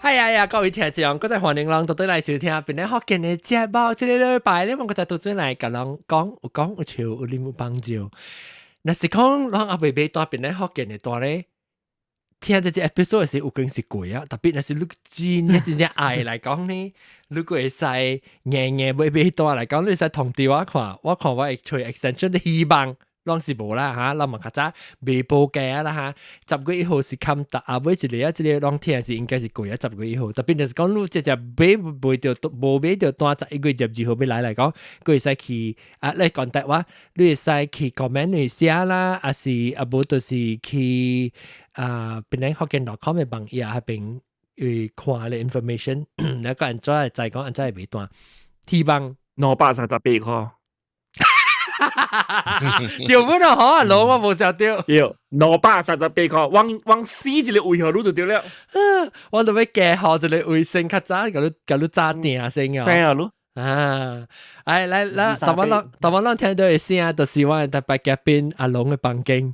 係啊呀，各位聽眾，閣再歡迎攏倒轉來收聽，檳榔福建的節目。這個禮拜咧，我閣再倒轉來共人講，有講有笑，有啉有幫助。若是講咱猶未買單檳榔福建的單咧，聽這隻 episode 時有可能是過啊。特別若是你真正真正愛來講呢，你閣會使硬硬欲買單來講，你會使通知我看，我看我會揣 extension 的希望。攏是無啦嚇，咱嘛較早未報價啦嚇。10月1號是冚達後尾一個啊，這個攏聽是應該是過啊10月1號。特別就是講你這隻買袂著，無買著單，11月22號欲來來講，閣會使去啊，你 contact 我，你會使去 comment 你寫啦，抑是啊無就是去啊，檳榔福建 .com 的網頁彼邊會看咧 information，你個按怎會知講按怎會買單，希望 238塊。對本啊，好啊，老我無想著。對，238塊，往往死一个位號你就對了。我都欲加號一个衛星較早，共你早訂先啊。聲啊，你。啊，哎，來來，頭仔攏頭仔攏聽著的聲，就是我的特別嘉賓阿龍的房間。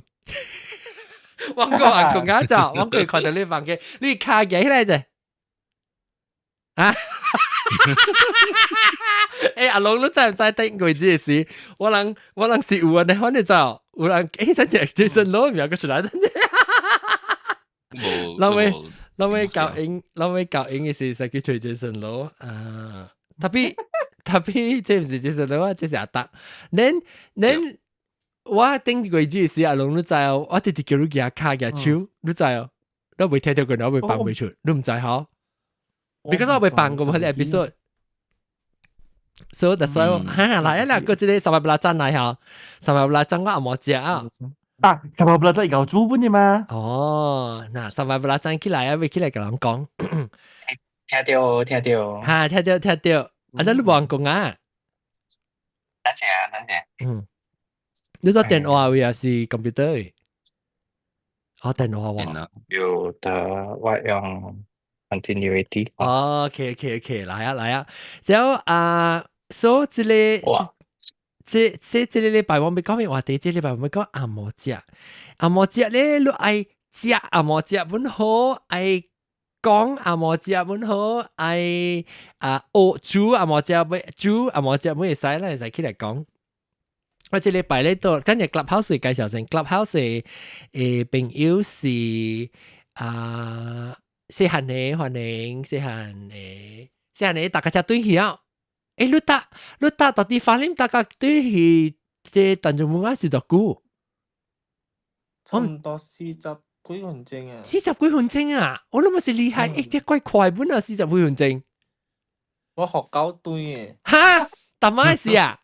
我講阿公家走，我過看著你房間，你跤舉起來者。啊！欸，阿龍，你知毋知頂過這個時，我人是有按呢，反正就有人欸，等陣 Jason Low 名閣出來，等陣。無。老尾教英，老尾教英的時，使去揣 Jason Low 啊。特別特別，這毋是 Jason Low 啊，這是阿達。恁我頂過這個時，阿龍你知哦，我直直叫你舉跤舉手，你知哦？你未聽著過，我未放袂出，你毋知吼？Because 我未放過彼个 episode。所以 that's why 哈來啊啦，閣這个三百布拉讚來吼，三百布拉讚我也無食啊。啊，三百布拉讚有煮本的嗎？哦，那三百布拉讚起來啊，欲起來共人講。聽著聽著。哈，聽著聽著，啊，那你無人講啊？等陣啊，等陣。嗯，你做電話位抑是 computer 位？哦，電話喎。有的，我用 continuity。哦，OK，來啊來啊，然後啊，所以這个，這個禮拜我欲講咩話題？這個禮拜我欲講紅毛食，紅毛食咧，你愛食紅毛食本好，愛講紅毛食本好，愛啊學煮紅毛食欲煮紅毛食欲會使，咱會使起來講。我這禮拜咧都今日 Clubhouse 介紹先，Clubhouse 的朋友是啊。細漢的歡迎，細漢的細漢的大家才轉去啊！欸，你搭到底發現大家轉去這淡江文是多久？差毋多40幾分鐘啊！四十幾分鐘啊！我諗是厲害，欸，這怪快本啊！四十幾分鐘。我學狗對的。哈？逐擺是啊？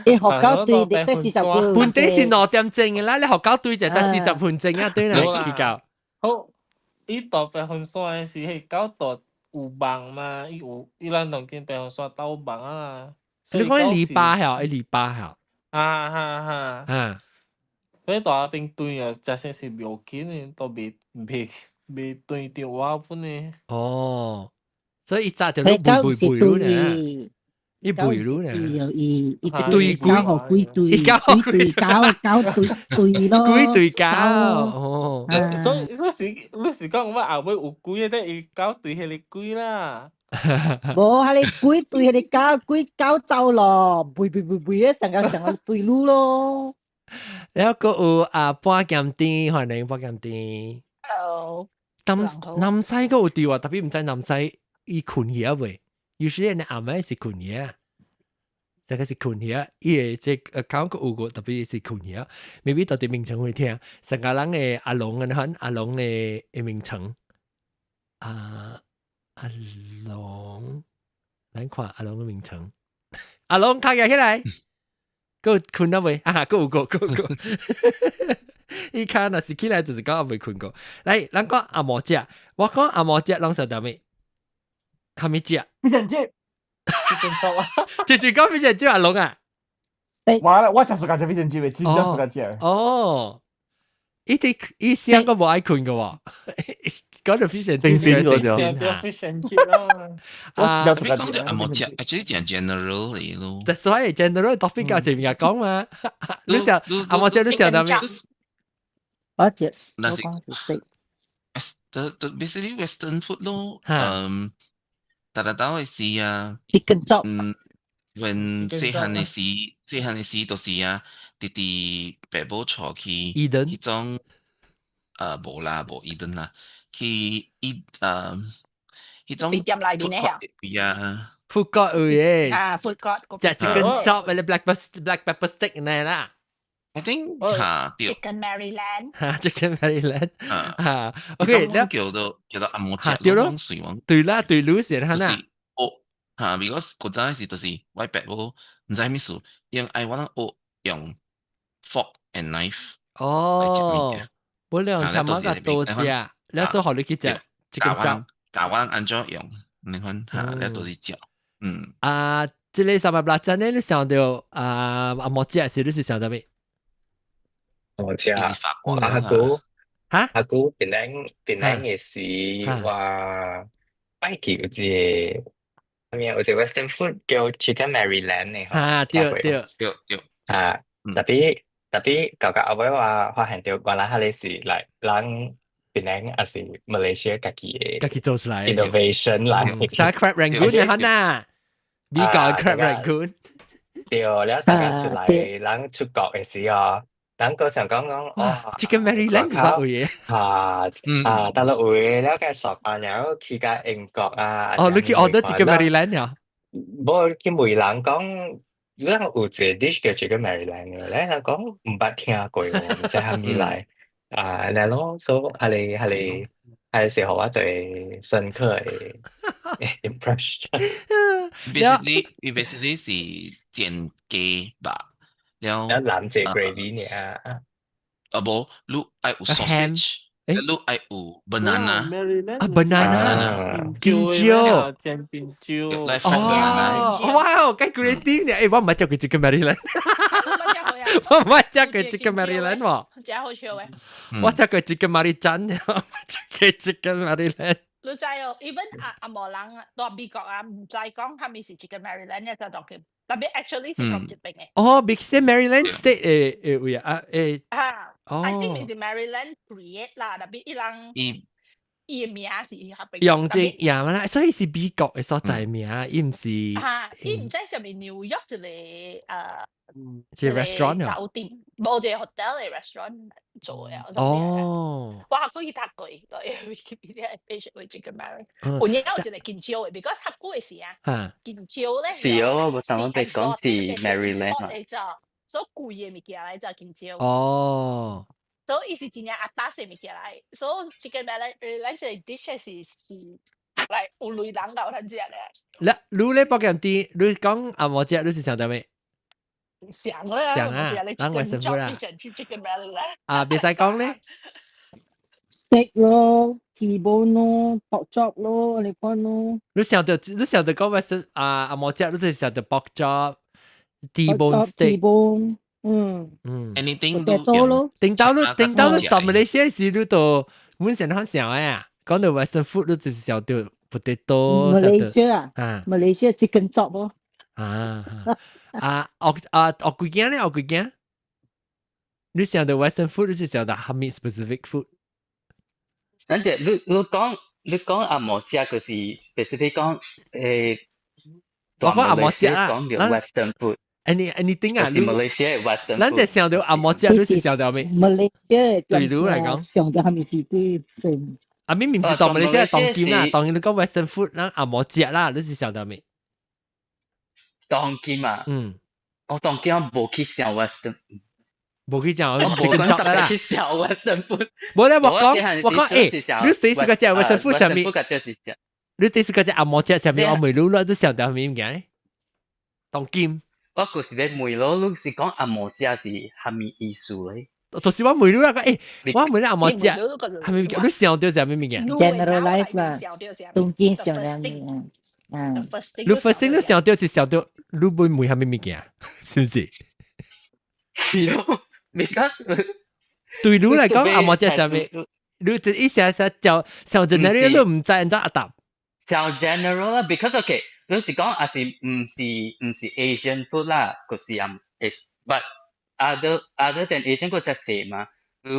欸，學狗對，你說四十幾？本底是2點鐘的啦，你學狗對就使40分鐘啊，對啦，去到。好。伊搭白雲山的時，彼狗搭有網嘛？伊有，伊咱兩間白雲山鬥網啊。你講籬笆吼，籬笆吼。啊哈哈。啊。所以蹛彼邊轉啊，真正是無緊的，都未轉著我本的。哦，所以伊早就攏背背背汝呢。伊背汝呢。伊伊對幾幾對，伊九幾對九九對對咯。幾對九哦。所以所以是你是講我後尾有幾個，伊九對彼个幾啦。無，彼个幾對彼个九幾九走咯，背背背背的，成個成個對路咯。然後閣有啊半鹹甜，歡迎半鹹甜。 Hello。南南西閣有佇啊，特別毋知南西伊睏去啊未？有時𪜶暗暝是睏去啊，這個是睏去啊，伊的這 account 閣有個特別是睏去啊，maybe 到佇眠床會聽，成個人的阿龍按呢款，阿龍的眠床，啊阿龍，咱看阿龍的眠床，阿龍跤舉起來，閣睏啊未？啊，閣有個，閣有個，伊跤若是起來就是講猶未睏過。來，咱講紅毛食，我講紅毛食，攏想著咩？啥物食？ Fish and chip。直接講 fish and chip 阿龍啊！我真 suka 食 fish and chip 的，真正 suka 食。哦，伊佇伊聲閣無愛睏个喎，講著 fish and chip 精神嗰就 fish and chip 啦。我真 suka 講著紅毛食，actually 真 general 嚟咯。所以 general topic 較前面講嘛，你想紅毛食你想著咩？我食，我講是食。就 basically Western food 咯。嚇。嗯，大大到嘅時啊， chicken chop。嗯，when 細漢嘅時，細漢嘅時就是啊，弟弟爸母帶去 Eden 彼種，無啦，無 Eden 啦，去伊彼種店內面嘅 food court 啊。 Food court 有嘅。啊，food court 食 chicken chop 或者 black pepper steak 呢啦。 I think 嚇對。 Chicken Maryland。嚇， Chicken Maryland。啊嚇，OK，你叫做紅毛食。對咯，對啦，對路先哈呐。哦，嚇，because 古早時就是我爸母毋知咩事，因愛我人學用 fork and knife。哦，本來用尋晚個多食，你做好你去食 chicken chop。教我人按怎用，你看嚇，你都是食。嗯。啊，這個三百八真咧，你想到啊紅毛食時，你是想到咩？我知啊，阿姑嚇，阿姑檳城嘅是話，我記有一個咩有一個 Western food 叫 Chicken Maryland 嘅。嚇，對對對對。啊，特別到到後尾我發現到原來彼個是來人檳城抑是馬來西亞家己的家己做出來 innovation 來。啥 crab rangoon 啊，呐，美國 crab rangoon。對，了成日出來，人出國的時候，人閣想講講，哇，Chicken Maryland 有嘢。啊啊，到了位了個索班了去到英國啊。哦，你去 order Chicken Maryland 呀？無去問人講，咱有一個 dish 叫 Chicken Maryland 嘅，咧人講毋捌聽過喎，毋知啥物來。啊，然後所以彼個是予我最深刻的 impression。 Basically 是煎雞肉，了了藍一個 gravy 爾。啊無，你愛有 sausage，你愛有 banana，啊 banana，香蕉，煎香蕉，哦，哇，幾 creative 呢？欸，我毋捌食過 Chicken Maryland，我毋捌食過 Chicken Maryland 喎，真好笑嘅。我食過 Chicken Maryland，我毋捌食過 Chicken Maryland。你知哦，even 阿紅毛人蹛美國啊，毋知講啥物是 Chicken Maryland 嘅就當佢，特別 actually 是講這邊嘅。哦，because Maryland State 的位啊，欸，啊，哦，I think 是 Maryland create 啦，特別伊人伊的名是遐邊。用這樣啦，所以是美國的所在名，伊毋是。嚇，伊毋知是咪紐約一個一個 restaurant 酒店，無一個 hotel 的 restaurant 做的。哦。我較久去讀過，對，Wikipedia page 有 Chicken Maryland，有影有一個香蕉的，because 較久的時啊，香蕉咧是哦，我頭先被講是 Maryland 嘛，所以貴的物件來就香蕉。哦。所以伊是真正阿達的物件來，所以 Chicken Maryland 這個 dish 是來有類人𠢕咱食咧。嗱，你咧福建啲，你講紅毛食，你是想到咩？想啦，想啊，咱衛生啦。啊，袂使講咧。 Steak 咯，T-bone 咯，pork chop 咯，你看咯。你想到講衛生啊紅毛食，你就是想到 pork chop、T-bone steak。 T-bone，嗯。嗯。 Anything 都咯。頂到你到馬來西亞時，你都本身很想啊。講到 Western food，你就是想到 potato。馬來西亞啊，馬來西亞 chicken chop 咯。啊啊！學啊學幾件咧？學幾件？你想到 Western food，你是想到蝦米 specific food？咱這你講紅毛食，就是 specific 講我講紅毛食啊，講到 Western food。 Anything 啊？是馬來西亞 Western food。咱就想到紅毛食，你是想到咩？馬來西亞對你來講，想到蝦米是對最？啊，明明是當馬來西亞當今啦，當你講 Western food，咱紅毛食啦，你是想到咩？當今啊，我當今無去想 Western，無去想，我無講特別去想 Western food。無咧，我講，欸，你隨時個食 Western food 啥物？你隨時個食紅毛食啥物？我問你，你都想到啥物物件？當今，我就是咧問咯，你是講紅毛食是蝦米意思咧？就是我問你啦，欸，我問你紅毛食蝦米物件？你想到啥物物件？Generalize 啦，當今想兩物。嗯，你 first thing 你想到是想到你會問蝦米物件，是毋是？是咯，because 對你來講，紅毛食啥物？你就一下下就想 general，你毋知按怎答。想 general 啦，because okay，你是講還是毋是 Asian food 啦，就是啊，is but other than Asian 個只濟嘛，你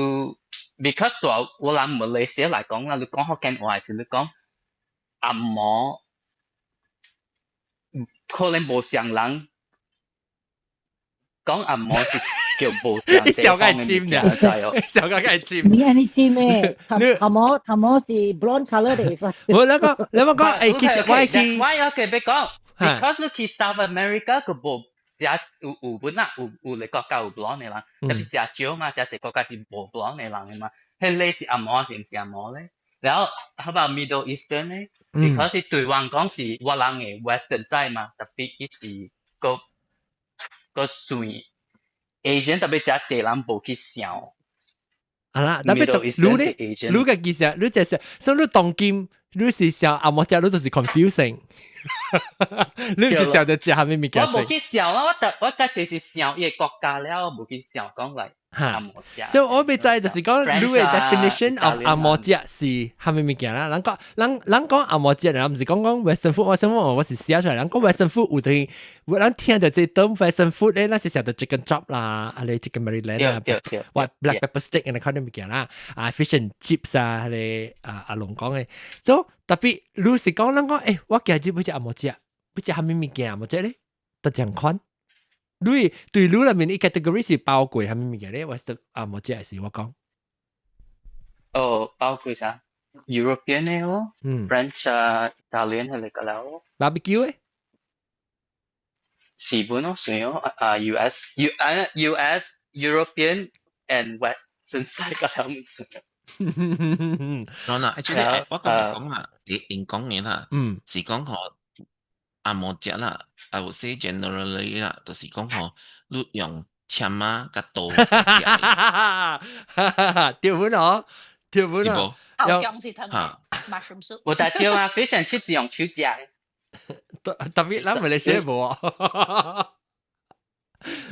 because 對我人馬來西亞來講啦，你講福建話是你講紅毛，可能無相人講紅毛是叫無相你笑個尖呢？笑個係尖。你按呢尖咩？頭頭毛頭毛是 blonde colour 的，會使。我那個你冇講，誒，其實我去，我有嘅別講，because 你去 South America 個無。食有有本啊，有有個國家有 blonde 的人，特別食少嘛，食一個國家是無 blonde 的人的嘛，彼個是紅毛是毋是紅毛咧？然後how about Middle Eastern 咧？Because 是對阮講是我人的 Western 在嘛，特別伊是個個算 Asian，特別食濟人無去想。啊啦，特別你咧，你個其實你就是，所以你當今你是想紅毛食，你就是 confusing。你唔是想著食啥物物件？我無去想啊，我特我家只是想伊個國家了，我無去想講來紅毛食。所以我欲知就是講，你的 definition of 紅毛食是啥物物件啦？人講人人講紅毛食，人毋是講講 Western food，Western food 我是寫出來。人講 Western food 有陣，咱聽著這 term Western food 咧，咱是想著 chicken chop 啦，啊你 chicken Maryland 啦，或 black pepper steak 咁樣款物件啦，啊 fish and chips 啊，彼個啊阿龍講的，所以特別你是講人講，欸，我今日欲食紅毛食，欲食啥物物件紅毛食咧？得這樣款。你對你內面伊 category 是包括啥物物件咧？我是紅毛食是我講。哦，包括啥？European 的咯，French 啊，Italian 彼個咯。 Barbecue 咧？是本咯，算咯，啊 US U 啊 US European and Western side 個兩算。喏啦，actually 我感覺講啊，你因講嘅啦，是講吼紅毛食啦，I would say generally 啦，就是講吼，你用簽仔佮刀食。對本哦，對本哦。後姜是湯 mushroom soup。我但對啊，fish and chips 是用手食的。特特別咱馬來西亞無啊。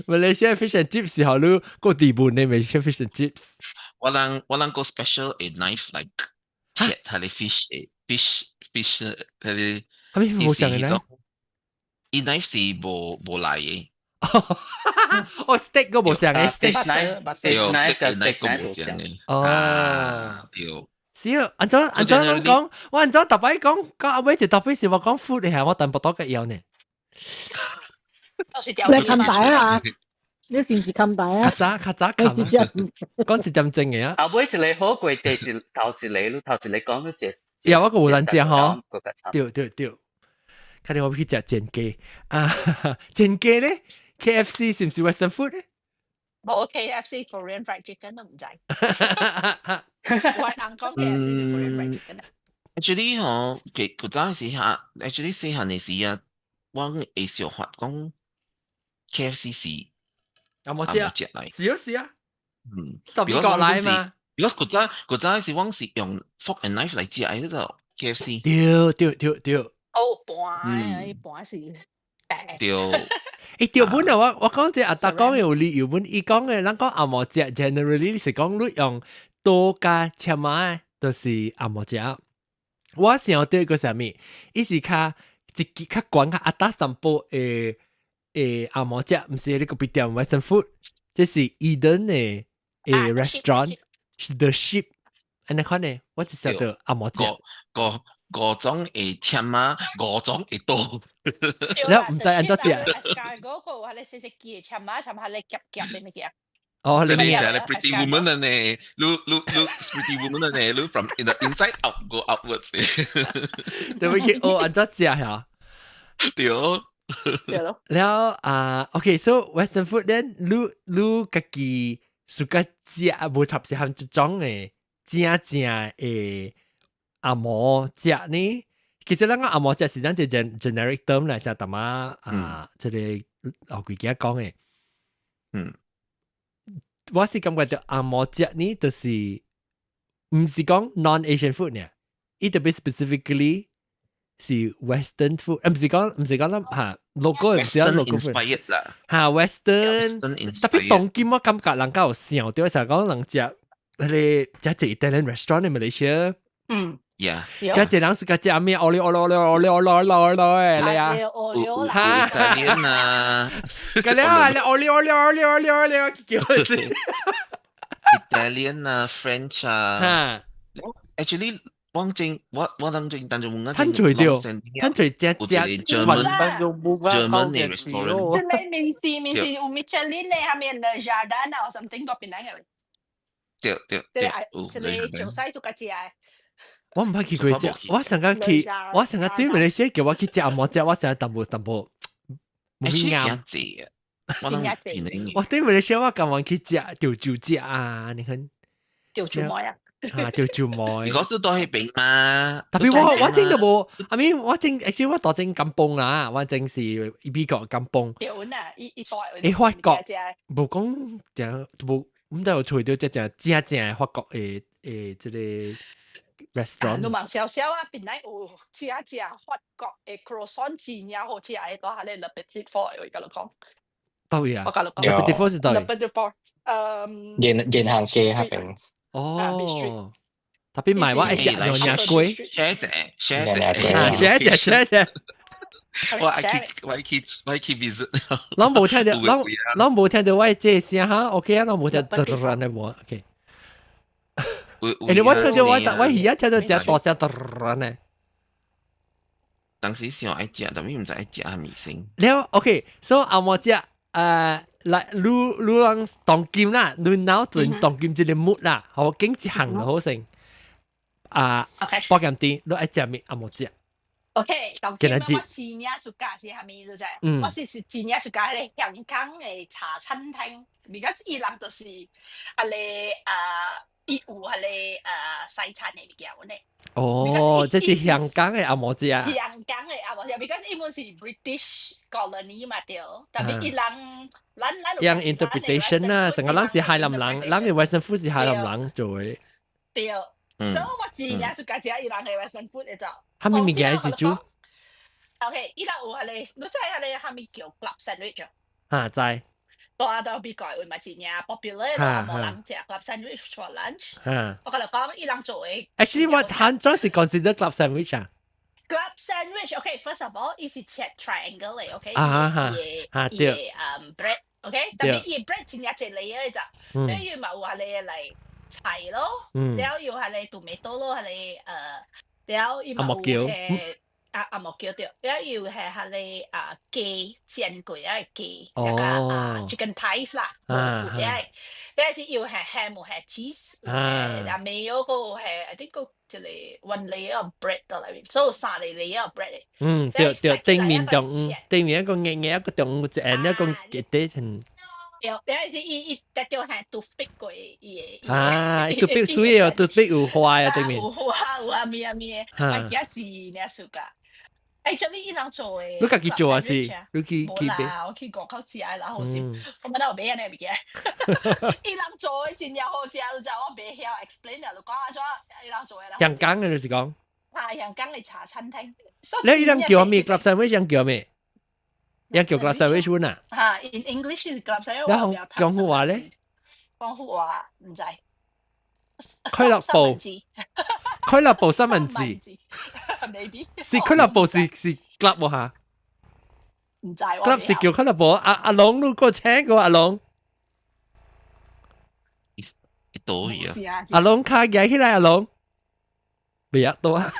馬來西亞 fish and chips 是予你個地盤的馬來西亞 fish and chips。我人個 special 的 knife like 切彼個 fish 的 fish 彼個。啥物無相的呢？伊 knife 是無無來的。哦，steak 個無相的 steak knife，對，steak knife 個無相的。哦，對。是啊，按怎按怎人講，我按怎逐擺講講後尾一特別是我講 food 的下，我淡薄多個枵呢。你冚大啊？你是毋是冚大啊？較早較早冚。講一點鐘的啊。後尾一個好過第一頭一個，你頭一個講你一。有我個有人食吼。對對對。看你我去食煎雞啊，煎雞咧，KFC 是毋是 Western food 咧？無 KFC Korean fried chicken 都毋知。我翁講 KFC Korean fried chicken。 Actually 吼，其古早時下，actually 細漢的時啊，我會想法講 KFC 是紅毛食，是啊是啊，特別國來嘛。 Because 古早古早時我是用 fork and knife 來食的彼個 KFC。對對對對。哦，盤，盤是白。對。欸，對本啊，我我講這阿達講的有理由本，伊講的咱講紅毛食，generally 是講你用刀佮簽仔，就是紅毛食。我想到一個啥物，伊是較一支較懸較阿達淡薄的的紅毛食，毋是你個別店 Western food，這是 Eden 的的 restaurant，是 The Ship，按呢款呢，我只曉得紅毛食。五五種的簽仔，五種的刀。你毋知按怎食？嗰個係你細細記簽仔，簽下你夾夾的物件。哦，你你是咧 Pretty Woman 的呢？你你你 Pretty Woman 的呢？你 from in the inside out go outwards。對唔起，哦，按怎食嚇？對。對咯。了啊，OK，so Western food then，你你家己 suka 食無插是含一種的正正的紅毛食呢？其實咱講紅毛食是咱一個 generic term 來，像淡仔啊，這個老貴仔講的。我是感覺著紅毛食呢，就是毋是講 non-Asian food 呢，伊特別 specifically 是 Western food，毋是講毋是講咱嚇 local 毋是講 local food 啦，嚇 Western，特別當今我感覺人較有想著，成講人食彼個食一 Italian restaurant in Malaysia，食一人是個食咩？奧利奧利奧利奧利奧利奧利奧利啊！哈，Italian 啊，個了啊！奧利奧利奧利奧利奧利，叫 Italian 啊，French 啊。Actually，我正我我諗正，但係換趁隨掉，趁隨只只 German 嘅 restaurant。這個面是面是有 Michelin 嘅，下面 Le Jardin 啊，something 嗰邊嚟嘅。對對對，這個舊西做個食。我毋捌去過食，我上個去，我上個對馬來西亞叫我去食紅毛食，我上個淡薄淡薄冇去啱。我諗我對馬來西亞我甘願去食潮州食啊，你看。潮州糜啊！啊，潮州糜。如果是到彼邊嘛，特別我真都無，I mean 我真，其實我大正甘榜啦，我真是美國甘榜。對啊，伊伊大。欸，法國無講正無，毋知有揣著這正正正的法國的的這個 restaurant。你問小小啊，邊來有正正法國的 croissant 真正好食的，佇彼個 Le Petit Four 我共你講。佗位啊？我共你講。 Le Petit Four 是佗位？ Le Petit Four，嗯。銀銀行街彼邊。哦，特別買我愛食娘惹粿。寫者寫者啊，寫者寫者。我愛去我愛去我愛去 visit。攏無聽著，攏攏無聽著我這聲哈，OK 啊，攏無聽嘟嘟嘟呢無，OK。欸，我聽著我我而家聽著隻大聲嘟嘟呢。當時想愛食，但係毋知愛食啥物先。了，OK，所以紅毛食，來，你你人當今啦，你腦陣當今這個 mood 啦，好，經一項就好先。啊，保險店，你愛食物紅毛食。 OK，當今我真正 suka 是啥物？你知？我是是真正 suka 彼個香港的茶餐廳，because 伊人就是啊個啊，伊有彼個啊西餐的物件呢。哦，這是香港的紅毛食。香港的紅毛食，because 伊們是 British colony 嘛對，但係伊人咱咱用 interpretation 啦，成個人是海南人，人的 Western food 是海南人做的。對，所以我真正 suka 食伊人的 Western food 的就。啥物物件是煮？OK，伊人有彼個，你知彼個啥物叫 club sandwich？哈，知。大到美國會嘛真正 popular 咯，無人食 club sandwich for lunch。我共你講，伊人做的。 Actually，我坦真是 consider club sandwich 啊。 Club sandwich，OK，first of all，伊是切 triangle 的，OK，啊哈哈，對。bread，OK，但係伊 bread 真正一 layer 的咋，所以伊嘛有彼個來菜咯，了又彼個 tomato 咯，彼個了伊嘛有係啊紅毛叫對，了又係彼個啊雞煎過的雞，像個啊 chicken thighs 啦，有了，了是又係 ham 有係 cheese，啊 mayo 個係 I think 個一個 one layer of bread 到內面，所以三個 layer of bread。嗯，對對，頂面中頂面一個硬硬一個中一個一個底層。對，了是伊伊特著係 toothpick 過伊的。啊，toothpick 水哦，toothpick 有花啊，頂面。有花有啊咩啊咩，啊也是爾 suka。Actually 伊人做的。你家己做啊是？你去去無啦，我去外口食的啦，好食。我問到我買按呢物件。伊人做的真正好食，你知我袂曉 explain 啦，就講啊怎伊人做的。香港的就是講。啊，香港的茶餐廳。你伊人叫咩？club sandwich 人叫咩？人叫 club sandwich 啊？哈，in English 是 club sandwich。然後廣府話咧？廣府話毋知。俱樂部。俱樂部三文治。 Maybe。是俱樂部是是 club 喎嚇？毋知。 club 是叫俱樂部。阿阿龍你過請過阿龍。一多去啊！阿龍卡舉起來，阿龍。別啊，多啊。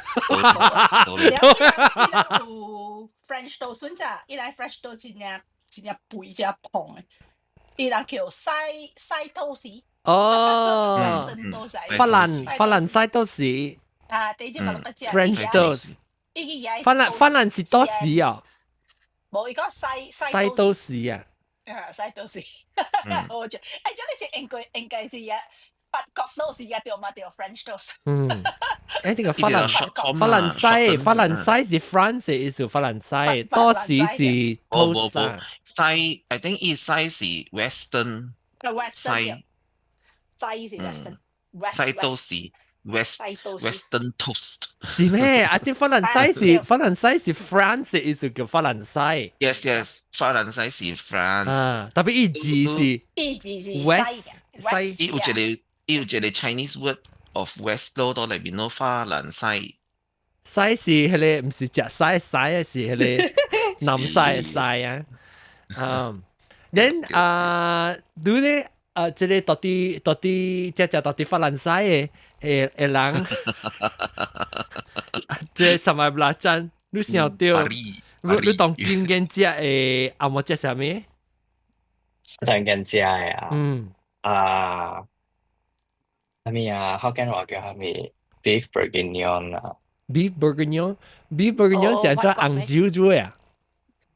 有 French toast 咋？伊來 French toast 真正真正肥真胖的，伊人叫西西吐司。哦，法蘭法蘭西多士。啊，第一個落得食。 French toast。法蘭法蘭是多士啊。無，伊講西西西多士啊。啊，西多士。我就，欸，這裡是應該應該是啊。法國都是一條嘛條 French toast。嗯，欸，這個法蘭法蘭西法蘭西是 France 意思，法蘭西多士是 toast 啦。西，I think 伊西是 Western。 Western 西是 Western。西都是 West Western toast。是咩？啊，啲法蘭西是法蘭西是 France 意思叫法蘭西。 Yes yes，法蘭西是 France。啊，特別伊字是。伊字是 West 西。伊有一個。伊有一個 Chinese word of West 咯，到內面咯，法蘭西。西是彼個，毋是食西西的是彼個南西的西啊。嗯，then 啊，你咧啊，這個到底到底這隻到底法蘭西的的的人，這 sambal belacan，你想到？你你當今見食的紅毛食啥物？當今食的啊？嗯。啊，啥物啊？福建話叫啥物？Beef bourguignon 啊。 Beef bourguignon，beef bourguignon 是按怎紅酒煮的啊？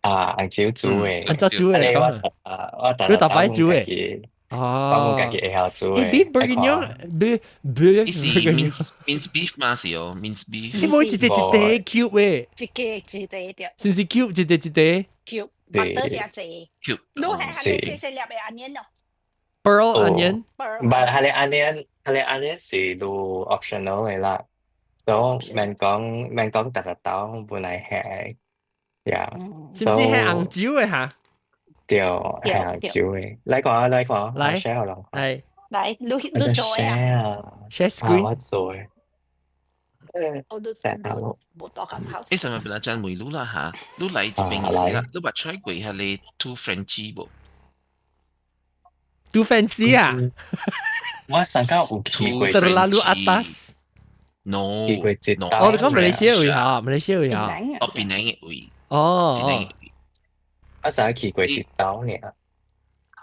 啊，紅酒煮的。按怎煮的講啊？啊，我你逐擺煮的？哦，我家己會曉煮的。 Beef bourguignon，beef beef 是 mince mince beef 嘛是哦，mince beef。你無一塊一塊 cube 的？一個一塊對。是毋是 cube 一塊一塊？cube， butter 真濟。 cube。你係係細細粒的 onion 咯？Pearl onion。唔係，係你 onion，係你 onion 是都 optional 的啦。所以免講免講特特豆本來係，呀。是毋是係紅酒的哈？對，係紅酒的。來看啊，來看，來 share 予人。來，來，你你做的啊？share screen。我做的。我都無多咁好。誒，sambal belacan 問你啦嚇，你來這邊嘅時啦，你捌 try 過彼个 too Frenchy 無？Too fancy 啊！我上個有去過。 Terlalu atas。 No。去過一哦，你講馬來西亞位嚇，馬來西亞位嚇。哦，檳城的位。哦。我上去過一道爾。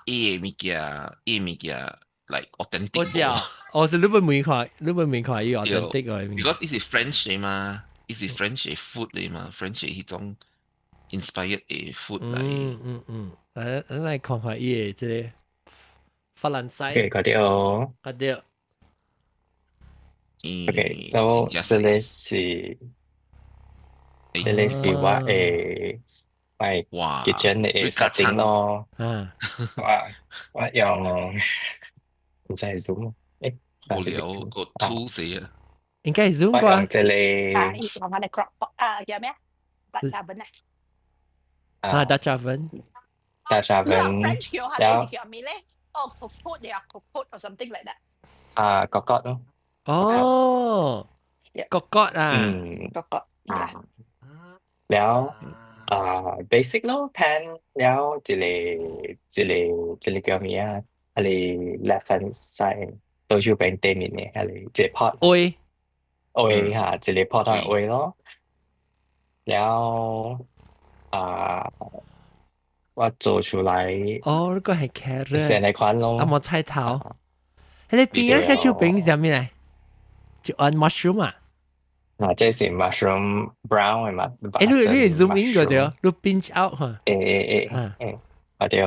伊的物件，伊的物件，like authentic。我知啊，哦，是你捌問看，你捌問看伊 authentic 個。 Because 伊是 French 的嘛，伊是 French 的 food 的嘛，French 的彼種 inspired 的 food 來。嗯嗯嗯，來，咱來看看伊的這个法蘭西。 OK，快啲哦。快啲。 OK，so 這个是，這个是我的。我哇 kitchen 的 setting 咯。嗯。我我用唔知係 Zoom，誒，無聊個 tool 死啊！應該係 Zoom 我用啩？這個啊，伊講緊嘅 crock 啊，叫咩啊？Dutch oven 啊。啊，Dutch oven。 Dutch oven。 French 叫係是叫咩咧？哦，cocotte 啊，cocotte or something like that。啊，cocotte 咯。哦，cocotte 啊。嗯， cocotte。了啊，basic 咯，pan 了一個一個一個叫咩啊？彼个 left hand side 左手邊對面的彼个一個 pot。 oil。 oil 嚇，一個 pot oil 咯。了啊，我做出來。哦，呢個係 carrot。成個款咯。啊，無菜頭。彼个邊啊，隻手邊是啥物來？就按 mushroom 啊？啊，這是 mushroom brown 的嘛？誒，你你 zoom in 過對？你 pinch out 嚇？誒誒誒誒，啊對。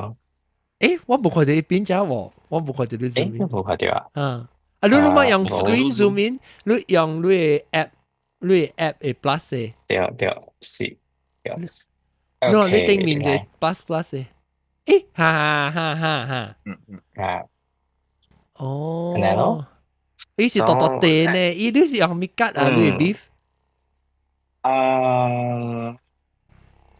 誒，我無看到伊 pinch out 喎，我無看到你 zoom in。無看到啊？啊，啊，你你莫用 screen zoom in，你用你的 app，你的 app 的 plus 的。對對是。對。喏，你頂面的 plus plus 的。誒，哈哈哈哈。嗯嗯。啊。哦。按呢咯。伊是大大塊呢，伊你是用咩 cut 啊？你 beef？啊，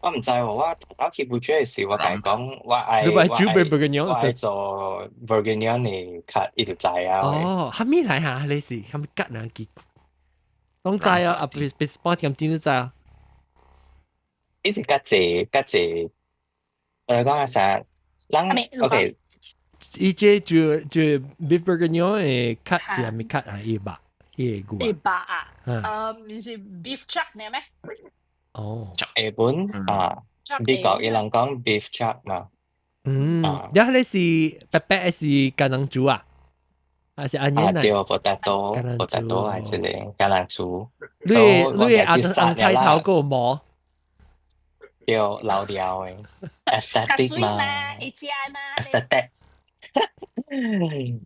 我毋知喎，我頭去布主的時，我共伊講，我愛你愛煮 bourguignon 我愛做 bourguignon 的 cut，伊就知啊。哦，啥物來哈？你是啥物 cut 啊？記，攏知啊！啊，別別半點鐘都知啊。伊是較濟較濟，我來講下啥，人 OK。伊這就就 beef bourguignon 的 cut 是啥物 cut 啊？伊肉，伊個牛伊肉啊？毋是 beef chuck 呢咩？哦，下本啊，美國伊人講 beef chuck 嘛。嗯，了彼是白白的是橄欖豬啊？還是 onion 啊？對，potato，potato 還是個橄欖豬。你你的紅菜頭閣有毛？對，老料的，aesthetic 嘛會食嘛，aesthetic。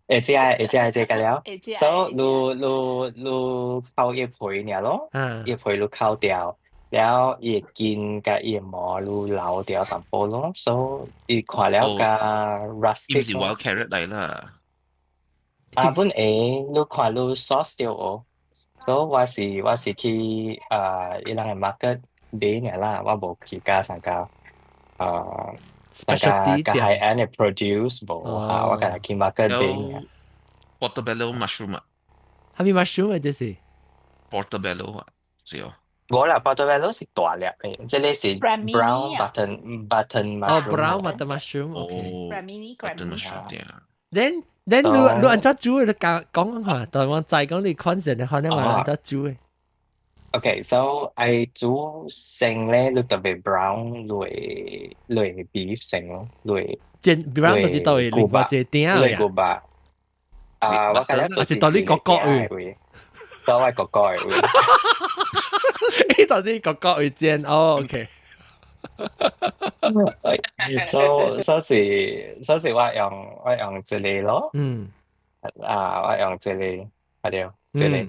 會食會食會食個了，所以你你你扣伊皮爾咯，伊皮你扣掉，了伊的筋佮伊的毛你留掉淡薄咯，所以伊看了較伊毋是 rustic 咯。 wild carrot 來啦。啊，本會你看你 sauce 著哦，所以我是我是去啊伊人的 market 買爾啦，我無去佮啥個啊。那個 specialty 較 high end 的 produce 無啊，我干焦去 market 買爾。 Portobello mushroom 啊。啥物 mushroom 啊？這是 Portobello 啊，是哦。無啦，portobello 是大粒的，這个是 brown button button 哦 mushroom。，brown button mushroom，OK。哦 Cremini ，button cremini mushroom 對啊。Then 你按怎煮？你講講下，但我再講你 concept 可能話按怎煮嘅。 Okay，so 愛煮先咧，你特別 brown 落 beef 先咯，落煎 brown 到底到位另外一個鼎啊？落牛肉。啊，我今日做是到你國國位，到我國國位。你到底國國位煎？哦，OK。 So 是我用這個咯，啊，我用這個，係對，這個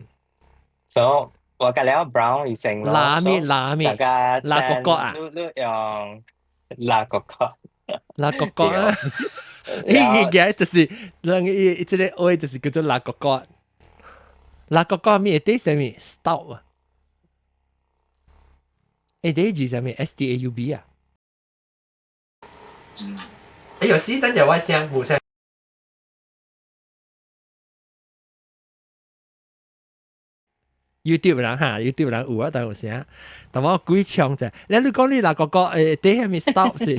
，so 我加了 brown 伊先咯，拉麵拉麵，拉國國啊，你用拉國國，拉國國啊，伊個就是人伊這個話就是叫做拉國國，拉國國咩？啲啥物 staub 啊？誒，啲字啥物？S T A U B 啊？哎呦，死等陣我聲無聲。YouTube 人哈，YouTube 人有啊，但有聲，但我鬼唱者，你講你那個個啲係咪 staub 是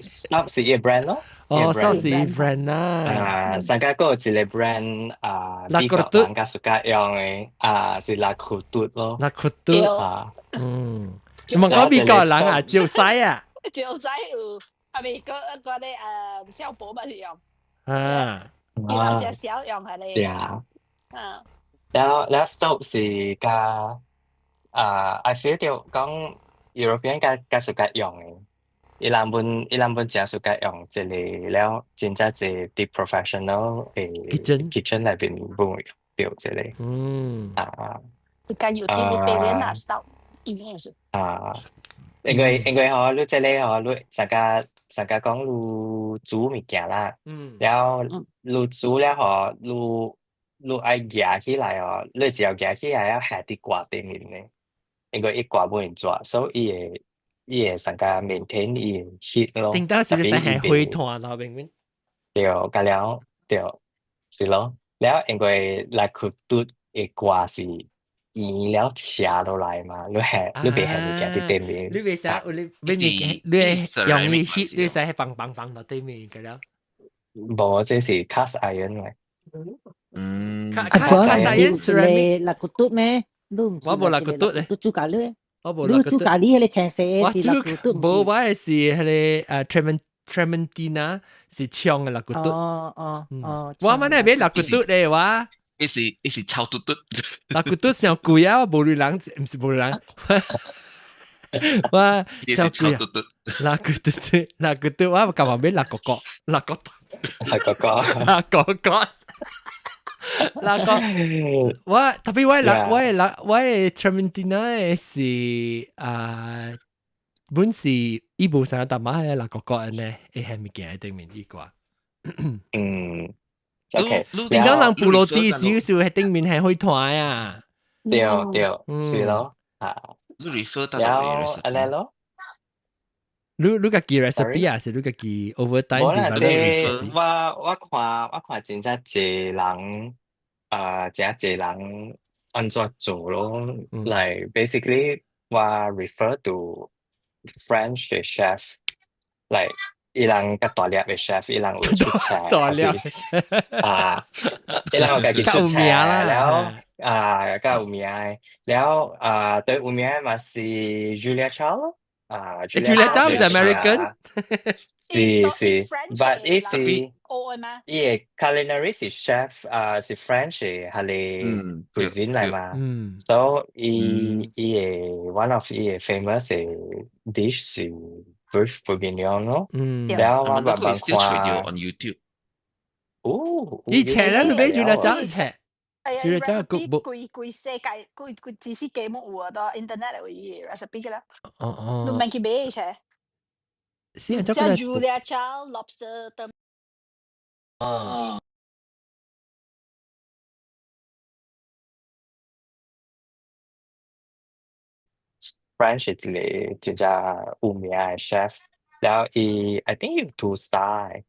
？Staub 是一 brand 咯。哦，staub 是一 brand 啦。啊，上家嗰個一個 brand 啊， La 古人家暑假用的啊，是 La 古嘟咯。 La 古嘟啊，嗯，問講美國人啊，照使啊。照使有，係咪嗰嗰啲小寶嘛是用？啊，有隻小用係你。對啊。啊。了 Staub 是較啊，I feel 到講 European 較較 suka 用的，伊人本誠 suka 用這個了，真正濟佇 professional 的 kitchen kitchen 內邊會用到這個。啊。較有啲啲別人 Staub 應該是。啊，因為吼，你這個吼，你上家講你煮物件啦，了你煮了吼，你愛舉起來哦，你只要舉起來要下佇鍋頂面咧，因為伊鍋袂熱，所以伊會上加 maintain 伊的 heat 咯。頂到是你使下火炭咯，明明。對，甲了對，是咯。了因為來去拄的鍋是圓了斜落來嘛，你下你袂下物件佇頂面。你袂使有你買物件，你用伊 heat，你使放放放到頂面個了。無，這是 cast iron 來。嗯，啊，主要是 La 古嘟咩？你唔是我無 La 古嘟咧，都煮咖喱。我無你煮咖喱，彼個青色的是 La 古嘟。無，我的是彼個Tramontina 是長的 La 古嘟。哦哦哦。我嘛那買 La 古嘟咧，我。伊是臭嘟嘟。 La 古嘟上貴啊！我無類人，毋是無類人。我上貴啊！ La 古嘟，La 古嘟，我幹嘛買 La 國國？La 國。 La 國國。 La 國國。La 國，我特別我la 我la 我 Tramontina 是啊，本是伊無啥淡薄係 La 國國呢，會係物件喺頂面伊掛。嗯，OK。點解人布羅蒂少少喺頂面係開台啊？對對，是咯，啊。你 refer 到了，按呢咯。你家己 recipe 啊，是你家己 overtime？無啦，這我看真正濟人啊，真濟人按怎做咯。Like basically 我 refer to French 的 chef，like 伊人較大粒的 chef，伊人有出冊，大粒啊，伊人有家己出冊了啊，較有名的了啊，對有名的嘛是 Julia Child。啊，Julia Child 是 American，是是，but 伊是伊的 culinary 是 chef 啊，是 French 的，係 cuisine 來嘛，所以伊的 one of 伊的 famous 的 dish 是 beef bourguignon 咯，然後我慢慢看 on YouTube，哦，以前咧，你俾 Julia Child 冊。係啊 Julia Child ，recipe 規規世界規規知識節目有啊，到 internet 有伊 recipe 㗎啦。哦哦。你免去買冊。是啊，即 Julia Child lobster 湯。哦。 French 一個真正有名的 chef，然後伊 I think 伊有 two star，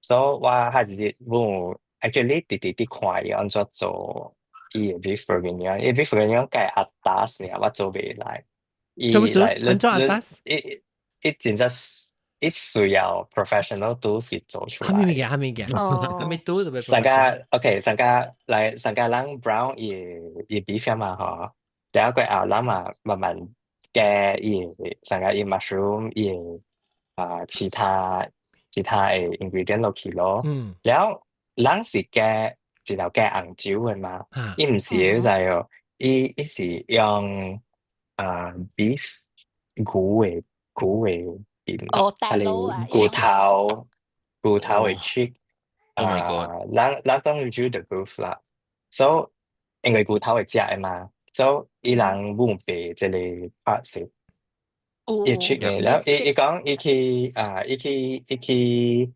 所以我下一日我 actually 直直佇看伊按怎做伊的 beef bourguignon，伊 beef bourguignon 改阿達斯爾，我做袂來。做咩事？按怎阿達斯？伊伊真正伊需要 professional tools 去做出來。蝦米物件？蝦米物件？蝦米 tool 特別上個 OK，上個來上個人 brown 伊 beef 嘛嗬，然後過後咱嘛慢慢加伊上個伊 mushroom 伊啊其他的 ingredient 落去咯。然後人是加一頭加紅酒的嘛，伊毋是的，就係哦，伊是用啊 beef 牛的邊，哦，係大佬啊，骨頭的 cheek。 Oh my 啊， god！咱講 jus de bœuf 啦，所以因為牛頭會食的嘛，所以伊人冇賣這個 part 是伊 cheek 的，然後伊講伊去啊，伊去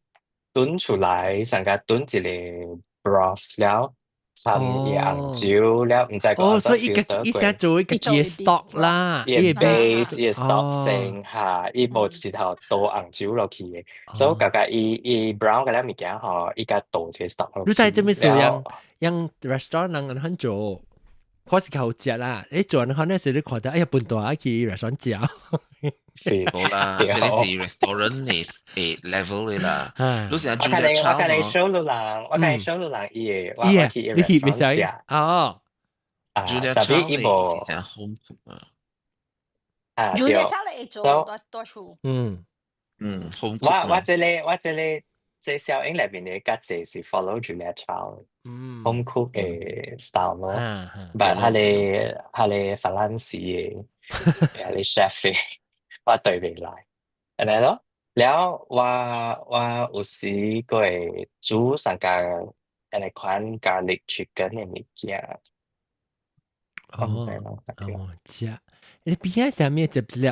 燉出來，上個燉一個 broth 了，摻伊紅酒了，毋知哦，所以伊家伊先做伊家己的 stock 啦，伊的 base 伊的 stock 先哈，伊無一頭倒紅酒落去的，所以家家伊 brown 嗰粒物件吼，伊共倒一個 stock 落你知這物事了用 restaurant 人很做，我是較好食啦。你做人可能是你看到，哎呀，笨大去 restaurant 食。是無啦，這個是 restaurant 的 level 的啦。你是我共你我共你 show 路人，我共你 show 路人伊的，我去你去未 restaurant 使食。哦，啊，特別伊無是 home cook 啊。啊，對。 Julia Child 會做多多數。home 我這個這小英裏邊的較濟是 follow Julia Child home cook 的 style 咯，但係佢個法蘭西的，佢個 chef 的，我對袂來，按呢咯。了我有時閣會煮上個按呢款 garlic chicken 的物件。哦，哦，食，你邊仔啥物一粒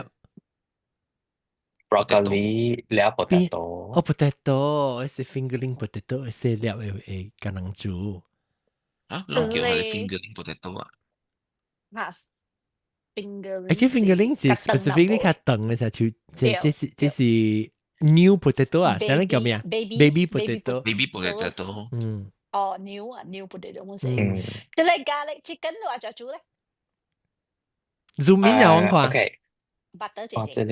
？broccoli 了 potato。哦，potato，是 fingerling potato，細粒會會共人煮。啊，攏叫佢 fingerling potato 啊？嚇，fingerling。而且 fingerling 是 specifically 較長的，就這是 new potato 啊？啥物叫咩啊？baby potato。 baby potato。哦，new 啊，new potato 冇事。這個 garlic chicken 你話怎煮咧？ zoom in 啊，我看。 OK。 butter 姐哦，這個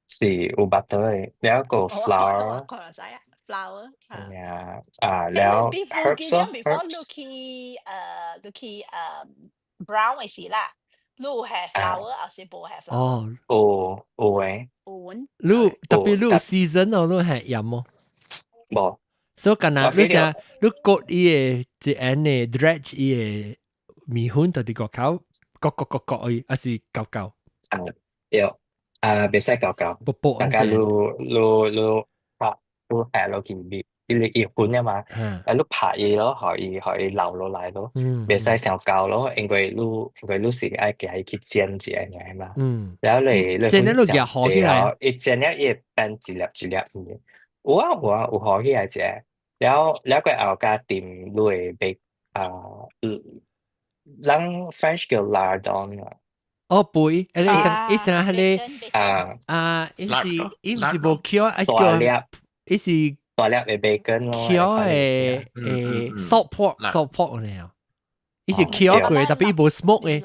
是有 butter 的，了個 flour。可能知啊，flour。啊，啊，了 herbs 咯 before 你去你去brown 的時啦，你有下 flour 還是無下 flour？哦，有的。有。你特別你有 season 哦，你係鹽麼？無。所以敢若你啥，你割伊個一按呢 dredge 伊個麵粉到佇外口，割割割割伊，還是厚厚？啊，對，啊，袂使厚厚，薄薄。大家你你你拍你下落去伊伊粉啊嘛，啊，你拍伊咯，予伊流落來咯，袂使傷厚咯，因為你是愛共伊去煎一下爾嘛。然後你煎了你夾好起來，伊煎了伊會變一粒一粒的。有啊有啊，有好起來一個，了過後加點你會白啊，咱 French 叫 lardon 啊。哦，肥，誒，伊啥彼個啊啊，伊毋是無 cure，還是叫伊是大粒的 bacon 咯 cure 的 salt pork，salt pork 呢啊，伊是 cure 過，特別伊無 smoke 的，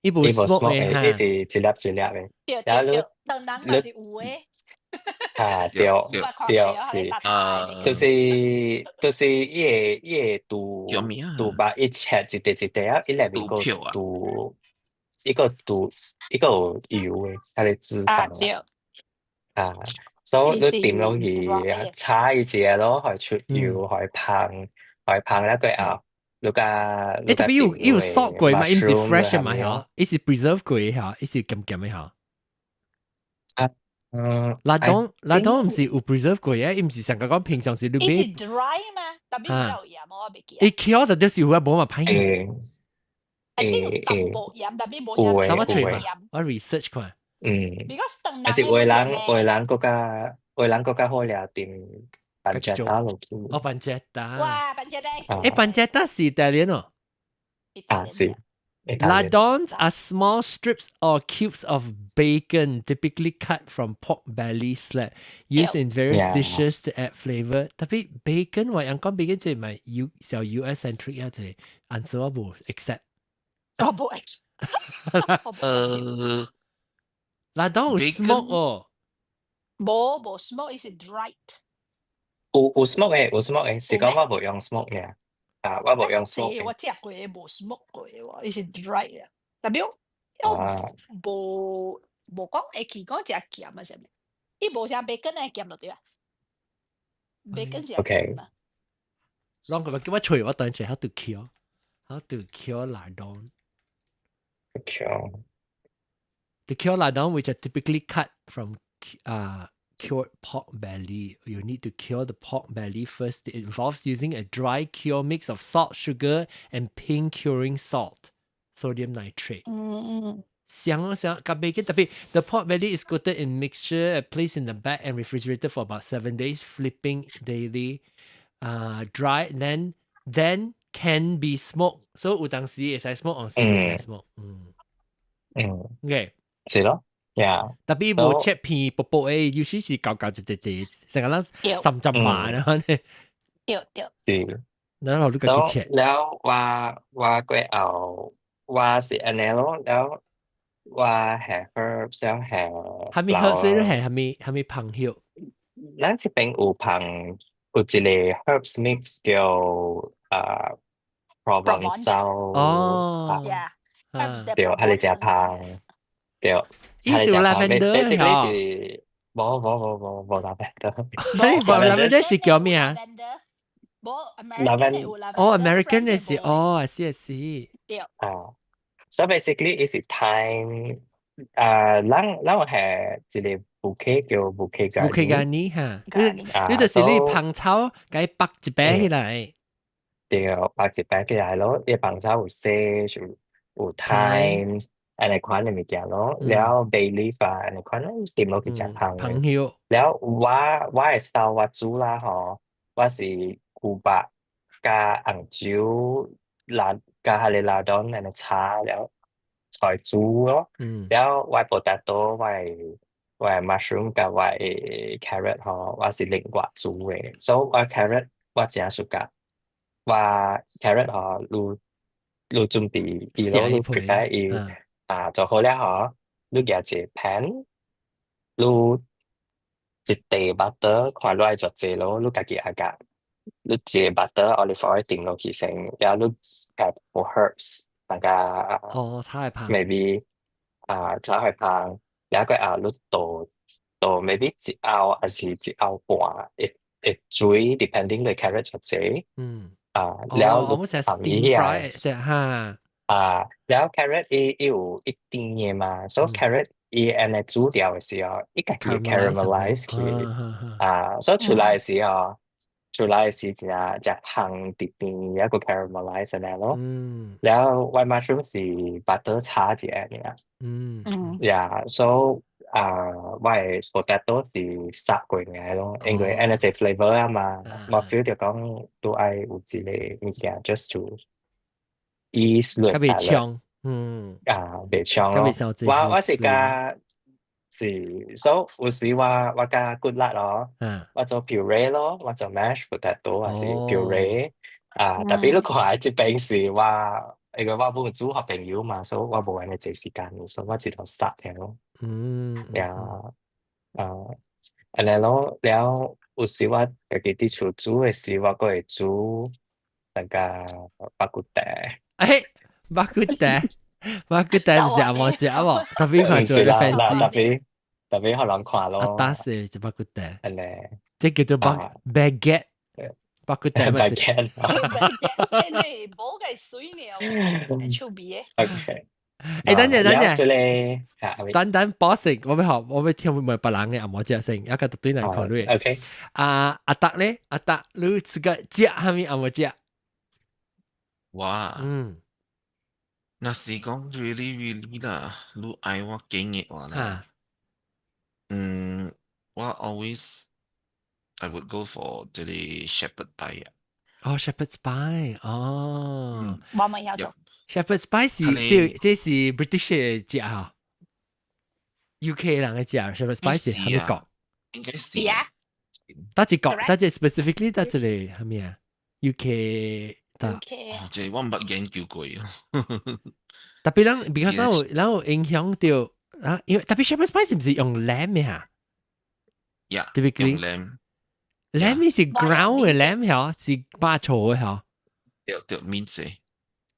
伊無 smoke 的哈，伊是一粒一粒的，然後你當人嘛是有的。啊，對對是，就是伊個豬豬肉一切一塊一塊啊，伊內面閣豬一個豬一個有油的，它的脂肪啊，所以你點落去炒伊一下咯，予出油，予香，予香了過後，你共欸特別有 salt 過嘛？伊毋是 fresh 嘛？嗬，伊是 preserve 過嚇，伊是鹹鹹的嚇。啊。嗯 Lardon 毋是有 preserve 過嘅，伊毋是上個講平常時你買。伊是 dry 嘛，特別有鹽我袂記。伊 cure 就就是有啊，無嘛歹。欸欸，淡薄鹽，特別無啥等我揣嘛，我 research 看。還是有的人閣較好掠點 pancetta 落去。哦，pancetta。哇，pancetta。欸，pancetta 是意大利哦。啊，是。 Lardons are small strips or cubes of bacon, typically cut from pork belly slab, used in various dishes to add flavor. 特別 bacon 話人講 bacon 這唔係 U 小 US centric 啊，這 answer 我無 accept。我無 accept。 Lardon 有 smoke 哦。無無 smoke，伊是 dried。有 smoke 嘅，有 smoke 嘅，是講我無用 smoke 嘅，啊，我無用 smoke 嘅。我食過無 smoke 過喎，伊是 dry 啊。特別無無講會記講食鹹啊啥物，伊無像 bacon 的鹹就對啊。bacon 是鹹嘛。啷個叫我揣我等陣 how to cure，how to cure lardon。 Cure。 The cure lardon, which are typically cut from cured pork belly. You need to cure the pork belly first. It involves using a dry cure mix of salt, sugar, and pink curing salt, sodium nitrate. 香香，佮 bacon 特別，the pork belly is coated in mixture and placed in the bag and refrigerated for about 7 days, flipping daily. Dry then can be smoked. So 有當時會使 smoke，有時會使 smoke。嗯，OK，是咯，Yeah。特別無切片薄薄的，有時是厚厚一塊塊，成個咱三針麻然後呢。對對。是。然後你家己切。了我我過後我是按呢咯，了我下 herbs 了下。蝦米 herbs 你係蝦米蝦米芳葉？咱這邊有芳有一個 herbs mix 叫啊 Provençal。哦。對，係你食芳，對。伊是 lavender 是無無無無無 lavender。你 lavender 是叫咩啊？無 American 哦，American 的是哦，I see I see。對。啊，so basically 伊是 thyme 啊，咱咱有係一個 bouquet 叫 bouquet garni。 bouquet garni 哈，你就是你芳草共伊縛一擺起來。對，縛一擺起來咯，伊芳草有 sage 有 thyme，按呢款的物件咯，了 bay leaf 啊，按呢款攏點落去食芳的。芳葉。了我我的 style 我煮啦吼，我是牛肉佮紅酒辣佮彼个 lardon 按呢炒了，菜煮咯。了我的 potato 我的我的 mushroom 佮我的 carrot 吼，我是另外煮的，所以我 carrot 我誠 suka，我 carrot 吼，你你準備伊咯，你 prepare 伊啊做好了吼，你舉一個 pan，你一塊 butter 看你愛偌濟咯，你家己愛加，你一個 butter olive oil 定落去先，了你 add 個 herbs，大家哦，炒會芳 maybe 啊炒會芳，了過後你倒倒 maybe 一甌還是一甌半，會會水 depending 你 carrot 偌濟，啊，了哦，我們成 steam fry 啫哈，啊，了 carrot 伊伊有一甜的嘛，所以 carrot 伊按呢煮掉的時候，伊家己會 caramelize 去，啊，所以出來的時候，出來的時真正香甜甜，抑閣 caramelize 按呢咯。了我 mushroom 是 butter 炒一下爾。Yeah，so 啊，我的 potato 是煠過爾咯，因為按呢濟 flavor 啊嘛，我 feel 著講都愛有一個物件 just to ease 較袂嗆，啊，袂嗆咯。我我是佮是，所以有時我我佮骨力咯，我做 puree 咯，我做 mashed potato 還是 puree 啊，特別你看這邊是我，因為我本煮予朋友嘛，所以我無按呢濟時間，所以我一路煠爾咯。呀，啊，按呢咯，了有時我家己佇厝煮的時，我閣會煮那個肉骨茶。欸，肉骨茶，肉骨茶毋是紅毛食無？特別看做得 fancy。特別特別予人看咯。啊，打死就肉骨茶。按呢，這叫做肉 baguette。肉骨茶咪是。 baguette。你無個水爾，趣味的。 OK。欸，等陣等陣，這個等等，boss，我欲學，我欲聽問別人的紅毛食先，一個對來考慮。 OK。啊，阿達咧，阿達，你自個食啥物紅毛食？我若是講 really really 啦，你愛我揀的話啦，我 always I would go for 這個 shepherd pie 啊。哦，shepherd's pie，哦。我咪有做。 shepherd's pie 是這這是 British 的食哈，UK 人的食 shepherd's pie 是啥物國？應該是。是啊。佗一國，佗一 specifically 佗一個啥物啊？UK 得。哦，這我毋捌研究過。特別咱，because 咱有咱有影響到啊，因為特別 shepherd's pie 是毋是用 lamb 的哈？呀， ，typically 用 lamb。 lamb 是 ground 嘅 lamb 嗬，是肉燥嘅嗬。對對，mince 嘅。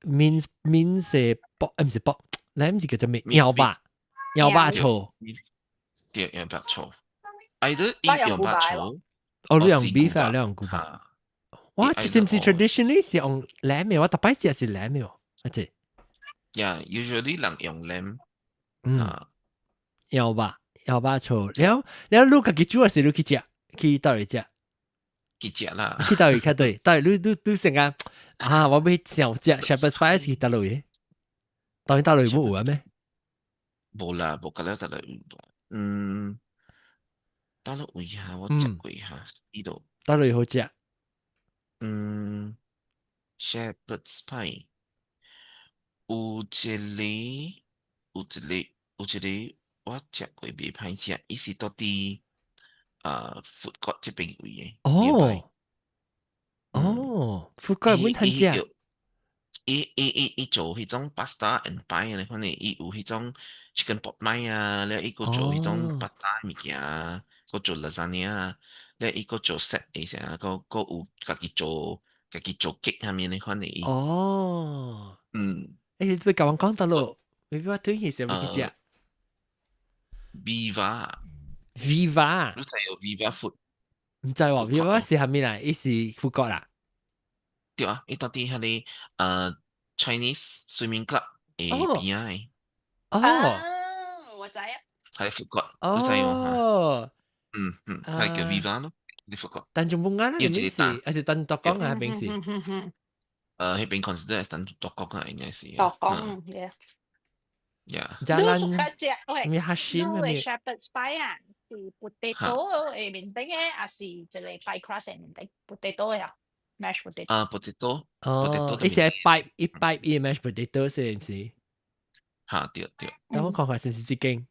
mince mince 係 pork，唔是 pork，lamb 是叫做咩？羊肉，羊肉燥。對，羊肉燥。either 伊羊肉燥。哦，你用 beef 啊，你用牛肉。哇，這是唔是 traditionally 是用 lamb 嘅？我特擺食是 lamb 嘅，阿姐。 Yeah, usually 人用 lamb。嗯。羊肉，羊肉燥。了了，你家己煮還是你去食？去佗位食？去食啦。去佗位較對？佗位你你你成個啊！我欲想食 shepherd's pie 是佗位？當然佗位無有啊咩？無啦，無個了就來。嗯，佗位下我食過下，呢度。佗位好食？嗯，shepherd's pie 有一个，有一個，有一個，我食過袂歹食，伊是佇佇food court 這邊位嘅。哦，哦，food court 阮通食。伊伊伊伊做彼種 pasta and pie 咧，可能伊有彼種 chicken pot pie 啊，了伊閣做彼種 pasta 物件，閣做 lasagna 啊，了伊閣做 set 的啥，閣閣有家己做家己做 cake 啥物咧，可能伊。哦。嗯。欸，你共我講佗落，maybe 我轉去時欲去食。 Viva。 Viva。你知有 Viva Food？毋知喎，Viva 是啥物來？伊是 food court 啦。對啊，伊佇佇彼个Chinese Swimming Club 的邊仔的。哦。我知啊。喺 food court，你知無？哦。嗯嗯，係叫 Viva 咯，啲 food court。丹絨布啊，那邊是，還是丹竹崗啊？邊是？彼邊 consider 丹竹崗啊，應該是。竹崗，yeah。 Yeah。 Jalan 咩 Hashim 咩？Shepherd's pie 啊，是 potato 的面頂的，還是一个 pie crust 的面頂？potato 的啊，mashed potato。啊，potato。哦，伊是擺一擺伊 mashed potato 是毋是？嚇，對對。等我看看是毋是這間？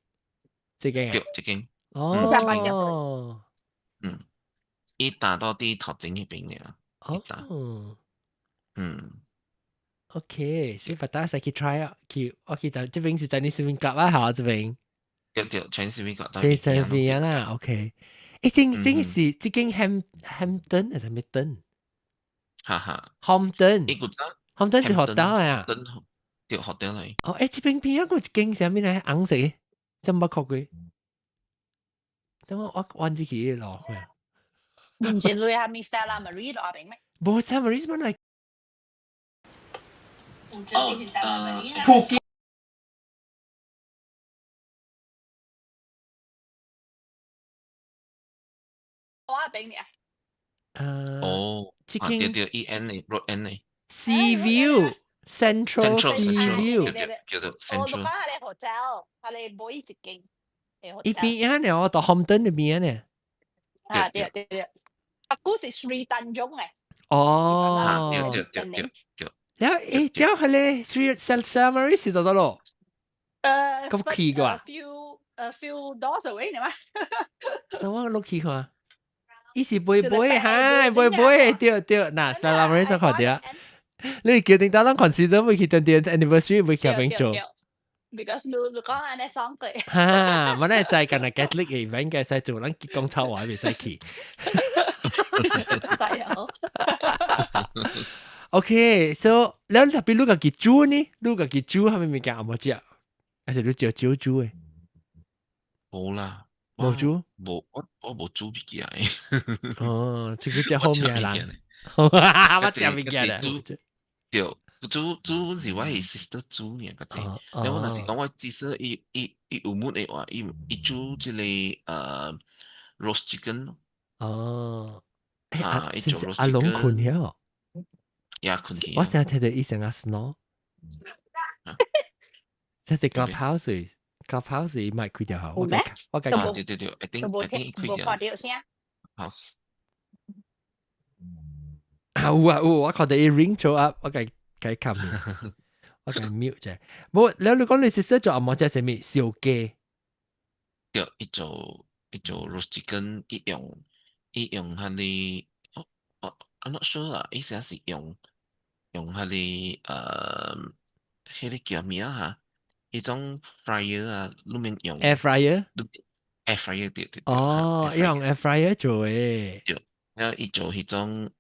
這間啊？對，這間。哦。嗯，伊打到佇頭前彼邊爾。哦。嗯。 OK，所以大家使去 try 啊，去我記得這邊是 Chinese Swimming Club 啊，嚇，這邊。對對，Chinese Swimming Club。 Chinese Swimming 啦，OK。欸，這這是這間 Hampton 還是啥物頓？哈哈。 Hampton。伊古早。 Hampton 是 hotel 啊。對，hotel 來。哦，欸，這邊邊仔有一間啥物來紅色的，真捌看過。等我我彎進去落看。唔是你係咪 Stella Marie 落邊咩？無 Stella Marie 本來。哦，普吉。我邊呢？哦，這間對對，E N 的 Road N 的。 Sea View Central Sea View，叫做 Central。我講係 hotel，係無一間。伊邊仔呢？我到 Hampton 的邊呢。啊，對對對，啊，古是 Sri Tanjung 嘅。哦，對對對對對。了，欸，了彼個 Sri Stella Maris 是佗落？咁去過啊 A few doors away 呢嘛。等我落去看。伊是背背哈，背背對對，嗱，Stella Maris 看著。你決定打咱 consider 欲去20th anniversary 欲去邊做？ Because 你你講按呢爽過。哈，我咧在近日 Catholic event 嘅使做，咱講臭話袂使去。使哦。 OK，so 你特別你家己煮呢？你家己煮啥物物件有無食？還是你食少煮的？無啦，無煮？無，我我無煮物件。哦，這個食好命人。我食物件啦。對，煮煮是我的 sister 煮爾個濟。然後我若是講我至少伊伊伊有 mood 的話，伊伊煮這个roast chicken。哦。啊，伊做 roast 阿龍困了。也困去。我成日聽到伊成日 snore。這是 clubhouse，clubhouse 伊麥開掉下，我我感覺。對對對，一定一定開掉。無看到聲。 house。啊有啊有，我看到伊 ring 咗 up，我共共撳，我共 mute 者。無，你你講你是做紅毛食啥物？燒雞。對，伊做伊做 roast chicken，伊用伊用彼个，哦哦，I'm not sure 啦，伊啥是用用彼个彼个叫咩啊？彼種 fryer 啊，裡面用 air fryer。air fryer 對對。哦，用 air fryer 做嘅。對，然後伊做彼種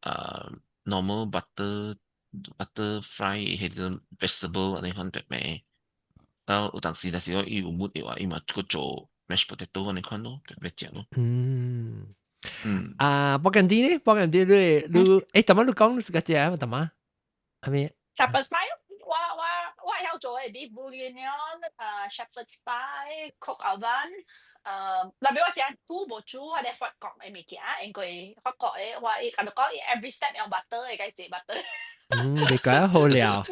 normal butter fry 彼種 vegetable 按呢款白白。然後有當時若是講伊有 mood 的話，伊嘛閣做 mashed potato 按呢款咯，白白食咯。啊，burgundy 呢？burgundy 你淡仔你講你自家食啊？淡仔係咪？ Shepherd's pie，我會曉做的 beef bourguignon，shepherd's pie， coq au vin，特別我食煮無煮，彼个法國的物件，因為法國的我伊共你講，伊 every step 用 butter 的，該是 butter。嗯，你講好料。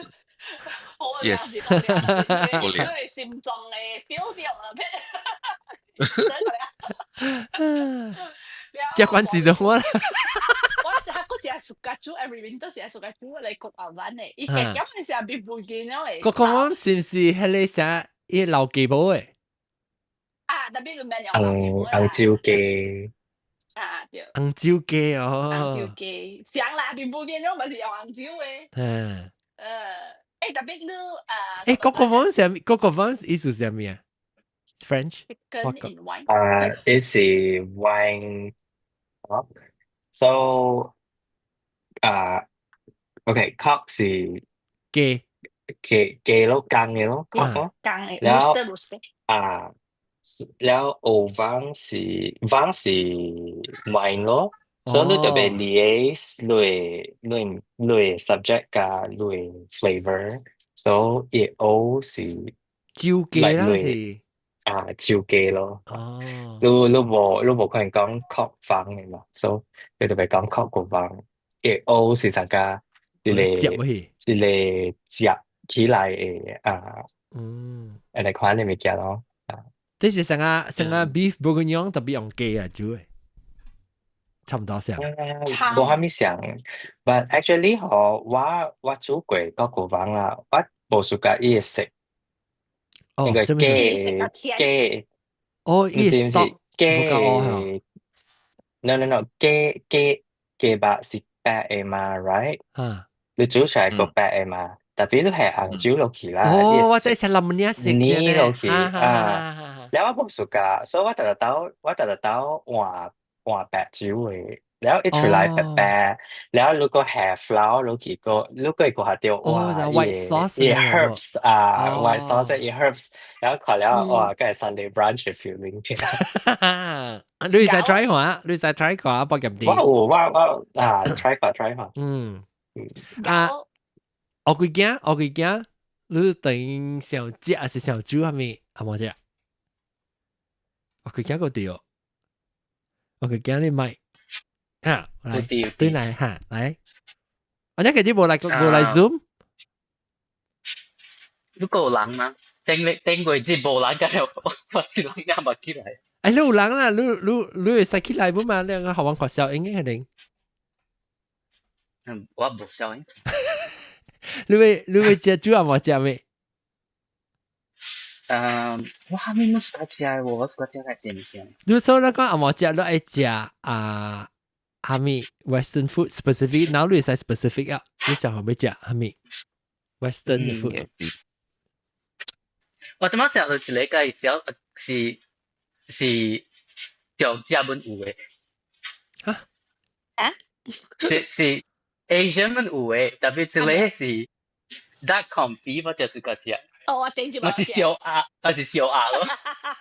好料是好料，你的心臟會 feel 著啊！這關事到我啦。我食閣食 suka 煮，every winter 是 suka 煮來 coq au vin 的，伊加減的是 beef bourguignon 的。 Coq au vin 是毋是彼个啥？伊老雞母的？啊，特別你免用老雞母啦。紅酒雞。啊對。紅酒雞哦。紅酒雞，像啦，beef bourguignon 嘛是用紅酒的。特別你啊。 Coq au vin 啥物？Coq au vin 意思是啥物啊？French？ Chicken in wine。啊，伊是 wine cock。So 啊，OK，cock 是雞雞雞咯，公的咯，cock 咯。公的，然後 rooster rooster。啊，了後 vin 是 vin 是 wine 咯，所以你特別 liaise 你 subject 佮你 flavor，所以 au 是酒雞啦是。啊，酒雞咯。哦。你無可能講 coq vin 的嘛，所以你特別講 coq 個 vin，伊 au 是啥個一個一個接起來的啊，按呢款的物件咯。啊，這是啥個啥個 beef bourguignon 特別用雞啊煮的，差毋多像。無啥物像，but actually 吼，我煮過 coq au vin 啦，我無 suka 伊的色。哦，那個雞雞，哦，伊毋是雞，no，雞肉是白的嘛，right？啊，你煮出來個白的嘛，特別你係紅酒落去啦。哦，我知是淋呢色泥落去啊，了我無 suka，所以我特特兜換白酒的，了一出來白白，了如果下 flour 落去個，如果會閣下著哇，white sauce 伊 herbs 啊，white sauce 伊 herbs，了看了哇，閣係 Sunday brunch 的 feeling。你會使 try 看，你會使 try 看，不夾啲。我有我啊，try 看 try 看。啊，我幾驚，我幾驚，你等想食還是想煮係咪？阿冇食？我幾驚個對，我幾驚你買。嚇，來，對來嚇，來。我一個無來 Zoom。你夠人嗎？頂頂過節無人，今日我一人也冇起來。哎，你有人啦，你會使起來不嘛？你個學完學校應該係定。嗯，我無效應。你會食煮啊？無食咩？嗯，我還沒冇喜歡食的，我喜歡食較濟物件。你說那個阿無食，你愛食啊？啥物 Western food specific，然後你會使 specific 啊？你想後欲食啥物 Western 的 food？我感覺食就是你個小是中食本有的。嚇？啊？是 Asian 本有的，特別這個是 duck confit 我就是個食。哦，我頂住。我是燒鴨，我是燒鴨咯，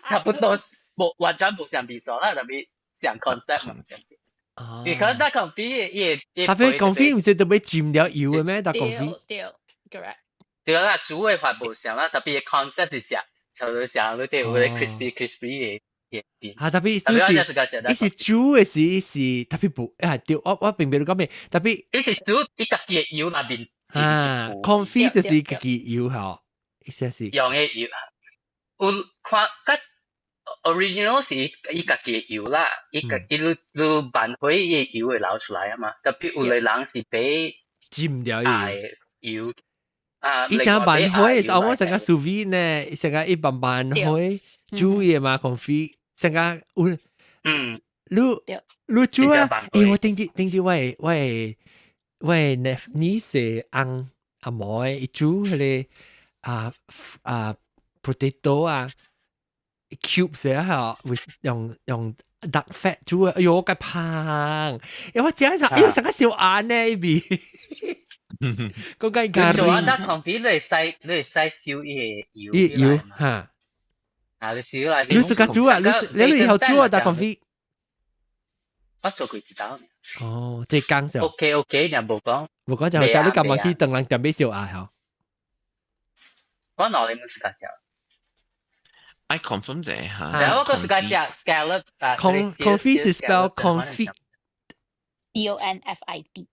差不多無完全無相比數啦，特別像 concept 嘛。哦。 Because duck confit 伊特別 confit 毋是特別浸了油的咩？Duck confit。對，correct。對啦，煮的法無相啦，特別 concept 是食，就是像你對有個 crispy crispy 的嘅。啊，特別就是，伊是煮的是特別無啊，對，我明白你講咩，特別。伊是煮伊家己的油內面。啊，confit 就是家己油吼，意思是。用的油，有看較 original 是伊家己的油啦，伊家伊你慢火伊的油會流出來啊嘛，特別有個人是買浸掉油。啊！伊想慢火，我成個 sous vide 呢，成個一般慢火煮嘢嘛，confit 成個有，你煮啊？欸，我頂住頂住，我的 niece 翁阿嬷伊煮彼個啊啊 potato 啊， cube 寫下會用 duck fat 煮啊，哎喲，我胖，因為我食一哎喲，成個小眼呢邊，講緊咖你做啊喱， duck confit 你會使燒伊个油伊油哈，啊，你燒來。你自家煮啊？你以後煮啊？duck confit？我做過一道。哦，這講就 OK，你無講。無講就就你今日去當人店買燒鴨吼。我哪裡冇時間食。 I confirm 者嚇。然後我個時間食 scallop 啊。 Confit 是 spell confit。 C O N F I T。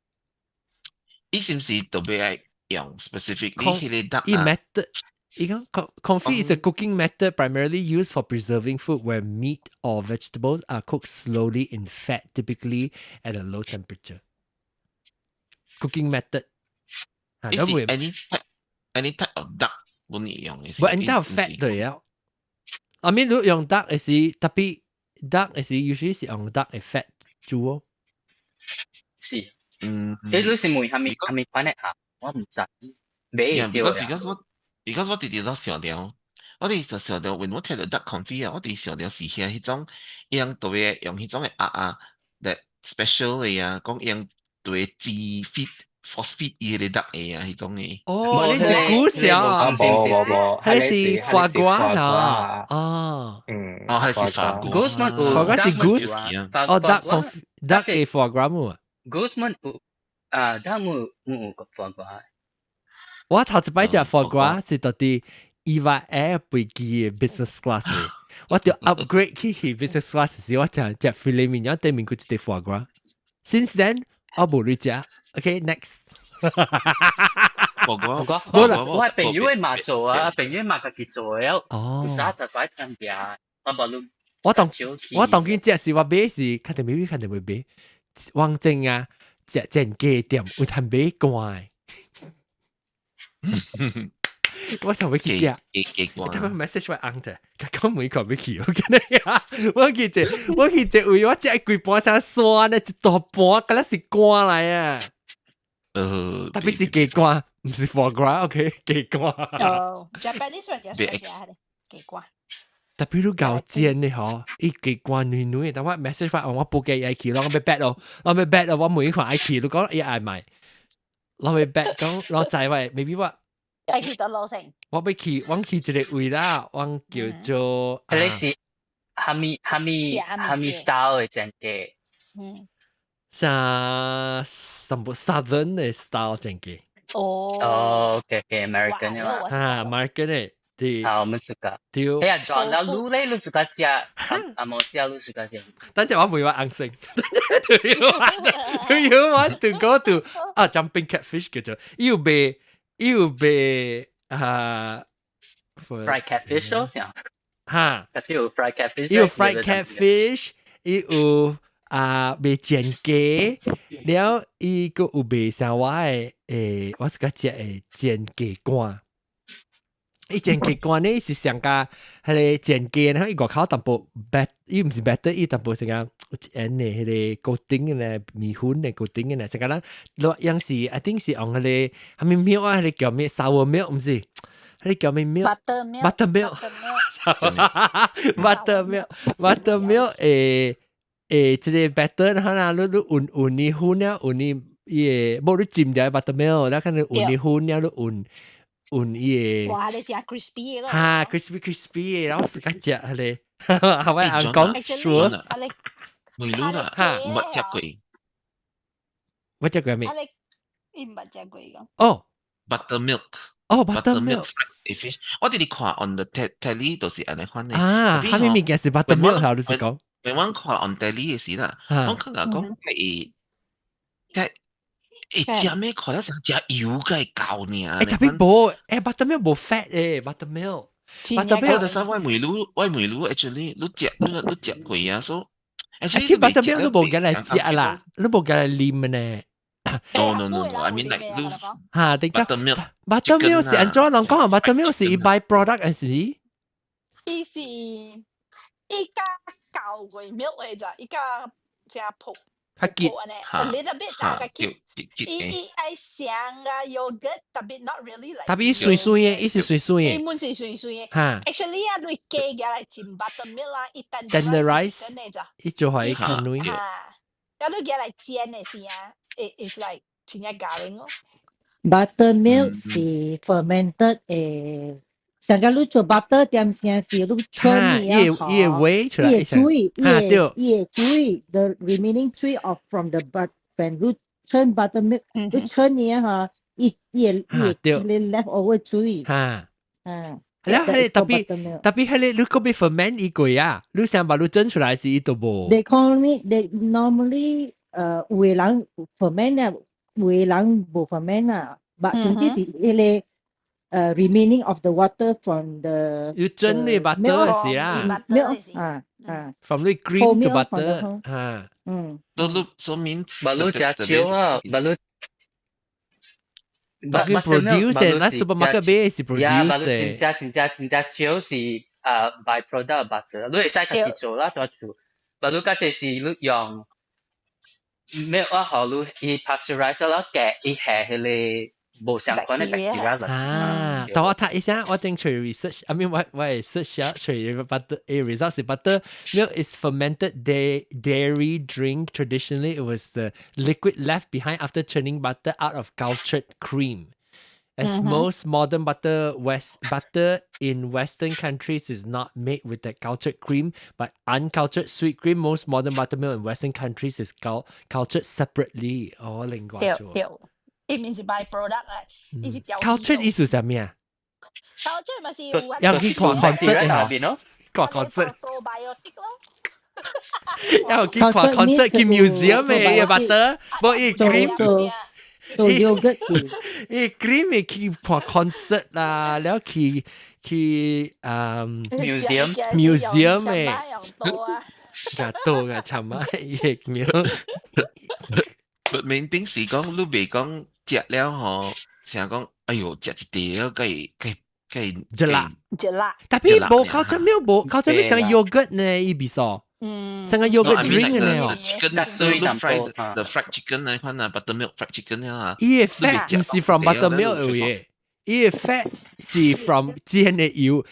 伊是毋是特別愛用 specifically 彼个 duck 伊 method 伊講 confit is a cooking method primarily used for preserving food where meat or vegetables are cooked slowly in fat, typically at a low temperature. Cooking method. 伊是 any type of duck 本用嘅。唔，any type of fat 對啊。I mean 你用 duck 是特別 duck 是 usually 是用 duck 嘅 fat 煮哦。是。嗯。你是問蝦米款的鴨？我毋知。未對啊。 because 我直直都想著，我哋就想著，when 我聽到 duck confit 啊，我哋想著是遐彼種，伊人特別用彼種的鴨啊，that special 的啊，講伊人特別煮 feed force feed 伊个 duck 的啊，彼種的。哦，你是 goose 啊？無無無，彼是 foie gras 啊？哦，嗯，哦，彼是 foie gras。 goose 嘛有 foie gras 是 goose，哦，duck confit duck 的 foie gras 嘛。 goose 嘛有啊，duck 冇有個 foie gras。我頭一擺食 foie gras 是到佇 Eva Air 飛機的 business class，我就 upgrade 去 business class 時，我食食 filet mignon 對面閣一塊 foie gras。Since then 我無去食。OK，next。無我無啦，我朋友會嘛做啊，朋友嘛家己做的，哦，有啥特擺聽下，我無論。我當今食是我買是，肯定買，肯定會買。王正啊，食煎雞店有通買肝。我想欲去食，他們 message 我翁者，佢講每個欲去，我見你啊，我去這位，我食規盤啥酸呢，一大盤，敢若是肝來啊。特別是雞肝，毋是 foie gras，OK，雞肝。哦，Japanese 或者是食雞肝。特別你夠煎的嗬，伊雞肝軟軟的，但我 message 發我報機愛去，我欲 bet 咯，我欲 bet 咯，我每款愛去，你講伊愛買，我欲 bet 講我知喂，maybe 我。愛去到老城。我欲去，我去一个位啦，我叫做。彼是蝦米 style 的煎雞？啥什麼 Southern 的 style 煎雞？哦。哦，OK，American 的嘛。啊，American 的。對。啊，我們自家。對。哎呀，轉到滷咧，你自家食，啊無食你自家食。等陣我問我翁生。Do you want to go to 啊 Jumping Catfish 叫做，伊有賣，伊有賣啊，fried catfish 咯，像。哈。有 fried catfish。伊有 fried catfish，伊有啊賣煎雞，了伊閣有賣啥我的誒，我自家食的煎雞肝。伊煎雞肝呢是上加彼个煎雞，然後伊外口淡薄 bat，伊毋是 batter，伊淡薄是講有的彼个 coating 的麵粉的 coating 的，成個咱落樣是，I think 是用彼个蝦米 milk 啊，彼个叫咩 sour milk 毋是？彼个叫咩 milk？ Buttermilk。 Buttermilk，buttermilk，buttermilk 誒，這个 batter 可能你混混呢粉了，混呢伊個無你浸入 buttermilk，แล้ว可能混呢粉了，你混。混伊個，哇！你食 crispy 咯，哈 crispy crispy 然後自家食彼个，係咪翁講說？梅魯啦，哈，毋捌食過，捌食過未？伊毋捌食過個。哦，buttermilk，哦，buttermilk fish，我直直看 on the telly 都是按呢款的。啊，蝦米物件是 buttermilk 係你是講？我看 on telly 的時啦，我感覺講係係。欸，食咩看了像食油個膠爾。欸，特別無，欸，buttermilk 無 fat 誒，buttermilk。 buttermilk 就是我問你，我問你，actually 你食過啊？所以 actually buttermilk 你無共來食啦，你無共來啉呢。 No, I mean like 你嚇，等下 buttermilk buttermilk 是按怎人講啊？buttermilk 是 by product 還是？伊是伊加膠過 milk 的咋，伊加食泡。較結，a little bit 啊，較結，伊伊愛像個 yogurt，tapi not really like。 Tapi 伊水水的，伊是水水的。伊滿是水水的。哈。 Actually 啊，你加起來浸 buttermilk 啦，伊 tenderize，伊做予伊較軟。哈，啊，你加來煎的時啊，it is like 真正加零哦。 Buttermilk 是 fermented 的。上個你做 butter 點聲是你 churn 伊伊會味出來，伊水，伊伊水，the remaining 水 of from the but when 你 churn buttermilk，你 churn 呢嚇，伊伊伊伊 left over 水。哈，嗯。了，彼個 tapi tapi 彼個你閣欲 ferment 伊過啊？你想把你整出來是伊都無。 They call me, they normally 有的人 ferment 啊，有的人無 ferment 啊，but 總之是彼個。Remaining of the water from the 要蒸你 butter 是啦，milk 啊啊，from the cream to butter 啊，嗯，都都說明， But 你食少啊，but 你但佢 produce 咱 supermarket 買是 produce ，but 你真正真正真正少是啊 by product butter，你會使家己做啦，佇厝，but 你較濟是你用 milk 啊，予你伊 pasteurize 了，加伊下彼個。無相關的 bacteria 啊！等我睇一下，我正揣 research，I mean 我我 search 下揣 butter 誒 result 是 butter milk is fermented dairy drink. Traditionally, it was the liquid left behind after churning butter out of cultured cream. As most modern butter in Western countries is not made with that cultured cream, but uncultured sweet cream. Most modern buttermilk in Western countries is cultured separately. 哦，另外對對。伊毋是 by product 啊，伊是調。 Cultured 意思啥物啊？Cultured 嘛是有要去看 concert 的看 concert。 Probiotic 咯。要去看 concert 去 museum 的 butter，無伊 cream 做做 yogurt 伊 cream 會去看 concert 啦，了去去museum museum 的，個多個尋啊，疫苗。 But main thing 是講你袂講食了吼，成日講，哎喲，食一塊了，計計計熱辣熱辣。 Tapi 無 culture milk 無 culture milk 像 yogurt 呢，伊比數。像個 yogurt drink 呢哦。 Chicken the fried the fried chicken 那款啊，buttermilk fried chicken 啊。伊個 fat 毋是 from buttermilk 嘅，伊個 fat 是 from 煎的油。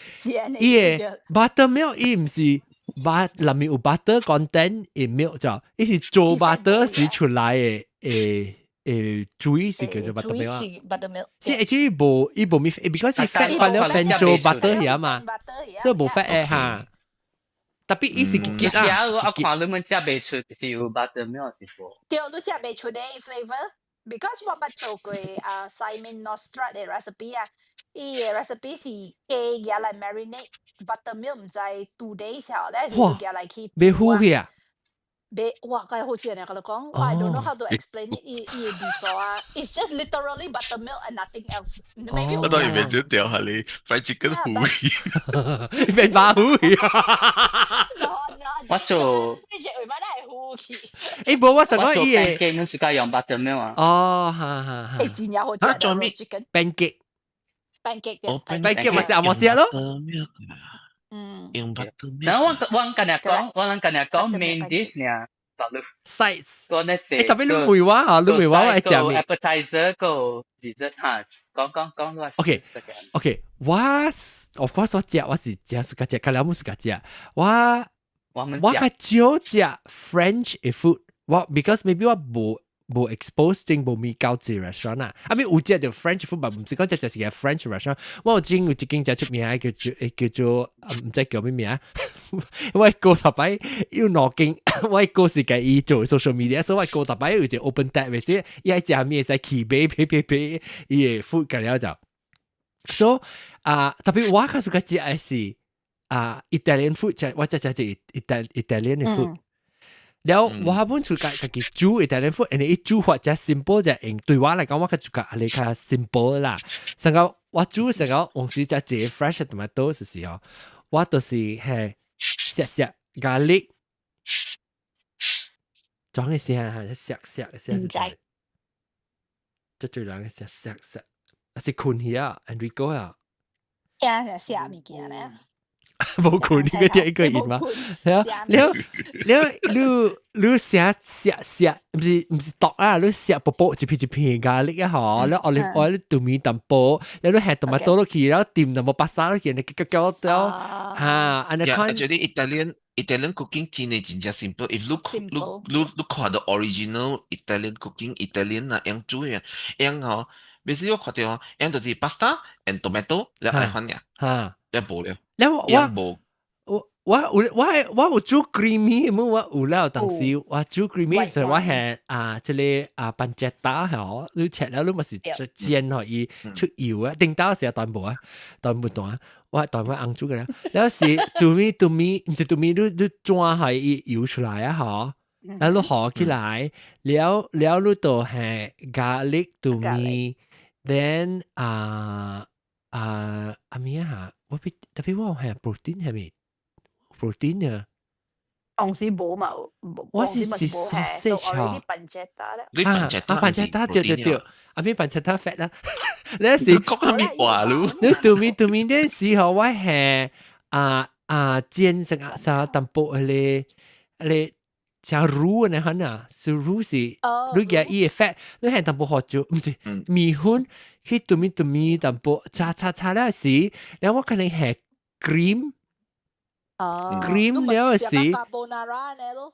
伊個 buttermilk 伊毋是 but 內面有 butter content in milk 就，伊是做 butter 時出來的誒。誒水是叫做 buttermilk 啊，是 actually 無伊無咪，because 伊 fat 把了變做 butter 遐嘛，所以無 fat 的哈。Tapi 伊是結結啊。我看你們食袂出是有 buttermilk 是無？對，你食袂出的 flavor，because 我捌做過啊 Simon Nostra 的 recipe 啊，伊的 recipe 是加嘢來 marinate buttermilk 毋知 2 days 後，咧是加來去。袂糊去啊？袂，哇，該好食呢！佮你講，I don't know how to explain it 伊伊的味素啊，It's just literally buttermilk and nothing else。我當然未准掉下你 fried chicken 糊去，變馬糊去。我做，糊去。誒，無我想講伊個 pancake 你是該用 buttermilk 啊？哦，哈哈哈。誒，真正好食。啊，做咩？pancake。 Pancake。哦，pancake 咪是阿莫食咯。用 buttermilk。然後我我今日講，我諗今日講 main dish 呢。 Sides。個呢隻，特別你問我嚇，你問我我會食咩？Appetizer 個 dessert 嚇，講講講我。 OK OK，我 of course 我食我是食自家食，較了冇自家食。我我較少食 French 的 food，我 because maybe 我無無 expose 正無咪到這 restaurant 啊，I mean 有食著 French food，毋是講食食是個 French restaurant。我有真有一間誠出名的叫做叫做毋知叫咩名，我過頭擺有兩間，我個是共伊做 social media，所以我過頭擺有一個 open tab 的時，伊愛食物會使去買買買買伊的 food 個了就。So 啊，特別我較喜歡食的是啊 Italian food，食我食食是 Italian 的 food。了我本厝家家己煮 Italian food，因為伊煮法誠 simple 就用對我來講，我較煮較阿較 simple 啦。成個我煮成個往時食一個 fresh tomato 時候，我就是係削削 garlic，裝嘅聲係削削聲，毋知。這最人削削削，還是困去啊，Enrico 啊。聽成寫物件咧。無困，你個聽一個音嘛？了了了，你寫寫寫，毋是剁啊，你寫薄薄一片一片 garlic 啊嗬，了 olive oil 你豆米淡薄，了你下 tomato 落去，了掂淡薄 pasta 落去，你攪攪攪嚇，按呢款。 Actually Italian cooking 真係真正 simple。If 你看到 original Italian cooking Italian 啊，樣煮嘅，樣嗬，basically 我看到樣就是 pasta and tomato，了按呢款爾，了無了。了我我我有我我有煮 creamy，冇我有了當時我煮 creamy 就我係啊，這個啊 pancetta 嗬，你切了你咪是煎嗬，伊出油啊，頂到時啊斷無啊，斷不斷，我斷我翁煮嘅啦，了是豆米豆米，毋是豆米，你轉係伊油出來啊嗬，然後你學起來，了了你就係 garlic 豆米，then 啊啊啊咩啊？我比特別我係 protein 係咪？protein 啊？當時無嘛，我是 sausage 啊。你 pancetta 啊，pancetta 對對對，啊咩 pancetta fat 啦？你是講下咩話咯？你對面對面嗰時候，我係啊啊煎成啊啥淡薄迄個迄個像滷呢款啊，是滷是，你夾伊個 fat，你係淡薄好酒，毋是麵粉去對面對面淡薄炒炒炒了時，然後我可能係 cream。cream 了時，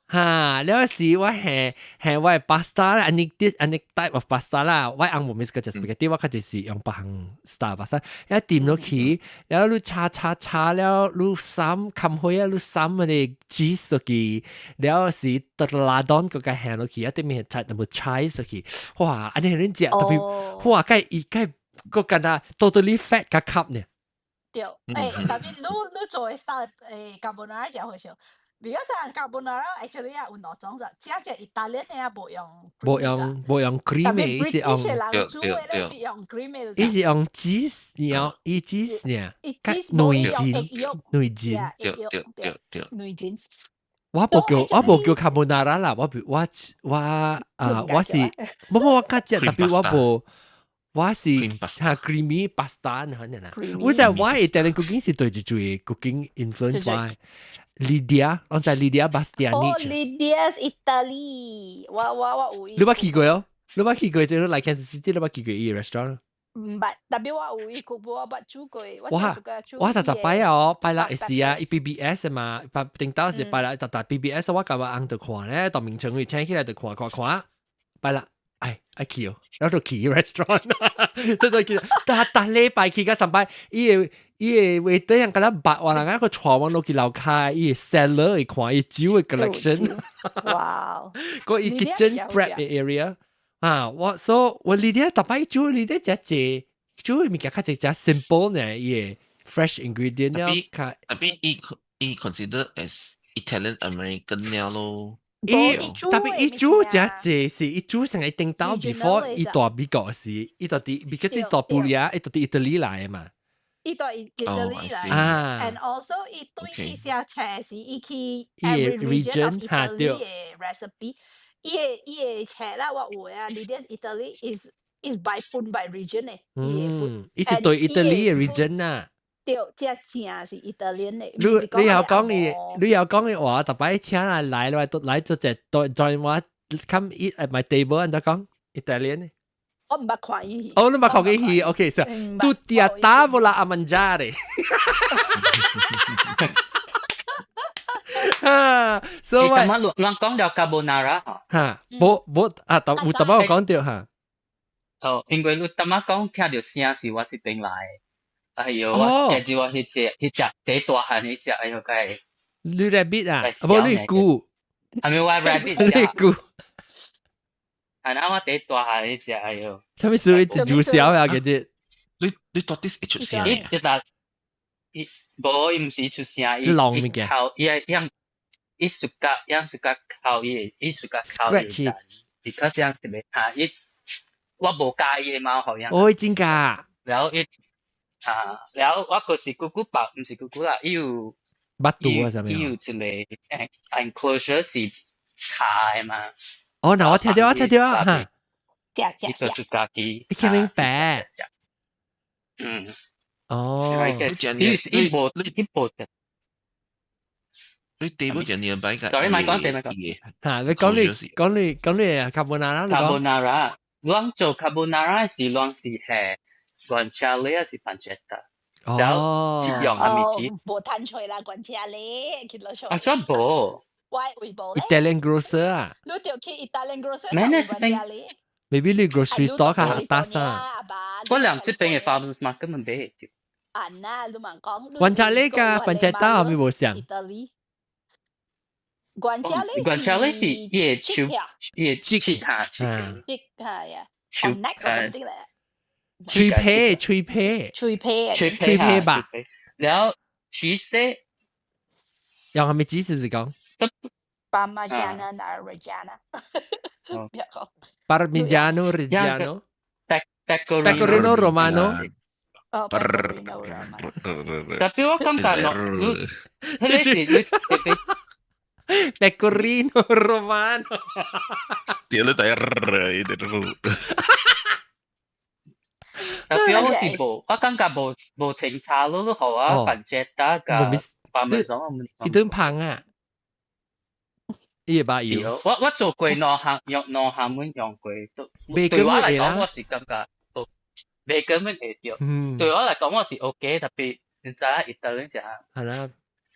哈了時我係係我 pasta 啦，按呢啲按呢 type of pasta 啦，我翁無咪是個 spaghetti，我較就是用別項 style pasta，一掂落去，然後你炒炒炒了，你摠冚開啊，你摠嗰啲 cheese 落去，了時得拉當個個下落去，一啲面係淡薄 chives 落去，哇！按呢恁食特別，哇！該伊該個敢若 totally fat 甲吸呢。對，特別你做的 style carbonara 真好笑。because carbonara actually 也有兩種，只只意大利的也無用，無用 cream 的，伊是用，人煮的咧是用 cream 的，伊是用 cheese，然後伊 cheese 呢，較內筋，內筋，對對對對，內筋。我無叫 carbonara 啦，我我我啊我是，無無我較食，特別我無。我是嚇 creamy pasta 呢，可能啦。我就我 Italian cooking 是對住住 cooking influence 我。Lydia，我就 Lydia Bastianich。哦，Lydia's Italy，我有。你捌去過哦？你捌去過？就來 Kansas City，你捌去過伊 restaurant？毋捌，特別我有伊佢我捌煮過。我我逐逐擺哦，拜六是啊，伊 PBS 嘛，拜頂到是拜六逐逐 PBS，我共我翁就看咧，到明城會請起來就看看看，拜六。哎，愛去哦，然後就去 restaurant，對對去，逐逐禮拜去甲三擺，伊個話對樣敢若捌我人啊個帶我落去樓跤，伊個 cellar 會看伊酒的 collection。哇！個伊 kitchen prep 的 area 啊，我所以我呢啲逐擺煮呢啲食濟，煮的物件較濟食 simple 呢，伊個 fresh ingredient 了較。特別伊 consider as Italian American 了咯。伊特別伊煮真濟是伊煮成個頂到 before 伊蹛美國時，伊蹛佇 because 伊蹛布利亞，伊蹛佇意大利來的嘛。伊蹛意大利來，and also 伊對去寫冊時，伊去 every region of Italy 的 recipe，伊的冊啦，我有啊，Lydia's Italy is by 分 by region 的，嗯，伊是對意大利的 region 啊。對，這正是意大利的。你有講嘅話，特擺請人來來來做隻 join 我 come eat at my table，按怎講？Italian。我毋捌看伊戲。哦，你捌看伊戲？OK，是。Tutti a tavola a mangiare。啊，所以我咁啊，講到 carbonara 嗬。嚇，無無啊，有淡薄有講到嚇。哦，因為你淡仔講聽到聲是我這邊來。哎喲，我記住我彼隻第大漢彼隻，哎喲，該。你 rabbit 啊？無你龜。係咪我 rabbit？你龜。係啊，我第大漢彼隻，哎喲。啥物事？你煮小啊？其實。你到底會出聲伊一但伊無伊毋是出聲，伊伊哭，伊愛用伊暑假用暑假哭伊，伊暑假哭伊陣，伊較這樣特別嚇伊，我無佮意的貓好樣。哦，真㗎。然後伊。啊，然後我嗰時姑姑爸，毋是姑姑啦，伊有捌拄啊，啥物？伊有一個 enclosure 是柴的嘛。哦，那我聽到，我聽到啊，哈。伊就是家己。你聽明白？嗯。哦。伊是伊無伊無你 table 就 nearby 㗎。 Sorry，咪講，咪講。嚇，你講你講你講你 carbonara，你講。 Carbonara，咱做 carbonara 是咱是係 guanciale 還是 pancetta？哦，用係咪？無炭脆啦，guanciale，去落啊，真無。喂，微博咧？Italian grocer 啊？你就去 Italian grocer。咩呢？這邊？Maybe 你 grocery store 較打啥？我兩這邊嘅 farmers market 根本買到。啊，那你問講。 Guanciale 佮 pancetta 係咪無像？Guanciale ，guanciale 是伊個手，伊個切下切下呀，手誒，脆皮脆皮脆皮脆脆皮吧。然後其實用係咪指是講？Parmigiana Reggiana，唔要講。 Parmigiano Reggiano。 Pecorino Romano。哦，Pecorino Romano。特別我感覺落，你，迄個是你特別。 Pecorino Romano。掉你第一，特別我是無，我感覺無無清炒咯，你予我 pancetta 佮 Parmesan。伊頓芳啊！伊會把油。我做過兩項，用兩項阮用過，都對我來講，我是感覺，袂根本會著。對我來講，我是 OK，特別你知影意大利食。係啦，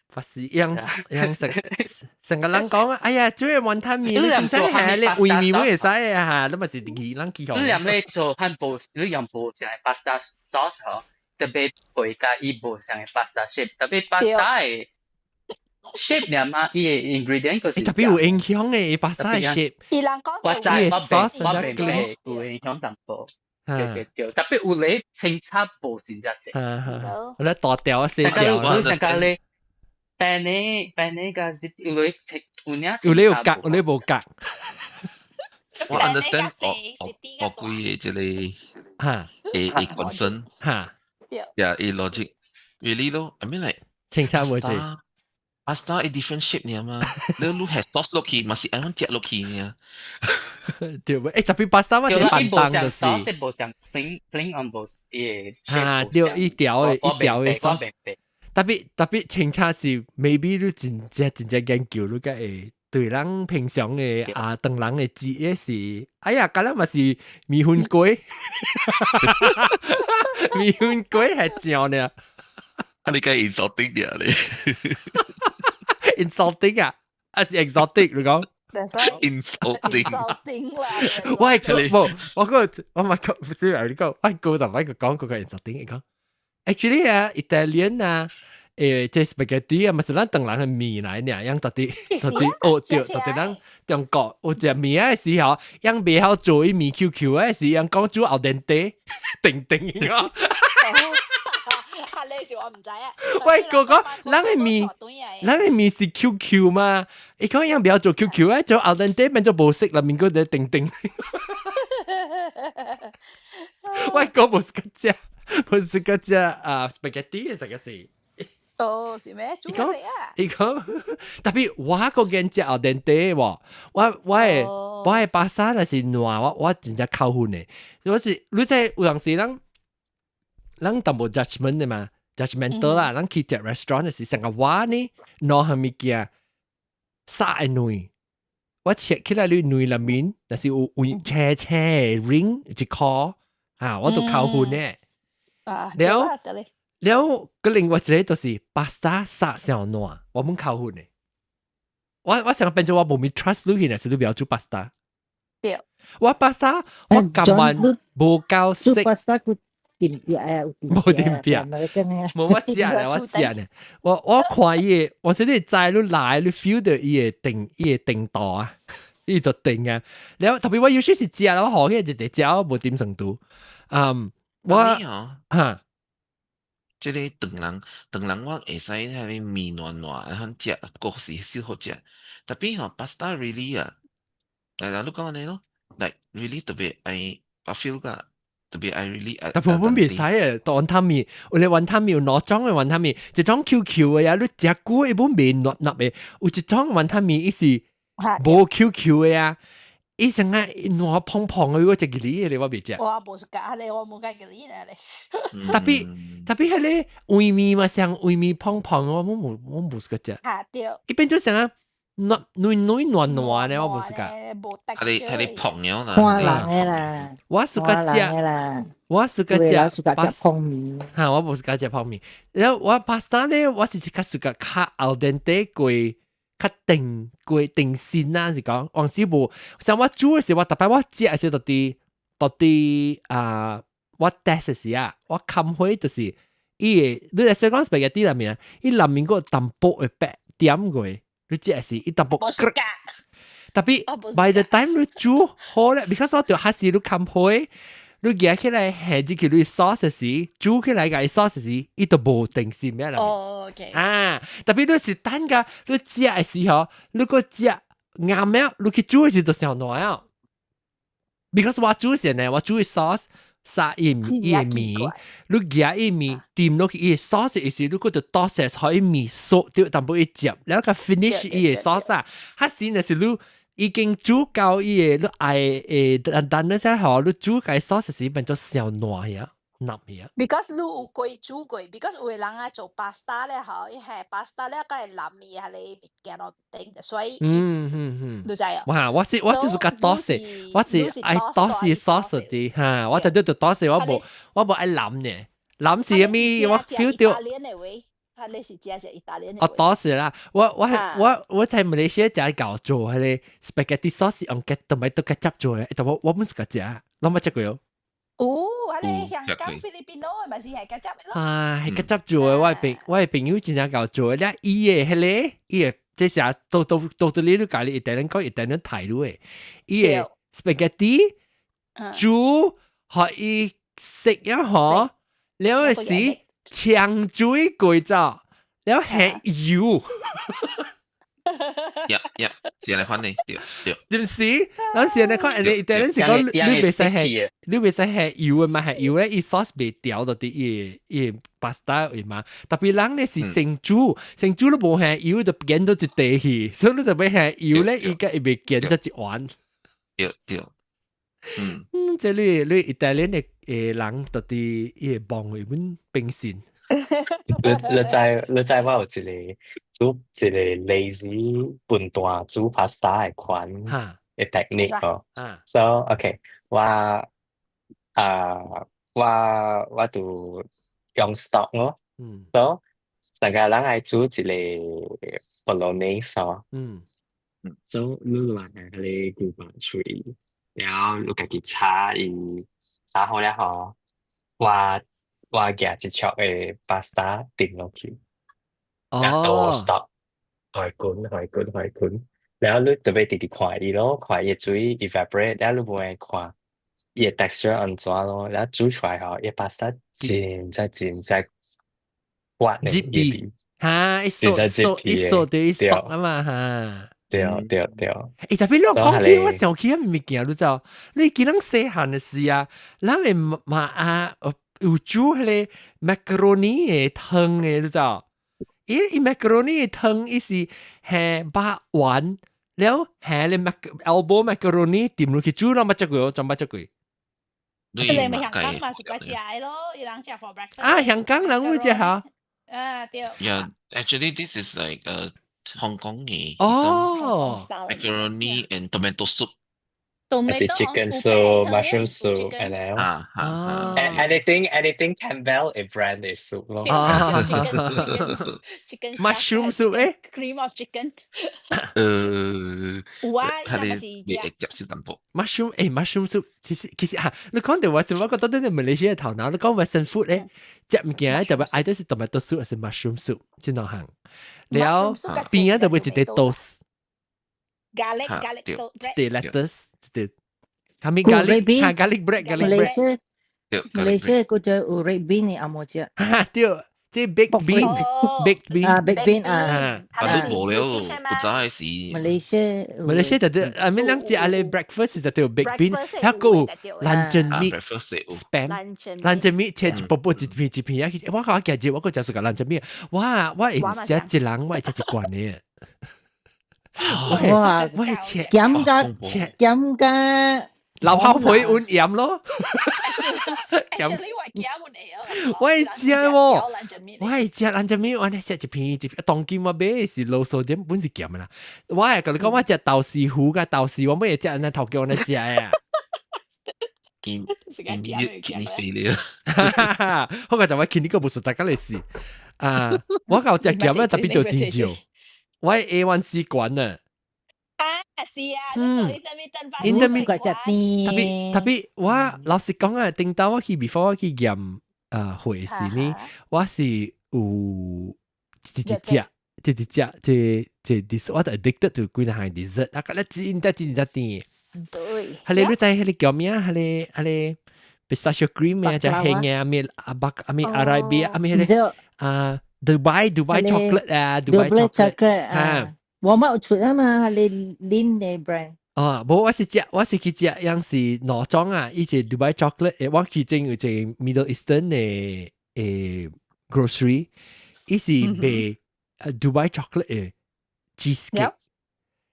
不是樣樣食，成個人講，哎呀，做雲吞麵，你真真係你煨麵會使啊嚇，你咪是魚人幾好。你連咧做漢堡，你用無像 pasta sauce 嗬，特別會佮伊無像 pasta shape，特別 pasta 的 shape 爾嘛，伊的 ingredient 個是特別有影響嘅 pasta shape。伊人講我知我明我明有影響淡薄。對對對，特別有咧清炒無真正濟。我咧大條細條。你大家咧，penne penne 個是有咧清有領有咧有夾，有咧無夾。我 understand 我我規個這個會本身呀，伊 logic really 咯，I mean like 清炒無濟。 Pasta 係 different shape 爾嘛，你你係 sauce 落去，嘛是按樣食落去爾。對，誒，特別 pasta 嘛，啲便當就是。 sauce 無像 plain plain 按無伊嚇，對，一條的一條的 sauce。特別特別清炒是 maybe 你真正真正研究，你才會對人平常的啊，當人的記憶是，哎呀，敢若嘛是麵粉粿，麵粉粿係正呢。啊，你計 insulting 啲咧？insulting 啊，還是 exotic 你講？insulting。 insulting 啦！我係無，我個我咪講，不是你講，我個就咪個講嗰個 insulting，伊講，actually 啊，Italian 啊。誒，這 spaghetti 啊，咪是咱唐人的麵來爾，樣到底到底哦對，到底咱中國有食麵的時候，樣袂曉做伊麵 Q Q 的時，樣講煮 al dente，定定個。係你是我唔知啊。喂，哥哥，咱的麵，咱的麵是 Q Q 嘛？伊講樣袂曉做 Q Q 啊，做 al dente 變做無色啦，麵個在定定。喂，哥無是個只，無是個只啊 spaghetti 這個是。哦，是咩？煮食啊？伊講特別我個見食 al dente 喎，我的 pasta 若是爛，我真正扣分的。我是你知有陣時咱咱淡薄 judgment 的嘛，judgmental 啦，咱去食 restaurant 的時，成個我呢攞下物件殺的軟，我切起來你軟內面，但是有青青的 ring 一顆，啊，我都扣分的。啊，了了，個另外一個就是 pasta 殺上爛，我們扣分的。我想變做我無咪 trust 你去，是你不要煮 pasta。對。我 pasta 我甘願無夠煮色， pasta 佢點點啊？無點點，無我食咧，我食咧。我看伊的，我說你知你來，你 feel 到伊的定，伊的定度啊，伊就定啊。了特別我有時是食，我好起一直食，我無點程度。嗯，我哈。這個唐人，唐人我會使迄個麵軟軟，通食，國是小好食。特別吼，pasta really 啊，來來，你講按呢咯，like really 特別愛，我 feel 個特別愛 really 特別我袂使啊，當雲吞麵，有咧雲吞麵有兩種的雲吞麵，一種 Q Q 的呀，你食久伊本袂軟軟的；有一種雲吞麵伊是無 Q Q 的啊，伊成個軟蓬蓬嘅，我食結你嘅，我袂食。我無是咖咧，我冇介結咧咧。 Tapi tapi 彼個畫面嘛，像畫面蓬蓬，我無是個食。嚇對。伊變做成啊軟軟軟軟軟咧，我無是個。係你朋友啦。看人嘅啦，我是個食，我是個食，食泡麵。嚇，我無是個食泡麵。然後我 pasta 咧，我是較是個較 al dente 過。較定過定身啊，是講黃師傅，像我煮嘅時，我特別我食嘅時，到底啊，我 test 時啊，我冚火就是伊個，你來說講 spaghetti 內面啊，伊內面個淡薄會白點過，你食嘅時伊淡薄。Tapi by the time 你煮好咧，because 我就還是你冚火，你夾起來下入去你 sauce 時，煮起來個 sauce 時，伊就無定心咩啦。哦，OK。啊，特別你是等個你食嘅時候，你個食硬咩？你去煮嘅時就上軟啊。Because 我煮時呢，我煮 sauce 撒伊伊麵，你夾伊麵掂落去伊 sauce 嘅時，你個就倒勢可以麵熟，就淡薄一接，然後個 finish 伊個 sauce 啊，還是呢是你已經煮到伊個，你愛誒，但但那時候你煮個 sauce 時變做小軟呀，腍呀。 Because 你有過煮過，because 有的人啊做 pasta 咧吼，伊係 pasta 咧，佢係淋伊係你物件落頂，所以你知啊？哇！我是屬較多勢，我是愛多勢 sauce 的哈，我就都就多勢，我無愛淋呢，淋是啥物？我 feel 到。你是食食意大利哦，多是啦，我喺馬來西亞食搞做彼个 spaghetti sauce 用 tomato ketchup 做的，但我毋是個食，攏捌食過哦。有，彼个香港菲律賓咯，嘛是係 ketchup 咯。啊，係 ketchup 做的，我的朋友真正𠢕做的，了伊的彼个，伊的這是啊，都都你都教你意大利講意大利態度的，伊的 spaghetti 煮，予伊食了吼，了時搶水過走。了下油，呀呀，是來款呢，對對。就是，咱是來看，你但是講你袂使下油的嘛，下油咧，伊 sauce 袂掉到佇伊 pasta 的嘛。特別人咧是先煮，先煮都無下油，就變到一地去，所以你特別下油咧，伊個伊袂見咗一碗。對對，嗯。嗯，這你意大利的誒人到底伊會望會阮平信。你知我有一個煮一個 lazy 笨蛋煮 pasta 的款的 technique 哦。So OK，我啊我就用 stock 咯。So 成個人愛煮一個 bolognese 哦。So 你拿彼个牛肉喙，然後你家己炒伊，炒好了後，我夾一撮的 pasta 丟落去，然後 stock，予伊滾，予伊滾，予伊滾，然後你就欲直直看伊咯，看伊的水 evaporate，然後你無愛看伊的 texture 按怎咯，然後煮出來吼，伊 pasta 真正真正滑的，入味，哈，一索索一索就一 stock 啊嘛，哈。對對對。欸，特別你講起，我想起彼物件，你知道？你記咱細漢的時啊，咱會嘛啊，有煮彼个 macaroni 的湯的，你知道？伊 macaroni 的湯，伊是下肉丸，了下咧 mac elbow macaroni 掂落去煮，攏捌食過，怎捌食過？這個咪香港嘛是個食的咯，伊人食 for breakfast。啊，香港人會食嚇。啊，對。 Yeah, actually this is like a 香港嘅哦，macaroni and tomato soup。 還是 chicken soup, mushroom soup, and then 啊啊 anything Campbell 的 brand 的 soup 咯。啊 chicken mushroom soup 誒，cream of chicken。有啊，佢哋你會接受淡薄。 mushroom 誒，mushroom soup 其實嚇，你講到我，我覺得你馬來西亞頭腦，你講 Western food 咧，食物件特別愛都是 tomato soup 還是 mushroom soup，這兩項。了邊仔就會一塊 toast。 Garlic garlic 一塊 lettuce，一塊。係咪 garlic？嚇 garlic bread，garlic bread。馬來西亞嗰隻有 red bean 的紅毛食。哈對，這 baked bean，baked bean 啊，baked bean 啊。啊，都無了，有早時。馬來西亞，馬來西亞就對，I mean 咱食阿咧 breakfast 就對 baked bean，還個有 luncheon meat，spam，luncheon meat 切一薄薄一片一片啊！我講今日我閣食是個 luncheon meat，哇！我會食一人，我會食一罐的。哇！我係切鹹甲切鹹甲流口水碗鹽咯。鹹，我會食喎，我會食蘭仔麵，我咧食一片一片，當今我買的是 low sodium 本是鹹的啦。我會共你講，我食豆豉糊佮豆豉，我每日食按呢頭叫按呢食的。 Kidney failure。好個就我 kidney 個無數大家嚟試啊！我夠食鹹啊，特別就甜少。我 A1C 懸啊。啊，是啊，嗯， intermediate 食甜。特別特別，我老實講啊，頂當我去 before 我去驗啊血時呢，我是有直直食，直直食，這這 dessert 我就 addicted to 幾項 dessert，啊，覺得真真真真甜。對。係你你知彼個叫咩啊？彼個彼個 pistachio cream 啊，就興嘅啊咩阿伯啊咩阿拉伯啊咩彼個啊 Dubai chocolate 啊，Dubai chocolate 啊。我冇出啊嘛，你 Lindt 的 brand。哦，無，我是食，我是去食，樣是兩種啊，伊是 Dubai chocolate，我去前有一個 Middle Eastern 的grocery，伊是賣 Dubai chocolate 的 cheesecake。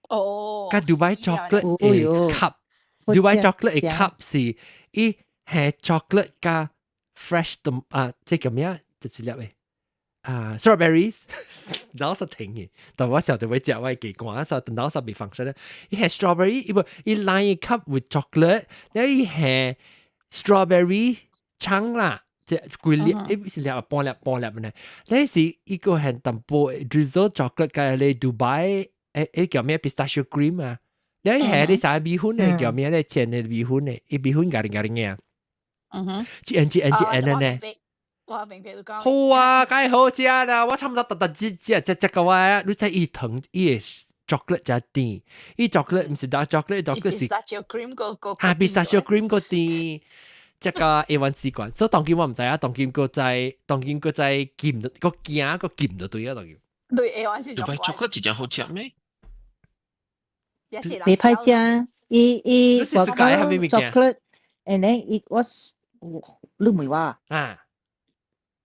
哦。佮 Dubai chocolate 的 cup，Dubai chocolate 的 cup 是伊係 chocolate 加 fresh 的啊，這叫咩啊？一粒的。啊，strawberries，腦實停嘅，但我時候就會食我會記掛，時候腦實未 function 咧。伊係 strawberry，伊無伊 line cup with chocolate，然後伊係 strawberry 橙啦，即係幾粒，伊是粒半粒半粒呢。你是伊個係淡薄 drizzle chocolate 佮你 Dubai 叫咩 pistachio cream 啊？你係你啥米粉咧？叫咩咧？煎的米粉咧？伊米粉咖喱咖喱嘅。一按一按一按呢？我明白你講。好啊，梗係好食啦！我差唔多特特只食食食個話，你知伊糖伊個 chocolate 誠甜，伊 chocolate 毋是 dark chocolate，chocolate 是 pistachio cream 個個。哈，pistachio cream 個甜，這個 A1C 懸，所以當今我毋知啊，當今閣在，當今閣在減，閣驚閣減就對啊，當今。對 A1C 就 chocolate 真正好食咩？袂歹食，伊伊我 chocolate，and then it was 你問我啊？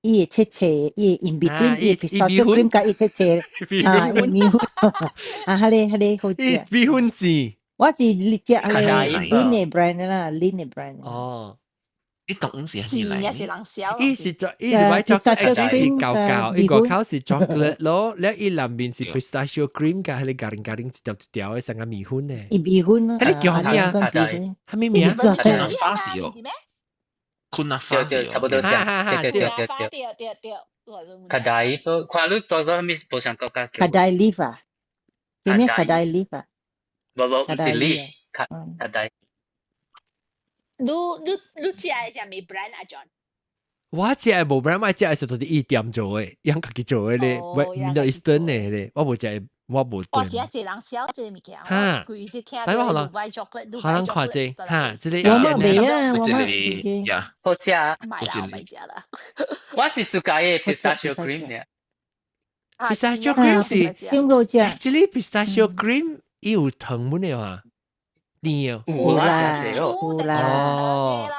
伊會切切，伊會 in between，伊會 pistachio cream 佮伊切切，啊，伊米粉，啊，彼個彼個好食。米粉子，我是食彼個 Lindt 的 brand 啦，Lindt 的 brand。哦，伊當是係來？是人燒。伊是做伊是買 chocolate 是厚厚，伊外口是 chocolate 咯，了伊內面是 pistachio cream 佮彼個咖喱咖喱一條一條的，像個米粉呢。伊米粉彼個叫咩啊？啥物名？花是哦。困啊，對對，差不多像，對對對對對。對對對。 Kadai 看你多多咩無相國家叫。 Kadai leaf 啊？叫咩 kadai leaf 啊？無無，毋是 leaf，卡 kadai。你你你食的是啥物 brand 啊，John？我食的無 brand，我食的是都是伊店做的，𪜶家己做的咧，Middle Eastern 的咧，我無食，我無對。我是啊，一人燒這個物件，哈，規是聽到 Dubai chocolate，可能看這，哈，這個我冇買啊，我冇。好食，買啦，買食啦。我是 suka 的 pistachio cream 呢。 pistachio cream 是邊個食？這個 pistachio cream 伊有糖分的嘛？甜哦。有啦，有啦。哦。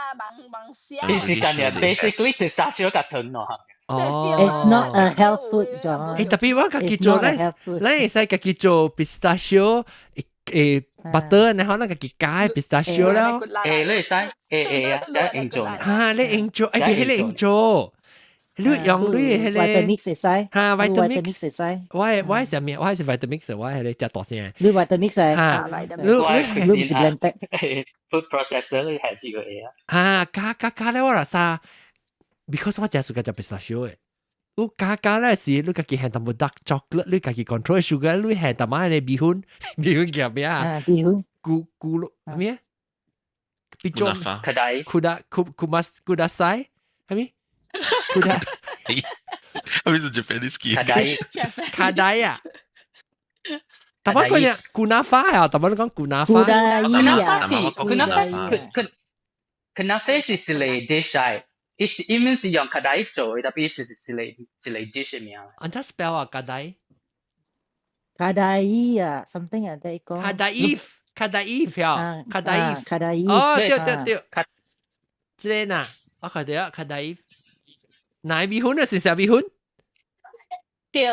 伊是干嘅，basically pistachio 佮糖咯。哦。 It's not a health food, John. 欸，特別我家己做，咱咱會使家己做 pistachio 誒 butter，然後咱家己加 pistachio 了。欸，你會使，欸欸啊，會用做。哈，你用做，欸，別彼個用做。你用你的彼個 Vitamix 會使，哈，Vitamix 會使。我的啥物？我是 Vitamix，我彼個誠大聲。你 Vitamix 哈，你你毋是 Blendtec。 Food processor 你還是個會啊。哈，加加加咧，我若啥？because 我誠喜歡食 pistachio 的。你加加咧是，你家己還淡薄 dark chocolate，你家己 control sugar，你還淡薄彼個米粉，米粉叫咩啊？啊，米粉。咕咕嚕咩？比種卡帶。庫達庫庫馬庫達塞係咪？庫達。係咪是 Japanese 卡帶。卡帶啊！淡薄講嘢，kunafa 啊，淡薄你講 kunafa。庫達伊啊，kunafa 是 kunafa 是一個 dish 來，伊是伊面是用卡帶做的，特別是一個 dish 的名。按怎 spell 啊？卡帶？卡帶伊啊，something 啊，得講。卡帶伊，卡帶伊票，卡帶伊，卡帶伊。哦，對對對，這個呐，我看到卡帶伊。奶米粉啊，是啥米粉？對。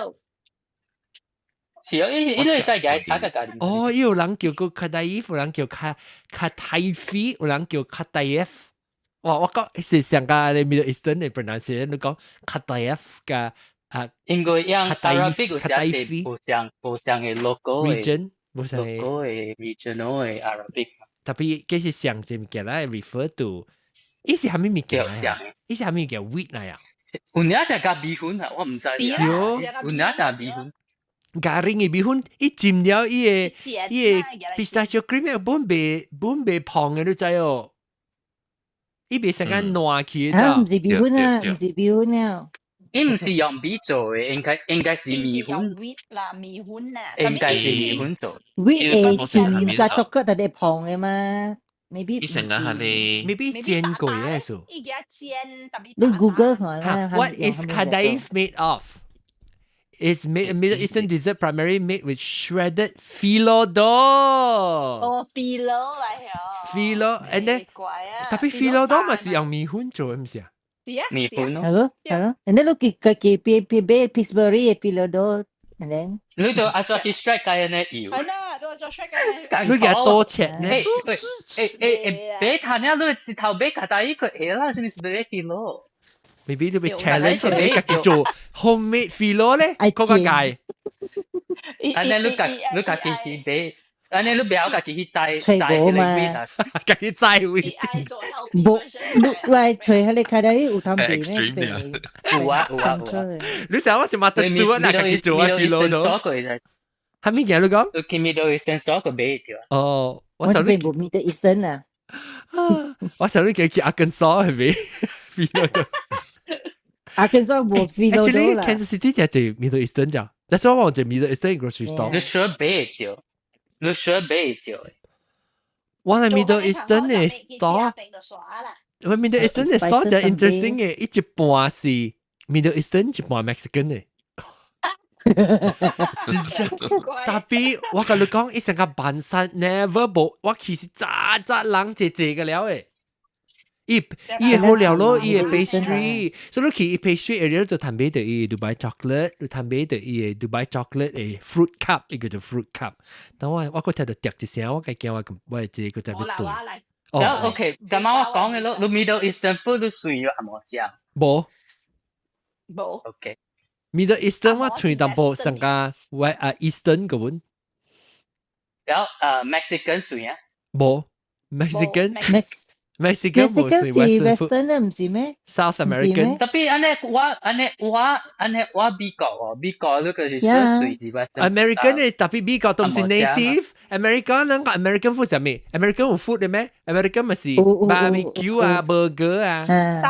是啊，伊伊你使解炒個咖喱。哦，有人叫個卡達伊夫，有人叫卡卡泰菲，有人叫卡達耶夫。哇！我講是上個你 Middle Eastern 嘅 pronunciation，你講卡達耶夫嘅啊？應該用 Arabic 有寫無相無相嘅 local region，無相 local 嘅 regional 嘅 Arabic。 Tapi 這是上隻物件來 refer to，伊是啥物物件啊？伊是啥物件 wheat 來啊？有領就加米粉啊，我毋知。有領就米粉。咖喱嘅米粉，伊浸了伊個伊個 pistachio cream 本袂本袂胖嘅，你知哦？伊袂成間爛去。啊，毋是米粉啊，毋是米粉啊。伊毋是用米做嘅，應該應該是米粉。 wheat 啦，米粉啊。應該是米粉做。 wheat 會浸加巧克力特胖嘅嘛？Maybe 伊成個係你，maybe 煎過嘅數。伊家煎特別。你 Google 看啦。 What is kadaif made of? It's made a Middle Eastern dessert primarily made with shredded phyllo dough. 哦，phyllo 嚟哦。 Phyllo and then tapi phyllo dough 嘛是用米粉做嘅，毋是啊？是啊，米粉咯。係咯，係咯。And then 你佢佢佢別別 Pillsbury 嘅 phyllo dough，and then 你就愛做去 shred 嘅呢油。係啦，都做 shred 嘅。你給多切呢？誒誒誒誒，別談了，你一頭買較大一個會啦，是毋是買 phyllo？ Maybe 你被 challenge 你家己做 homemade phyllo 咧，嗰個界。按呢你家你家己去買，按呢你不要家己去摘摘彼個 wheat 啊，家己摘 wheat。無，你來揣彼個開來有通賣咩？有啊有啊有啊。你想我是馬特做啊，家己做啊 phyllo 都。係咪嘅你講？你去 Middle Eastern store 個買著。哦，我是無 Middle Eastern 啊。我想你叫去阿根索係咪？phyllo 都。阿根索無 phyllo 啦。Actually, Kansas City 就係 Middle Eastern 咋，That's why 我就 Middle Eastern grocery store。你 sure 買著，你 sure 買著。我係 Middle Eastern 嘅 store，我 Middle Eastern 嘅 store 就 interesting 嘅，一半是 Middle Eastern，一半 Mexican 嘅。真正，tapi 我共你講，伊成個辦山 never 無，我其實早早人濟濟個了誒。伊伊好料咯，伊個 pastry，所以你去伊 pastry area 就談買到伊 Dubai chocolate，就談買到伊個 Dubai chocolate 嘅 fruit cup，伊叫做 fruit cup。等我我閣聽到滴一聲，我計驚我我這個在要對。哦，OK，咁啱我講嘅咯，你 Middle Eastern food 都算咗紅毛食？無，無。 OK。 Middle Eastern 我揣淡薄上加喂啊 Eastern 個本。然後Mexican 算啊？無，Mexican。 Mexican 無是 Western 啊，毋是咩？South American。 Tapi 按呢我按呢我按呢我美國哦，美國你個是算是 Western。 American 嘅 tapi 美國都毋是 native。American 兩個 American food 係咩？American 有 food 嘅咩？American 咪是 barbecue 啊，burger 啊。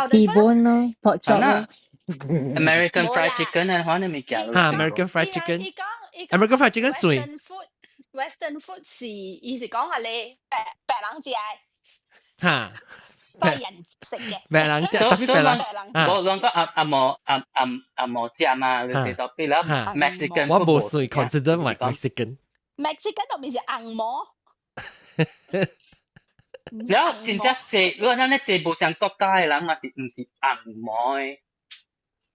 T-bone 咯，pork chop 咯。 American fried chicken 啊，可能物件。嚇，American fried chicken。American fried chicken 算。 Western food 是伊是講係你白白人食。嚇，白人食嘅。白人食，特別白人。無兩個阿阿毛阿阿阿毛食嘛，你是特別啦。Mexican 我無算 consider 為 Mexican。 Mexican 都唔是紅毛。然後真正濟，如果咱咧濟無相國家嘅人嘛是毋是紅毛嘅？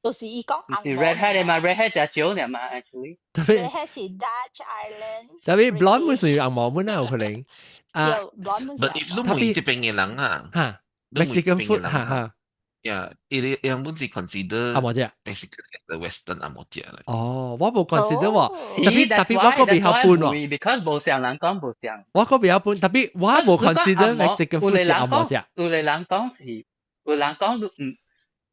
就是伊講紅是 redhead 嘅嘛，redhead 就少爾嘛，actually。特別 redhead 是 Dutch Ireland。 Tapi blonde 會屬於紅毛本啊，有可能。啊，But if 你問這邊嘅人啊，嚇，Mexican food 嚇嚇。 Yeah，伊個樣本是 consider 紅毛食 Mexican the Western 紅毛食嚟。哦，我無 consider 喎，tapi tapi 我個比較半喎。 Because 無相人講無相。我個比較半，tapi 我無 consider Mexican food 是紅毛食。有個人講是，有人講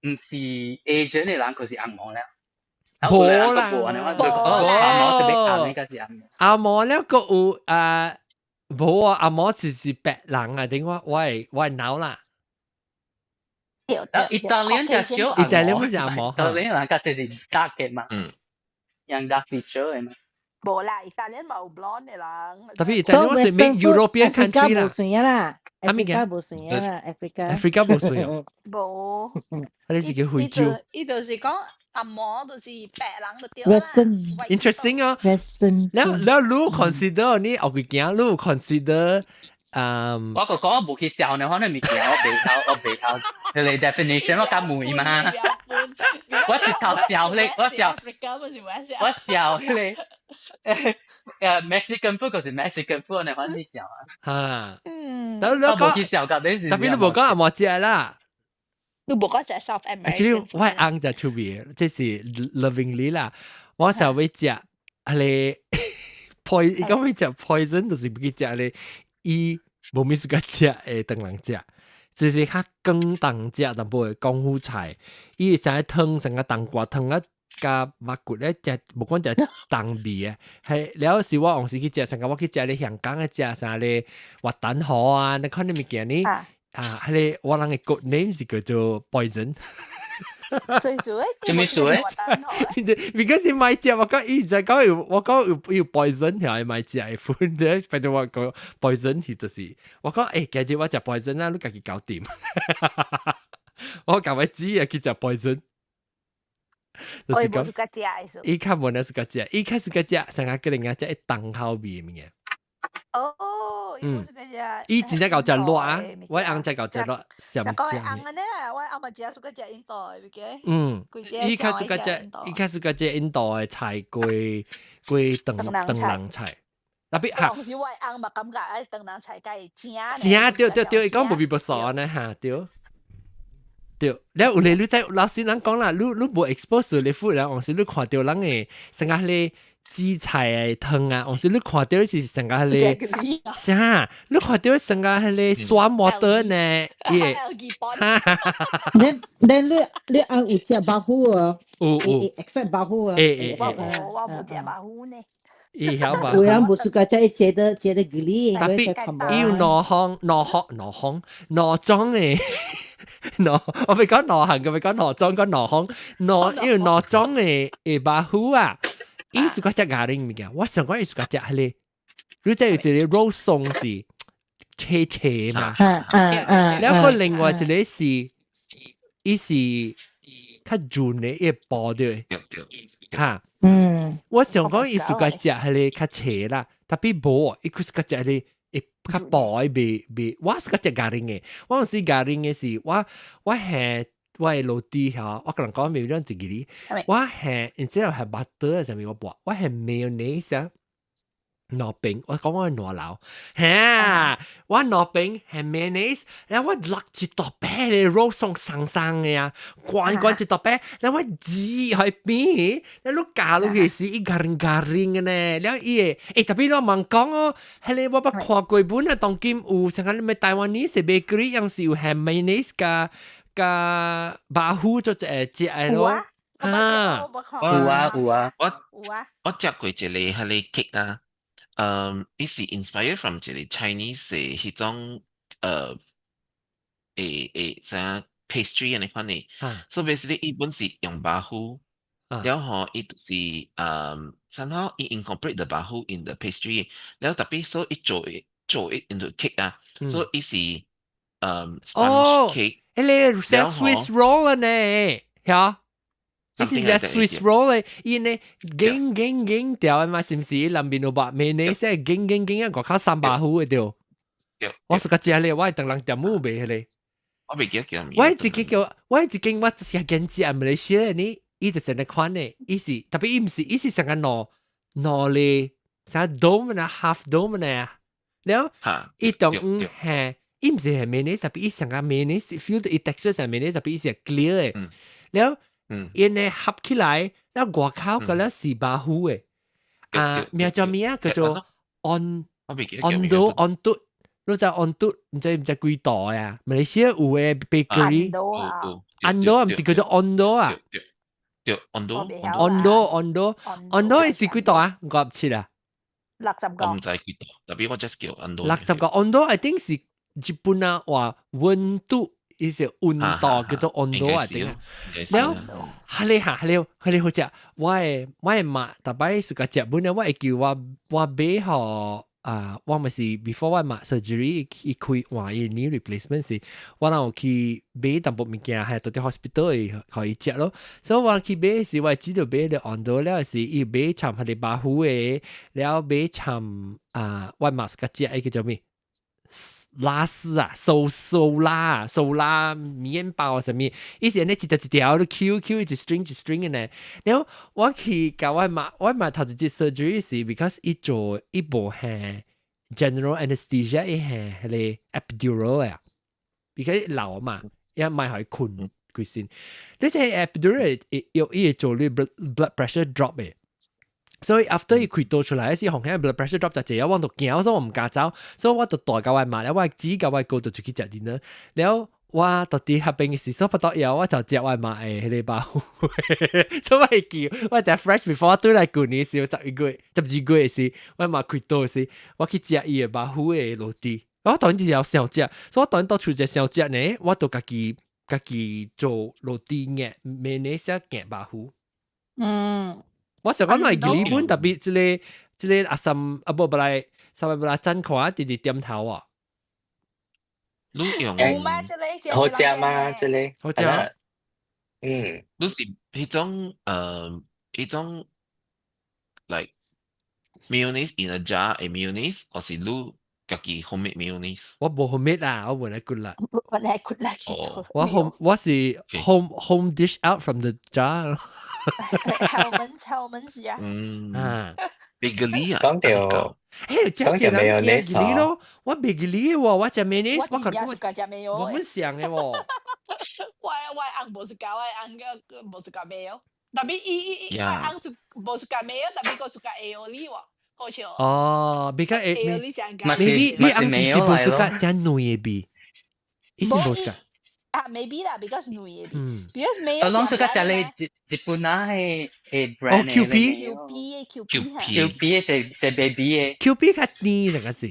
毋是 Asian 嘅人，佢是紅毛了。無啦，無啦，紅毛特別紅，應該是紅毛。紅毛了個有啊，無啊，紅毛就是白人啊，點我我係我係腦啦。意大利就少，意大利不是紅毛，意大利人較濟是 dark 嘅嘛，用 dark feature 嘅嘛。無啦，意大利冇 blonde 嘅人。 Tapi 意大利我是 make European country 啦。無算啦，Africa 無算啦，Africa。 Africa 無算哦。無。啊，你是叫非洲？伊就是講紅毛，就是白人就對啦。 Western。 Interesting 啊。 Western。了了，你 consider 你後幾件，你 consider 我個講我無去笑呢，可能物件我袂曉，我袂曉。你 definition 我較問嘛。我一頭笑你，我笑，我笑彼個， Mexican food 就是 Mexican food，你反正想啊。嚇，嗯，但你我無去想甲你是。 Tapi 你無講紅毛食啦。你無講食 South American。 Actually 我係翁食出味，這是 lovingly 啦。我想欲食，係咧 poison，伊講欲食 poison 就是欲去食咧，伊無物事個食會當人食。就是較廣東食淡薄的功夫菜，伊會啥湯，成個冬瓜湯啊，佮肉骨咧食，無管食重味啊。係了時我往時去食，成個我去食咧香港的食啥咧滑蛋河啊，那款的物件呢？啊，彼个我人的 code name 是叫做 poison。最少誒，做咩數咧？Because 伊買食，我講伊就講有，我講有 poison 條，伊買食的款，反正我講 poison 是就是，我講欸，今日我食 poison 啊，你家己搞掂。我共我知啊，去食 poison。就是講，伊較無那是個食，伊較是個食，成個叫人家食一重口味的物件。哦，嗯，伊真正夠食辣啊！我翁才夠食辣，上正。我翁呢，我翁嘛食 suka 食印度的物件。嗯，伊較 suka 食，伊較 suka 食印度的菜，過過長長人菜。Tapi 嚇，是我翁嘛感覺愛長人菜較會正。正對對對，伊講無味無素呢嚇對。對，了有咧你在老師人講啦，你無 expose 你 food 啦，往時你看到人的成個彼个紫菜的湯啊，往時你看到是成個彼个啥？你看到成個彼个酸 water 呢？伊你翁有食肉脯啊？有有，except 肉脯啊？欸欸我無食肉脯呢。伊曉吧？有人無 suka 食，伊食得食得 geli， Tapi 伊有兩項兩項兩項兩種的。喏，我未講兩行，佢未講兩種，講兩項，兩伊有兩種的的肉脯啊。伊 suka 食 garing 物件，我想講伊 suka 食彼个，你知有一個肉鬆是斜斜嘛？了個另外一個是，伊是較潤的，伊會薄的，嚇。我想講伊 suka 食彼个較斜啦，tapi 無，伊佢 suka 食彼個會較薄的，袂袂，我 suka 食 garing 的，我有時 garing 的是我係我的老弟嚇，我共人講未兩一個哩，我係然之後係 butter 上面我薄，我係 mayonnaise 啊。兩邊，我講我兩樓，嚇，我兩邊係 mayonnaise，然後我落一大塊的肉鬆鬆鬆的啊，關關一大塊，然後我擠喺邊，然後你咬落去是伊 garing garing 的呢，然後伊會，欸，tapi 我問講哦，彼个我捌看過本啊，當今有像個咩台灣呢是 bakery 樣是有係 mayonnaise 佮佮肉脯做一個食的咯，啊，有啊有啊，我有啊，我食過一個彼个 cake 啊。伊是 inspired from 一個 Chinese 的彼種會啥 pastry 按呢款的。So basically 伊本是用肉脯，了後伊就是somehow 伊 incorporate the 肉脯 in the pastry，了 tapi so 伊做做it into cake 啊，所以伊是sponge cake。彼个像 Swiss roll 啊呢，嚇？這是隻 Swiss roll 咧，伊呢緊緊緊掉的嘛，是毋是？南邊有白面呢，說緊緊緊啊，外口三百糊的對。我 suka 食咧，我會當人店母賣彼个。我袂記得叫咩。我一個叫我一間我是見食馬來西亞呢，伊就是按呢款的，伊是 tapi 伊毋是，伊是成個兩兩個啥 dome 啊，half dome 呢，了伊當係伊毋是係 mayonnaise，tapi 伊成個 mayonnaise，feel 到伊 texture 上 mayonnaise，tapi 伊是 clear 的，了。𪜶呢合起來，了外口個了是肉脯的，啊，名叫咩啊？叫做 on ondol ondut，你知 ondut 毋知毋知幾度呀？馬來西亞有的 bakery，ondol 毋是叫做 ondol 啊？對，ondol ondol ondol ondol 是幾度啊？57啊？60個。我毋知幾度，tapi 我 just 叫 ondol。60個 ondol，I think 是日本啊話溫度。伊是溫度叫做溫度啊，對啊。了，哈咧哈，哈咧，哈咧好食。我的媽，逐擺 suka 食本咧，我會叫我我買予啊，我嘛是 before 我媽 surgery 伊開換伊 knee replacement 時，我若有去買淡薄物件，係到佇 hospital 會予伊食咯。所以我去買時，我會知道買著 ondol 了是伊買摻彼个肉脯的，了買摻啊，我媽 suka 食的叫做咩？拉絲啊，蘇蘇拉蘇拉麵包啥物，伊是按呢一條一條都 Q Q 一 string 一 string 嘅呢。然後我去共我媽，我媽頭一次 surgery 是 because 伊做伊無係 general anesthesia，伊係彼个 epidural 啊，because 流嘛，伊莫予伊睏規身。你這 epidural 伊會做你 blood pressure drop 嘅。所以 after 伊開刀出來時，紅起 blood pressure drop 就濟，我就驚，所以我毋敢走，所以我就帶共我媽，了我姊共我哥就出去食dinner，了我到佇彼邊嘅時，所以不得了，我就食我媽的彼个肉脯，所以我會記，我食 fresh before 轉來舊年時，11月、12月時，我媽開刀時，我去食伊的肉脯的蘆豬，我當然就想食，所以我當然到厝就想食呢，我就家己做蘆豬嘅，每年寫夾肉脯。我想講係日本特別這個阿森啊無不來，稍微不來讚看，直直點頭啊。你用有嗎？這個好食嗎？這個好食。你是彼種 like mayonnaise in a jar 的 mayonnaise，抑是你家己 homemade mayonnaise？我無 homemade 啦，我換來骨啦。我來骨啦去做。我 home 我是 home dish out from the jar。 Hellmann's Hellmann's 啊。啊，袂記哩啊，講到誒，講到 mayonnaise 咯，我袂記哩喎，我食 mayonnaise，我我我們想的喎。我翁無 suka，我翁個無 suka mayo，tapi 伊伊伊我翁是無 suka mayo，tapi 閣 suka aioli 喎，好笑。哦，比較 aioli 正你你翁是無 suka 正軟的味，伊是無 suka。啊，maybe 啦，because 軟的味。because mayo。我攏 suka 食咧日本啊，彼彼 brand 哦，Kewpie。 Kewpie 的 Kewpie Kewpie 的一一 baby 的。 Kewpie 較甜，這個是。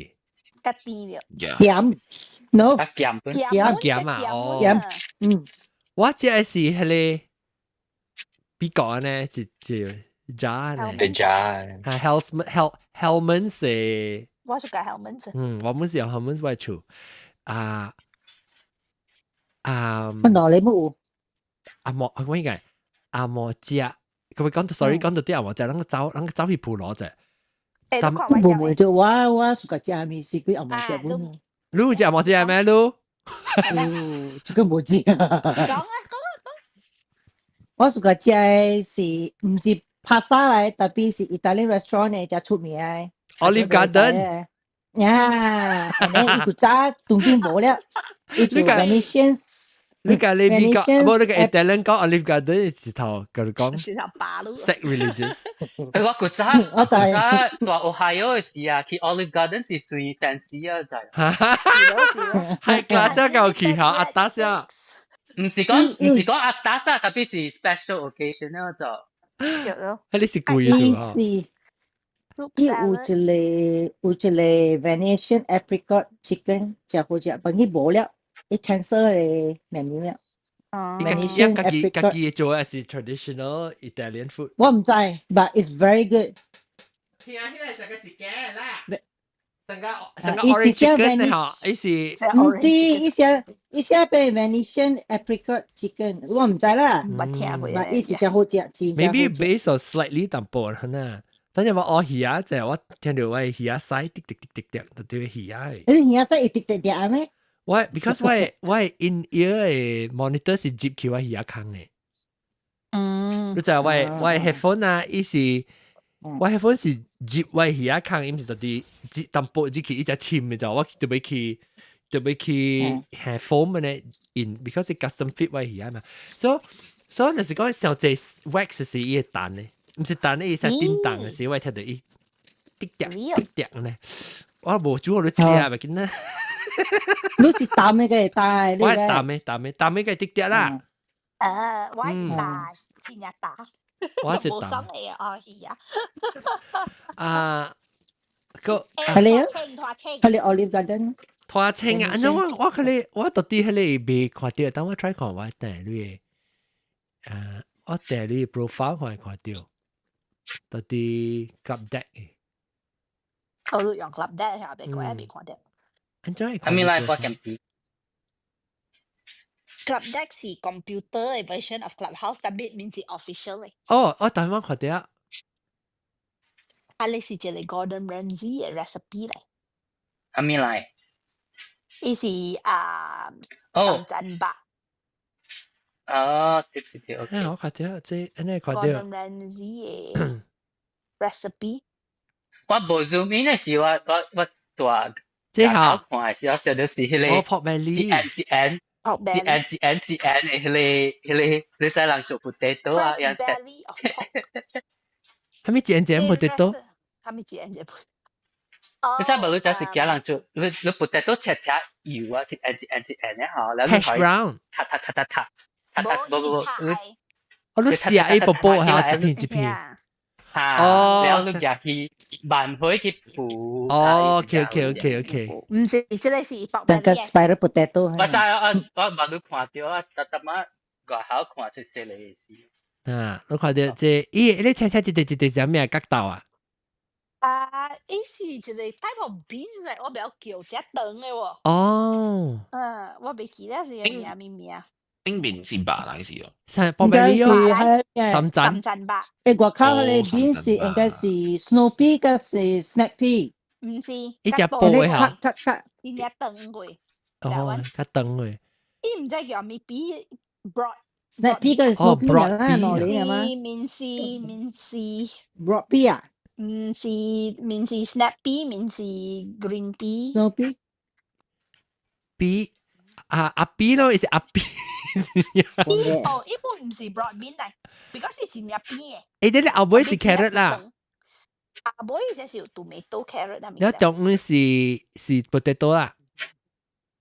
較甜了。鹹，no。較鹹。鹹鹹啊，哦。鹹，嗯。我食的是彼个比較呢，一一 jar 呢。一 jar。係 Hellmann's 的。我 suka Hellmann's。嗯，我們是用 Hellmann's 來厝啊。啊！我哪裡冇？阿莫，我應該阿莫食，佢會講到，sorry，講到啲阿莫食，咱個走，咱個走去鋪攞啫。但無無就我 suka 食物是佢阿莫食本。你有食阿莫食咩？你？哦，這個無食。講啊講啊講！我 suka 食的是毋是 pasta 來，tapi 是 Italian restaurant 的，誠出名的。 Olive Garden。呀，按呢伊古早當今無了，伊做 Venetian。你講你比較，無你個 Italian 講 Olive Garden 是頭，佮你講。是頭巴魯。 Sacrilegious。欸，我古早古早蹛 Ohio 的時啊，去 Olive Garden 是最 fancy 啊，就。係 class 夠去嚇，阿達先。毋是講阿達啊，tapi 是 special occasion 啊就。對咯。係你是貴伊是伊有一個 Venetian apricot chicken，誠好食，但伊無了，伊 cancel 个 menu 了。哦。 Venetian 家己家己做的是 traditional Italian food。我毋知，but it's very good。聽起來成個是假啦。成個成個 orange chicken 吼，伊是。毋是，伊寫變 Venetian apricot chicken，我毋知啦。捌聽過。但伊是誠好食，真 Maybe based on slightly 淡薄可能。等陣我學魚仔，就我聽到我魚仔屎滴滴滴滴滴，就對魚仔。你魚仔屎會滴滴滴咩？我 because 我 in ear 的 monitor 是接去我耳仔孔的。你知我 headphone 啊，伊是我 headphone 是接我耳仔孔，伊毋是就佇接淡薄入去，伊只深的就我特別去 headphone 呢，in because 是 custom fit 我耳仔嘛，所以若是講上濟 wax 是伊會彈的。毋是彈伊是叮當的時，我會聽到伊滴滴滴滴呢。我無煮好你食咪緊啦。你是淡的個大？我係淡的，淡的，淡的個滴滴啦。我是大，真正大。我是無爽的哦，是啊。啊，個係你啊？係你 Olive Garden？拖青啊！我可能我到底彼个未看著，等我 try 看我訂你的，我訂你 profile 看會看著，到底 Club Deck 的。我都用 Club Deck 下邊個未看著。按怎會啥物來我嫌啲？ Club Deck 是 computer 的 version of Clubhouse，tapi 毋是 official 的。哦，我台灣看著啊。啊，你是一個 Gordon Ramsay 的 recipe 嚟。啥物來？伊是啊深圳肉。啊，對對對，OK。我看到這按呢看到。 Gordon Ramsay 的 recipe。我無 zoom in 的時，我大這下看的時，我想到是彼個哦，pork belly，一 N 一 N 一 N 一 N 一 N 的彼個，你知人做 potato 啊，樣切。 belly of pork。係咪一 N 一 N potato？係咪一 N 一 potato？你知無？你就是驚人做，你 potato 切切油啊，一 N 一 N 一 N 的吼，然後你 hash brown，撻撻撻撻撻撻撻，無無無，你我都試下一步步嚇，一片一片。嚇，然後你夾去慢火去煮。哦，OK。毋是，這個是 pork 像個 spiral potato。我知啊，我慢你看到啊，特特媽外口看是細個的事。啊，你看到這，咦，你切切一塊一塊啥物角豆啊？啊，伊是一個 type of bean 嚟，我袂曉叫，遮長的喎。哦。嗯，我袂記得是啥物名。頂面是肉來是哦。係 pork belly 哦，深圳。深圳肉。誒，外口嗰個 bean 是應該是 snow pea，個是 snap pea。毋是。伊隻煲的嚇。較較伊只長過。哦，較長過。伊毋知叫啥物 pea broad。 snap pea 個 snow pea 啦，攞嚟係嘛？面是面是 broad pea 啊？毋是，毋是 snap pea，毋是 green pea。 snow pea。 B 啊阿 B 咯，是阿 B。哦，伊本毋是 broad bean 嚟，because 是真正扁的。欸，你後尾是 carrot 啦。後尾這是有 tomato carrot 啊。你中午是 potato 啦。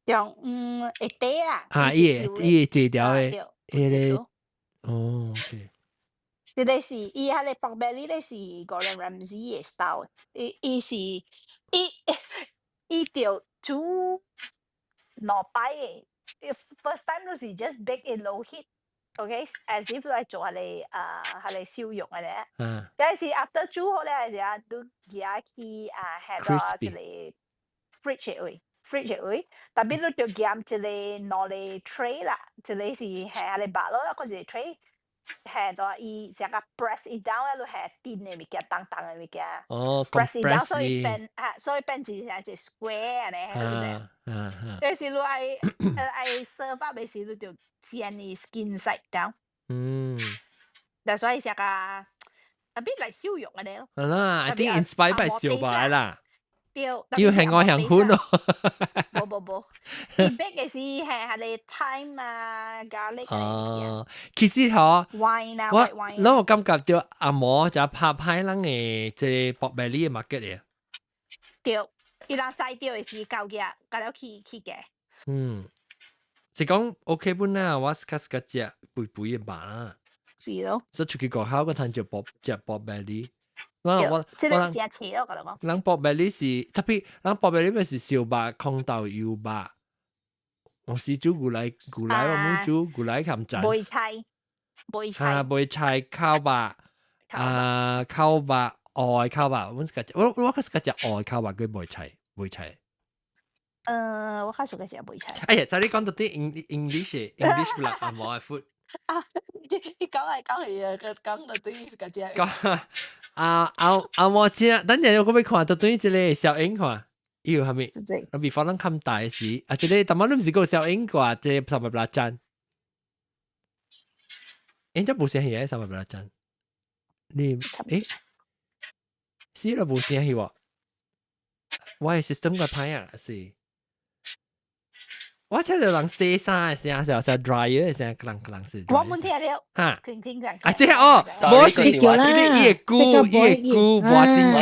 中午會底啦。啊，伊會這條的，彼個哦，OK。這個是伊彼個 pork belly 咧是 Gordon Ramsay 的 style，伊是伊著煮兩擺的。First time 都是 just bake in low heat，OK，as if 來做彼個啊，彼個燒肉安呢。但是 after 煮好了時啊，都夾去啊，下到一個 fridge 的位，fridge 的位，特別你著夾一個兩個 tray 啦，一個是下彼個肉咯，閣一個 tray 下到伊成個 press it down 咧，你下甜的物件，重重的物件。哦，press it down，所以變啊，所以變成一個 square 按呢，你知？但是你愛愛 serve up 的時，你就煎伊 skin side down。但所以成個 a bit like 燒肉按呢咯。係啦，I think inspired by 燒肉啦。對，要係我向款咯。無無無，伊 bake 的是係彼個 thyme 啊，garlic。哦，其實嗬， wine 啊，我感覺到紅毛就拍歹人的這 pork belly 的 market 的。對，伊人知著的是交額，交了去嘅。嗯，是講 OK 本啦，我較較食肥肥的肉啦。是咯。所以出去外口個趁就 pork 食 pork belly。我這個真切咯，我講。人 pork belly 是特別，人 pork belly 咪是燒肉、空豆油肉。我是煮牛奶，牛奶我冇煮牛奶含醬。梅菜，梅菜。啊，梅菜烤肉，啊烤肉，愛烤肉，我是較我較是較食愛烤肉佮梅菜，梅菜。我較喜歡食梅菜。哎呀，就你講到啲 English English 啦，紅毛 food。啊，你講來講去啊，講到對是較食。講啊啊啊！我知，等陣我閣欲看到對這個小英看，伊有啥物？啊，before 咱看大時，啊，這個淡薄你毋是閣有小英掛，這個 sambal belacan。欸，這無聲戲啊，sambal belacan。你欸，是啦，無聲戲喎。我的 system 個歹啊，是。我聽到人洗衫的聲，是是 dryer 的聲，人人是。我冇聽到。哈。聽聽講。啊，對哦，無是伊伊的久，伊的久無真假。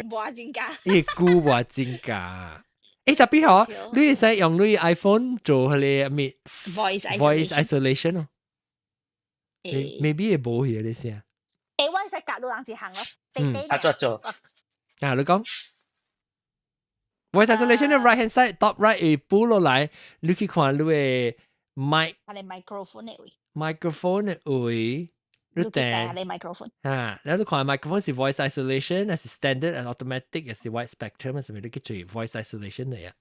無真假。伊的久無真假。欸，特別吼，你會使用你 iPhone 做彼個咩 voice voice isolation 哦。maybe 會無彼個聲。欸，我會使教你人一項咯。嗯。啊，怎做？啊，你講。Voice isolation 的 right hand side top right 會補落來，你去看你的 mic，彼個 microphone 的位，microphone 的位，你訂彼個 microphone。啊，你看 microphone 是 voice isolation，還是 standard 還是 automatic，還是 wide spectrum，還是咩？你去做 voice isolation 的呀？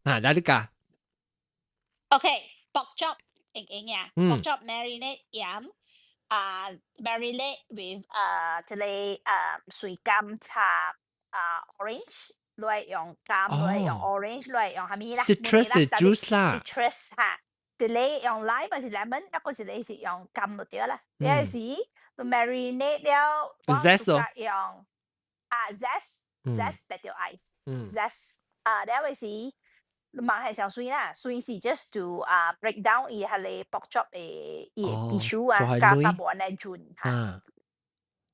啊，來你教。 OK，pork chop 英英呀，pork chop marinate 鹽啊，marinate with 啊這個啊水柑茶啊 orange。你愛用柑，你愛用 orange，你愛用啥物啦？citrus 嘅 juice 啦。 citrus 嚇，一個用 lime 還是 lemon，一個一個是用柑就對啦。你是你 marinate 了，我 zest 哦用啊 zest zest 特著愛 zest 啊，了個是你嘛係上水啦，水是 just to 啊 break down 伊彼个 pork chop 的伊的 tissue 啊，加加無按呢潤嚇。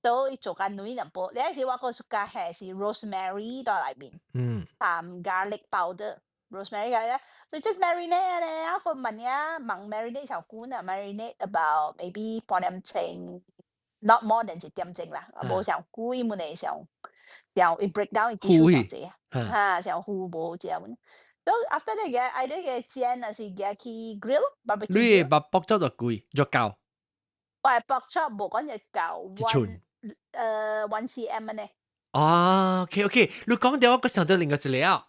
都做較軟淡薄，你時我閣加下是 rosemary 佇內面，含 garlic powder，rosemary 個，所以 just marinate 咧，啊個問呀，問 marinate 上久啊，marinate about maybe 半點鐘，not more than 一點鐘啦，無上久，伊本來上上伊 break down 伊 tissue 上濟啊，嚇上糊無食本。So after that 個愛你個煎還是舉去 grill barbecue？你把 pork chop 就貴，就夠。我 pork chop 無講就夠 one。1 cm 呢？啊，OK OK，你講到我個想到另外一個啊。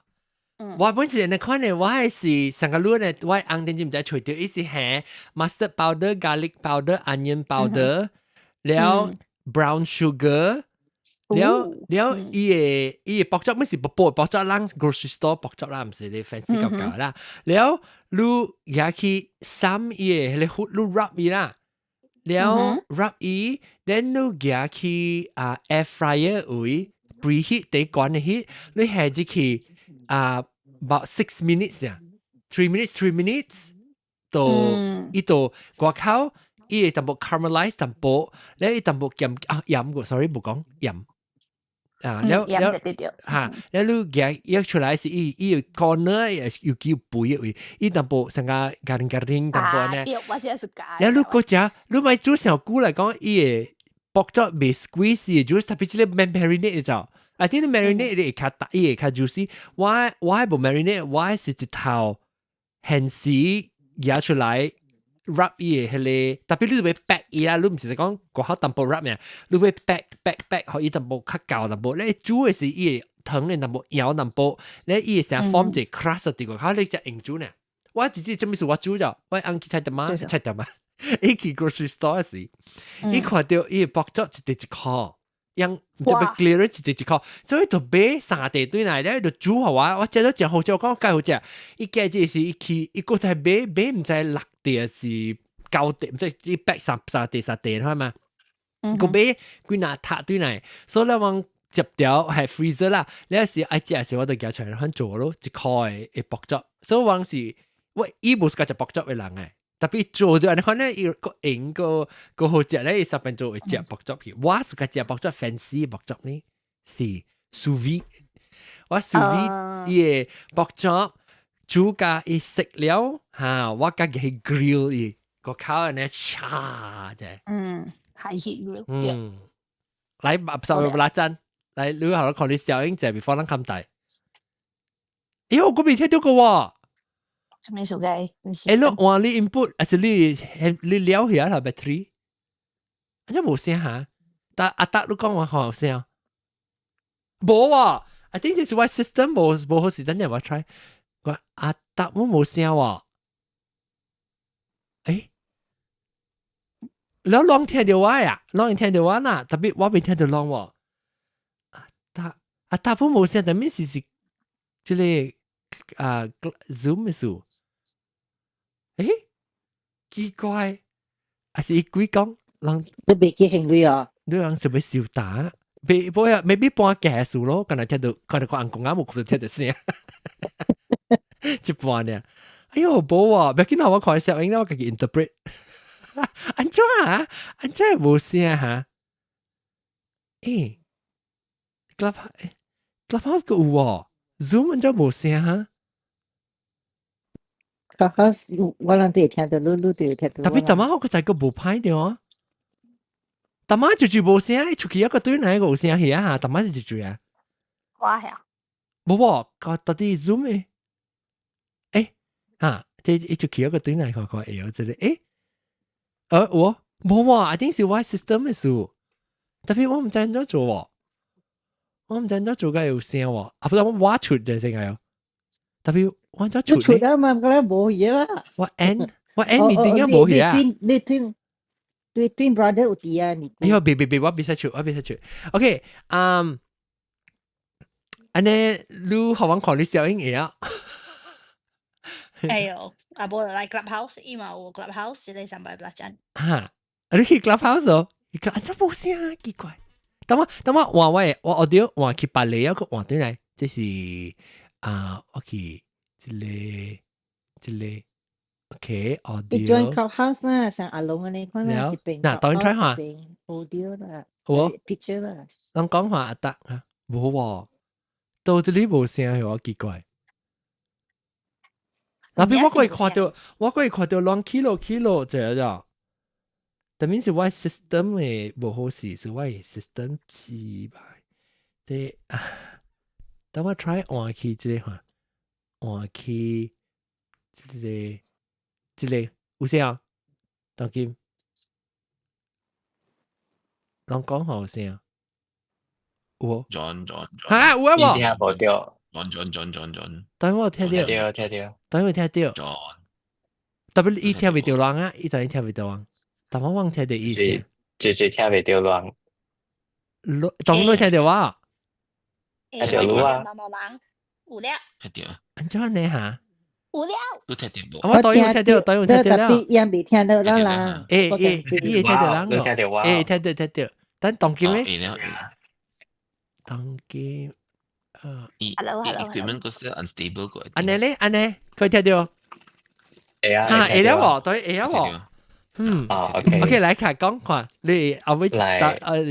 我本身你看呢，我係是上個路呢，我紅電知毋知揣著，伊是係 mustard powder、garlic powder、onion powder，了 brown sugar，了了伊個伊個 pork chop 乜是薄薄 pork chop 人 grocery store pork chop 啦，毋是你 fancy 舊舊啦。了你也去捎伊個，彼個你 wrap 伊啦。了 wrap 伊，then 你舉去啊 air fryer 位 preheat 第關的 heat，你下入去啊 about 6 minutes 啊， 3 minutes 3 minutes，到伊到外口，伊會淡薄 caramelize 淡薄，咧伊淡薄鹹啊鹽個，sorry 無講鹽。啊，了了嚇，了你夾一出來是伊伊有 corner 有叫肥的位，伊淡薄成個ガリガリ淡薄呢。了你閣食，你莫煮上久來講，伊會 pork chop 袂 squeeze 的 juice，特別這個 marinate 就，I think marinate 會較大，伊會較 juicy。我無 marinate，我是一頭現時夾出來。wrap 伊的彼個，特別你欲 pack 伊啊，你毋是講外口淡薄 wrap 爾，你欲 pack pack pack，予伊淡薄較厚淡薄。你煮的時伊會糖的淡薄搖淡薄，你伊會成 form 一個 crust 佇外口，你才用煮呢。我直接這物事我煮咗，我翁去菜店仔，菜店仔，伊去 grocery store 時，伊看著伊會 pork chop 一塊一箍，用就欲 clear 一塊一箍，所以就買三塊轉來咧，就煮予我，我食咗誠好食，我講介好食。伊計這是伊去，伊閣再買買毋知六塊是九塊，毋知伊 pack 三三塊三塊，看嘛？閣買幾若塔轉來，所以咧往接條係 freezer 啦，你時愛食時我就夾出來番做咯，一箍的會 pork chop，所以往是我伊無是食 pork chop 的人誒。特別做咗，你看咧，伊個型個個好食咧，伊十分鐘會食 pork chop 去。我是個食 pork chop fancy pork chop 呢，是 sous vide。我 sous vide 伊個 pork chop 煮甲伊食了嚇，我家己去 grill 伊個口按呢，嚓者。嗯，high heat grill。嗯，來，十個拉真，來，你好，看你小英者 before 咱冚大。咦，我嗰邊聽到個喎。做咩數嘅？欸，你換你 input，還是你你撩起來 battery？按怎無聲哈？但阿達你講話好有聲？無啊！I think 這是我 system 無無好時，等陣我 try。我阿達我無聲喎。欸，你攏聽著我呀？攏聽著我呐，特別我未聽著攏喎。阿達阿達本無聲，但咩事是這個啊 Zoom 的事？欸，奇怪，還是伊鬼講人？你袂記興類啊？你人是欲收打？未不啊，未必半假數咯，敢若聽著，可能個翁公仔無可能聽著聲，一半爾。哎喲，無啊，欲緊，我看攝影，我家己 interpret。按怎啊？按怎會無聲哈？欸，Clubhouse 閣有喎，Zoom 按怎無聲哈？ Clubhouse 我人都會聽著，你你都會聽著。特別淡仔我閣在閣無歹著啊。淡仔就無聲，出去一個對來個有聲去啊哈，淡仔就就啊。我係啊。無無，個到底 Zoom 的？欸，哈，這一出去一個對來看看會有這個，欸，我無喎，I think 是我 system 的事。特別我毋知按怎做喎，我毋知按怎做該有聲喎，啊，不是我我出就先個，特別我按怎出？出啊嘛，個咧無嘢啦。我 end 我 end meeting 啊無嘢啊。你 twin 對 twin brother 有佇啊？哎喲，別別別，我別使出，我別使出。OK，嗯，按呢，你予阮看你小英會啊？哎喲，啊無來 Clubhouse，伊嘛有 Clubhouse，一個 sambal belacan。哈，啊你去 Clubhouse 哦？伊講按怎無聲，奇怪。等我換我我 audio 換去別個，閣換轉來，這是啊，OK，這個 OK 你 join audio。 Clubhouse 啦，像阿龍按呢款啦，一邊嗱，當然 try 下一邊 audio 啦，有 picture 啦。人講話得啊，無喎，到這裡無聲，我奇怪。那邊我過看到，我過看到兩 kilo kilo 這樣，但面是我 system 的無好勢，是我 system 失敗。對啊，等我 try 換去這個看，換去這個有聲啊？當今，人講好聲，有 John John 嚇有啊無？聽無著。 John John John John John。等我聽著，聽著聽著，等我聽著。 John。特別伊聽袂著人啊，伊當然聽袂著人，但我忘聽著伊聲。絕對聽袂著人。當你聽著我？聽著你啊。有了。聽著。按怎呢嚇？有了。都聽著無？我當然聽著，當然聽著了。特別伊未聽到啦啦。欸欸，伊會聽著人哦。欸，聽著聽著，但當今咧？當今啊。伊 equipment 個是 unstable 個。按呢咧，按呢，佢聽著。會啊。嚇會了無？對，會了無？嗯。啊，OK。 OK，來卡講看，你後尾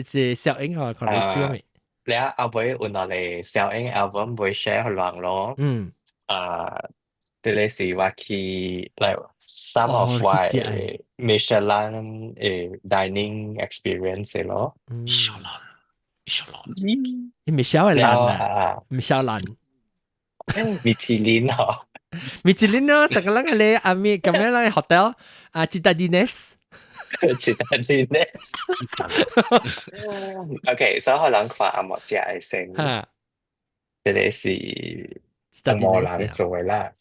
是小英看看你做咩？你啊，後尾換落嚟小英 album 會 share 予人咯。啊，這個是我去 like some of 我 Michelin 的 dining experience 咯。 Michelin，Michelin，你米小的蘭啊？米小蘭，米其林嗬。米其林咯，成個人係你阿咪咁樣咧 hotel 啊，Citadines。 Citadines。OK，所以可能看阿莫食的先。這個是紅毛人做的啦。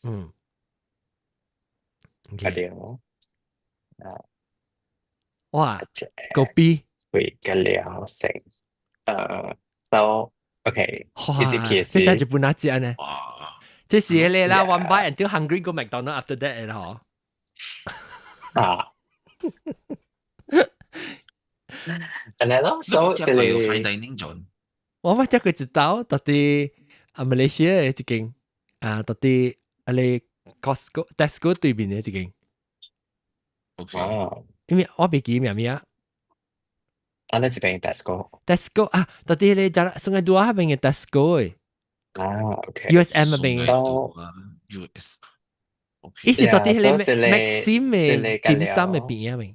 啊對。啊。哇！個 B。會個了成。So OK。哇！這是日本哪隻呢？這是你啦，one bite until hungry go McDonald after that 啦，嗬。啊。但係咯，所以這個 fine dining 咗。我捌食過一道，到佇啊馬來西亞的一間啊，到佇啊咧 Costco、Tesco 對面的一間。 OK。哦。因為我袂記名名。啊，你這邊 Tesco。 Tesco 啊，到佇彼個 Sungai Dua 彼邊的 Tesco 的。啊，OK。 USM 彼邊的。 US。伊是到佇彼個 Maxim 的點心的邊仔面。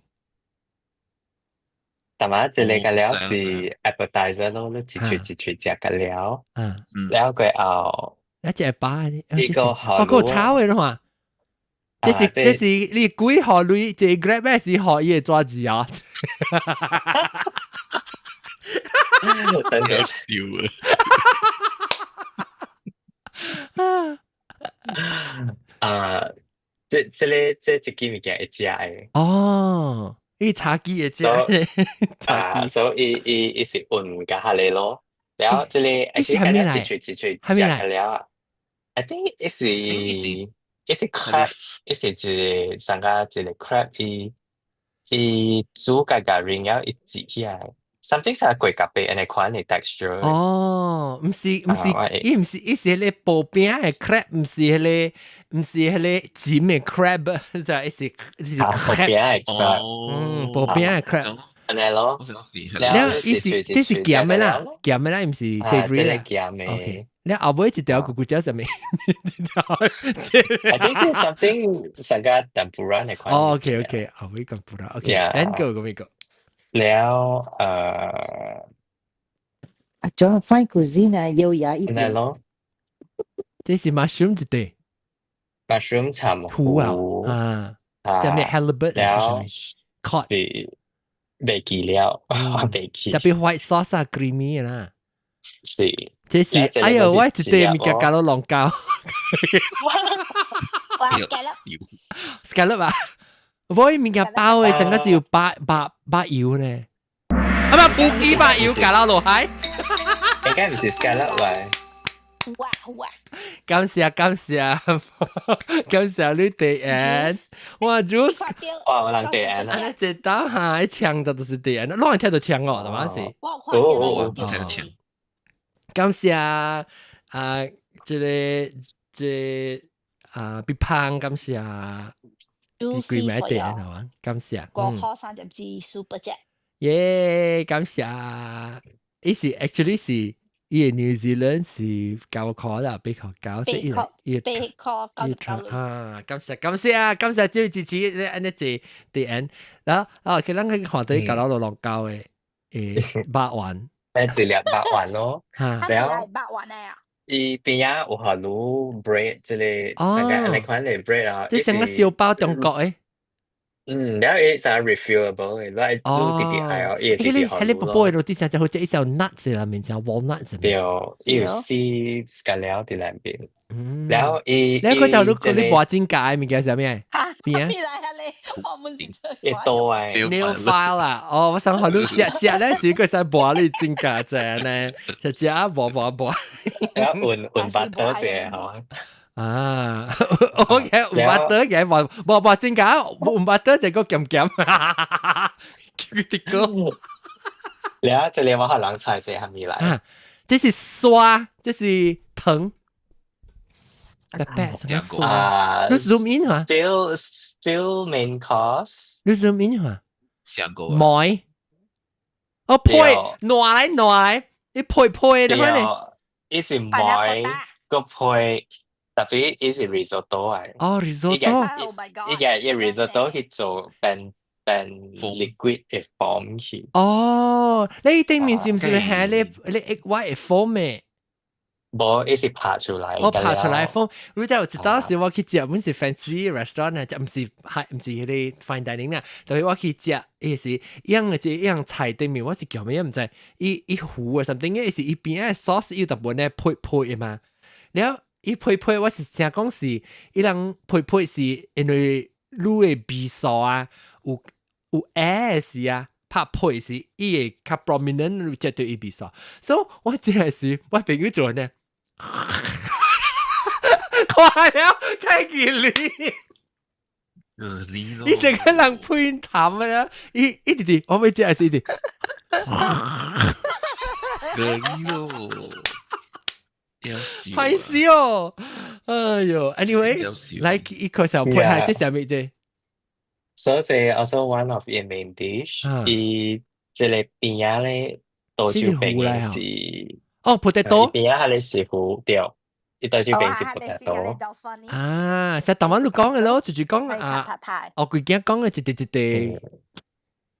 但嘛，這個個了是 appetizer 咯，你一喙一喙食個了，了過後，一隻包呢？呢個我個炒的嘛，這是你幾號鐳？這 Grab 是學伊的抓字啊！真係笑啊！啊，這個這一支物件會食的。哦。伊茶几會食，啊，所以伊伊伊是混甲下嚟咯。然後這個而且佢一喙一喙食個了，I think 伊是 crab，伊是一個上個一個 crab，伊伊煮個個然後伊擠起來，something 像過咖啡按呢款的 texture。哦，毋是毋是，伊毋是伊是彼個薄餅的 crab，毋是彼個毋是彼個煎的 crab，就係是是 crab。薄餅的 crab。嗯，薄餅的 crab。按呢咯。了，伊是這是鹹的啦，鹹的啦，毋是 savory 啦。鹹的。 OK，你後尾一條咕咕食啥物？ I think there's something 上個 tempura 的款。哦，OK OK，後尾 tempura，OK，then 個個個。了，啊，種 fine cuisine 啊，優雅一點。咯。這是 mushroom 一塊。 mushroom 摻糊啊，啊，啥物 halibut 了， cod 是袂記了，袂記。特別 white sauce 啊，creamy 啦。是。這是，哎呦，我一塊物件加落龍膠。哇，scallop。 scallop 啊！我物件包的，成個是有白白白油呢。啊，唔，烏雞白油加落落海。應該毋是 scallop 來。哇哇！感謝感謝感謝你第一，哇 Jules，哇，我人第一啊！你這當下一搶的都是第一，攏會聽到搶哦，係嘛是？我哦，聽到搶。感謝啊，這個這個啊，別胖感謝。幾名第一係嘛？感謝。5塊30支 super chat。耶，感謝。伊是 actually 是。伊個 New Zealand 是9塊啦，8塊9，是伊伊8塊99。啊，感謝感謝啊，感謝這位支持你按呢坐第 N，然後啊，佢咱去看到九樓落浪膠的肉丸，一粒肉丸咯，然後肉丸啊，伊邊仔有予滷 bread 這個，成個你看你 bread 啊，這成個燒包中國的。嗯，然後伊成 refillable 的，你你直直愛哦，伊會直直予你寶寶的肉質成好似一條 nuts 啦，面像 walnut 對，伊有 seeds 佮了佇內面。嗯，然後伊，你個就你你磨指甲的物件是啥物？邊啊？邊來啊咧？我們是一多啊，nail file 啦。哦，我想予你食食咧時，佢使磨你指甲這呢，就食磨磨磨。然後換換 butter 者係啊，OK，有 butter 嘅，磨磨磨指甲，換 butter 就個鹹鹹，叫佢啲歌。然後這裡我予人猜這係咪來？這是沙，這是糖。白白什麼沙？你 zoom in 嚇？Still main course。你 zoom in 嚇？上個。麥。哦，配挪來挪來，你配配的話呢？伊是麥個配。特別伊是 risotto 來。哦，risotto。伊個伊 risotto 去做變變 liquid 的 form 去。哦，你頂面是毋是係你你 egg white 的 form 嘅？無，伊是拍出來。我拍出來 form，你知有一當時我去食，阮是 fancy restaurant 啊，毋是係毋是彼个 fine dining 啦。特別我去食，伊是樣嘅這樣菜頂面，我是叫咩毋知，伊伊糊啊，something 伊是伊邊仔 sauce 伊特別咧配配的嘛。了後伊配配，我是聽講是伊人配配是因為滷的味素啊，有有 air 時啊。拍配時，伊會較 prominent 食著伊味素。所以我這個時我朋友做呢，看了開見你，你成個人噴痰啊！伊一直直，我欲食是一直。餓咯，歹勢哦！哎喲，anyway，來一個小配下這啥物這？所以這 also one of the main dish，伊這个邊仔咧，多手邊的是哦，potato，邊仔彼个是糊對，伊多手邊是 potato。啊，實台灣你講的咯，就是講啊，我規件講的一塊一塊。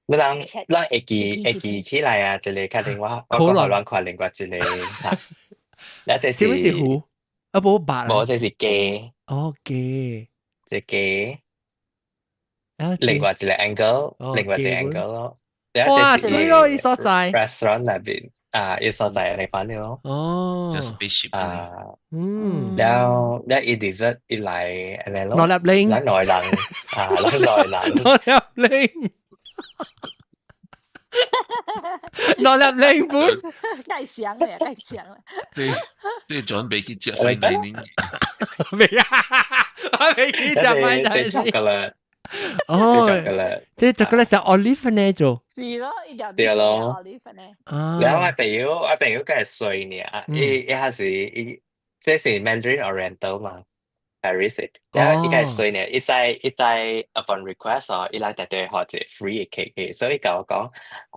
你人咱會記會記起來啊，這个確定我我講予咱看另外一个，那這是是糊？啊，無白，無這是雞。哦，雞，這雞。另外一個 angle，另外一個 angle 咯。哇，水咯，伊所在。 restaurant 內邊啊，伊所在你反咯。哦。啊，嗯。然後咧，伊 dessert 伊來按呢咯。兩粒零。咱內人啊，咱內人。兩粒零。兩粒零本。太香了，太香了。對，對，準備去食 fine dining。未啊，我未去食 fine dining。哦，這巧克力是 olive 呢做。是咯，伊就對咯 olive 呢。啊。然後我朋友，我朋友梗係衰呢，伊伊還是伊，這是 Mandarin Oriental 嘛，Paris 然後伊梗係衰呢，伊在伊在 upon request 哦，伊來特地學一個 free 嘅 cake 嘅，所以共我講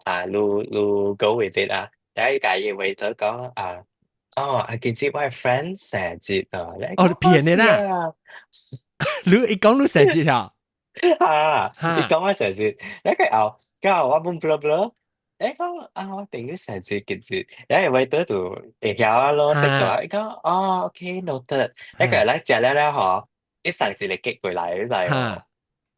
啊，你你 go with it 啊，然後伊共伊 waiter 講啊，哦，啊，今日我 friend 生日啊，哦，騙你啦，你伊講你生日啊？啊！伊講我生日，一個後，跟後我本 blah blah，誒講啊，我朋友生日今日，然後 waiter 就會曉啊咯，識咗，伊講哦，OK noted，一個來食了了吼，伊送一個 cake 過來，你知無？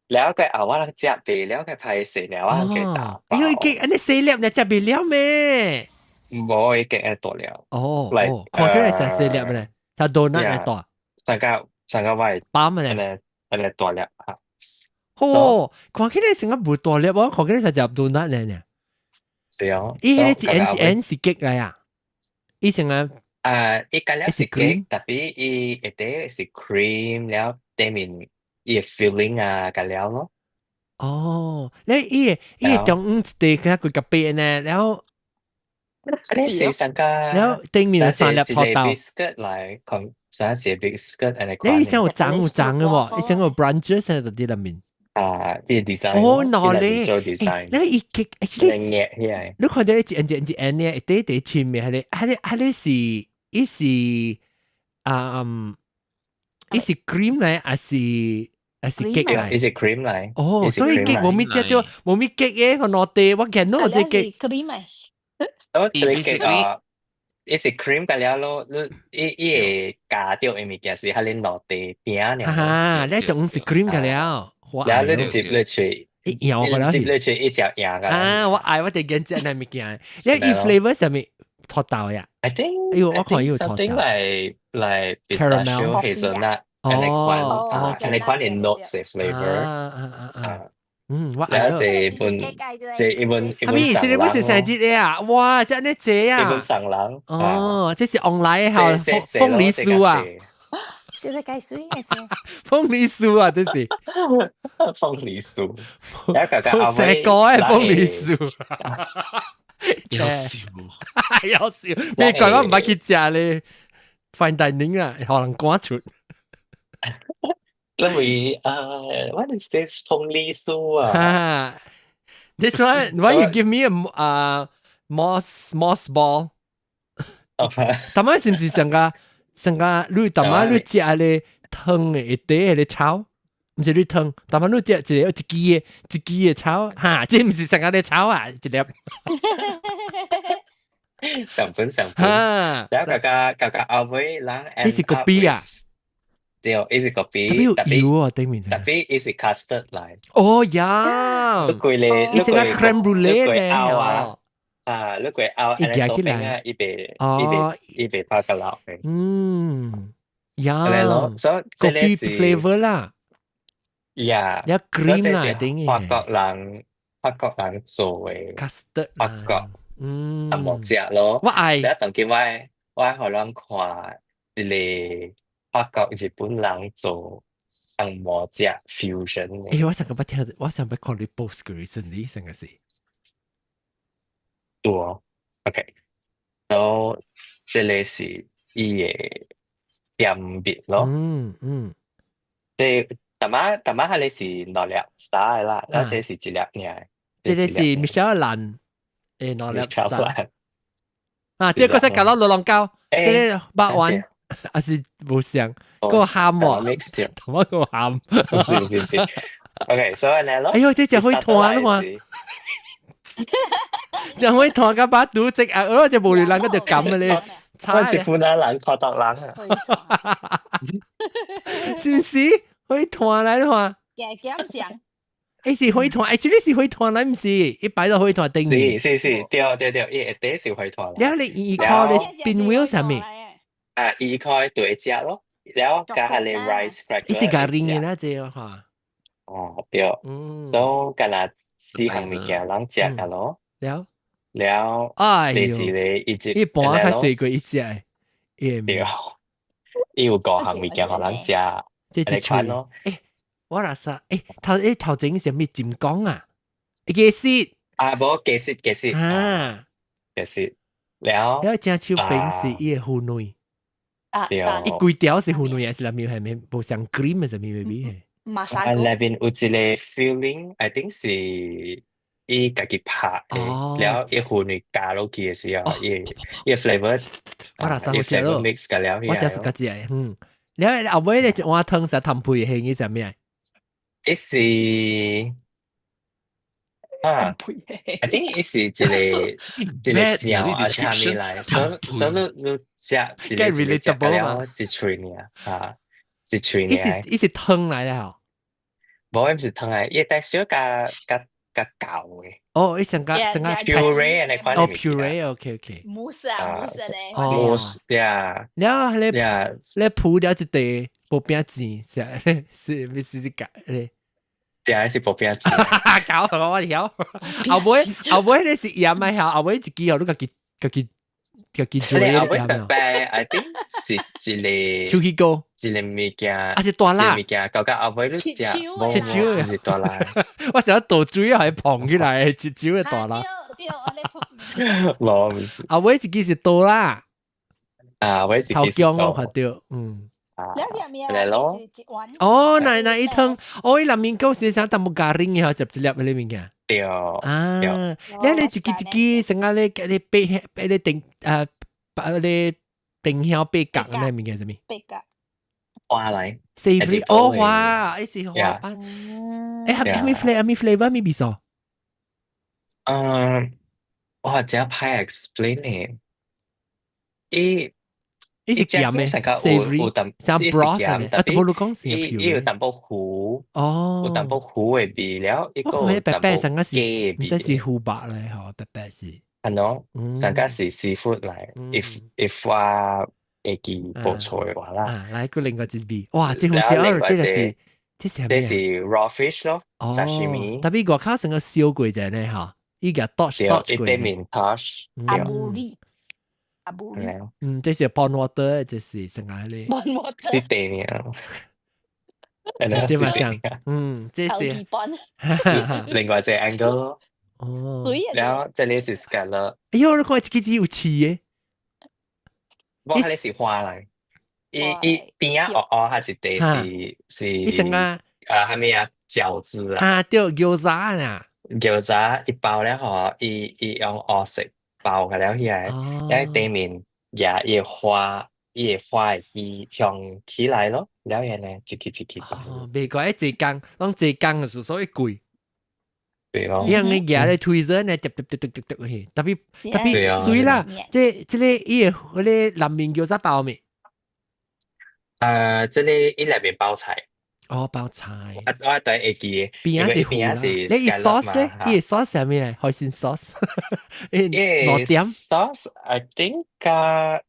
了後過後我人食袂了，個歹勢了，我人去打包。因為 cake 按呢細粒，你食袂了咩？無，伊 cake 會大粒。哦，哦，看起來成細粒咧，它 donut 來大。上個上個我包咩咧？按呢大粒嚇。哦，看起來成個無大粒喎，看起來成隻 donut 咧呢。是哦。伊彼個一圓一圓是 cake 來啊？伊成個啊，伊加了是是 cake，tapi 伊下底是 cream 了，底面伊 filling 啊，加了咯。哦，你伊個中午一塊佢個咖呢，然後你是上個，然後頂面有三粒土豆。 biscuit 來，講上一次 biscuit 安尼你想有長有長嘅喎，你想有 branches 喺度啲裏面。啊，啲 design。哦，喏咧，做 design。你伊 cake actually，你看到一按一按一按呢，一塊塊前面係你係你是伊是啊，伊是 cream 嚟，還是還是 cake 嚟？伊是 cream 嚟。哦，所以 cake 無咪食到，無咪 cake 嘅，個攞地我見到這 cake。 cream 嚟。我這個 cake 啊，伊是 cream 個了咯，你伊伊會加掉的物件是彼個落地餅爾。哈，你仲是 cream 個了。了你接落去，一咬個了。接落去一隻贏個。啊，我愛我哋見這那物件，你伊 flavor 啥物土豆呀？I think，哎呦，我看有土豆。 Something like pistachio hazelnut，按呢款，按呢款的 nuts flavor。啊啊啊！嗯，我愛。了這份，這一份一份這個不是生日的啊！哇，這按呢濟啊！一份送人。哦，這是 online 的鳳梨酥啊！這個介水嘅這。鳳梨酥啊，這是。鳳梨酥。成個係鳳梨酥。有笑。有笑。你講我毋捌去食咧，fine dining 啊，予人趕出。因為啊，what is this 鳳梨酥啊？This one, why you give me a moss ball？淡仔是毋是上個上個你淡仔你食咧湯的一塊咧草？毋是你湯，淡仔你食一個一支的一支的草，哈，這毋是上個咧草啊，一粒。上本上本，然後家家家後尾人，這是咖啡啊。對，伊是咖啡，特別有油啊，頂面。特別伊是 custard 來。哦呀，你規個，伊是個 crème brûlée 咧。啊，啊，你規拗，伊夾起來，伊袂，伊袂，伊袂拍個老。嗯，呀，所以咖啡 flavor 啦。呀，有 cream 啦，頂法國人做的 custard，法國，啊無食咯。我愛。你當今我予人看一個法國日本人做紅毛食 fusion。欸，我上個捌聽，我上捌看你 post 過 recently 上個是。對哦，OK，然後這個是伊的甜蜜咯。這淡仔淡仔，彼個是兩粒沙的啦，然後這是一粒爾。這個是 Michelin 誒兩粒沙。啊，這個使搞到羅龍膠，這個肉丸還是無相，個鹹喎，同一個鹹。唔是唔是唔是，OK，所以呢咯。哎呦，這隻會拖你看。就會拖個把肚子啊！哦，這無聊人個就咁嘅咧，我一般人看到人啊，是毋是？會拖來的話，加減上。欸是火團，欸，這個是火團來，毋是？伊擺到火團頂面。是是是，對對對，伊下底是火團。了你依靠咧 spin wheel 啥物？啊，依靠對食咯，了加下咧 rice cracker。伊是加零的啦，這個哈。哦，對，嗯，所以敢若四項物件攏食下咯。了了，哎第二個一隻，一般較濟過一隻，對，伊有五項物件予人食，這一款咯。欸，我若說，欸，頭欸頭前是啥物錦江啊？雞絲啊，無雞絲雞絲啊，雞絲了。了正手餅是伊的芋泥，啊，對，伊規條是芋泥還是啥物？係咪無像 cream 的啥物味？啊，內面有一個 filling，I think 是伊家己拍的，了伊芋泥加落去的時候，伊伊 flavor，我若三個食咯，mix 個了，我食是家己的，嗯，了後尾咧一碗湯是湯皮係伊啥物？伊是啊，I think 伊是一個一個醬啊，啥物來，所所以你你食一個一個食了一喙爾，啊，一喙爾。伊是伊是湯來的吼。無，毋是湯來，伊帶小加加加厚的。哦，伊上加上加 puree 按呢款。哦，puree，OK OK。慕斯啊，慕斯咧。慕斯呀。了後咧，咧鋪了一塊薄餅錢，是是咪是是個咧？這是薄餅錢。搞我曉。後尾後尾咧是鹽的，後尾一支哦，你家己家己家己做嘅。嘅。後尾白白，I think 是一個手氣糕，一個物件，還是大辣物件，到後尾你食，切切手嘅，是大辣。我成日倒水係膨起來，切手嘅大辣。無，毋是。後尾一支是倒啦。啊，尾是頭薑我看到，嗯。來咯。哦，那那一湯，哦，伊內面夠是啥淡薄咖喱嘅，接一粒嗰啲物件。對。啊，你你一支一支，成個你你白白你定啊，白你定香白角那物件啥物？白角。花來。 Savory，哦花，伊是花瓣。欸，啥物 flavor？啥物 flavor？啥物味素？嗯，我真歹 explain 呢。伊伊是鹹嘅，savory，像 broth 啊，都無你講是伊伊有淡薄糊，哦，有淡薄糊的味了，伊個有白白淡薄成個是，毋知是糊白咧，嗬，白白是。係喏，上個是 seafood 來，if 我會記無錯的話啦。啊，來個另外一味，哇，這好食哦，這個是，這是這是 raw fish 咯，sashimi。特別外口成個燒過者呢，嗬，伊個 touch touch 過。伊對面 touch。 Aburi。 Aburi。嗯，這是 pond water，這是成個咧。 Pond water。是地啊。這嘛像，嗯，這是。另外一個 angle 咯。哦。然後這裡是 scallop。哎喲，你看這個字有刺的。我睇你是花來，伊伊邊仔黑黑，下一塊是是。伊成個啊，係咩啊？餃子啊。啊，對，餃子啊。餃子一包了吼，伊伊用烏色包個了起來，喺對面也伊花，伊花會香起來咯，了然呢，一支一支包。哦，袂怪一工，攏一工就所以貴。對咯。伊用個舉咧推熱呢，疊疊疊疊疊疊去，特別特別水啦。這這個伊個彼個內面餃子包咩？這個伊內面包菜。哦，包菜。我我對會記，邊仔是邊仔是。你伊 sauce 咧？伊 sauce 係咩咧？海鮮 sauce。糯點 sauce，I think 加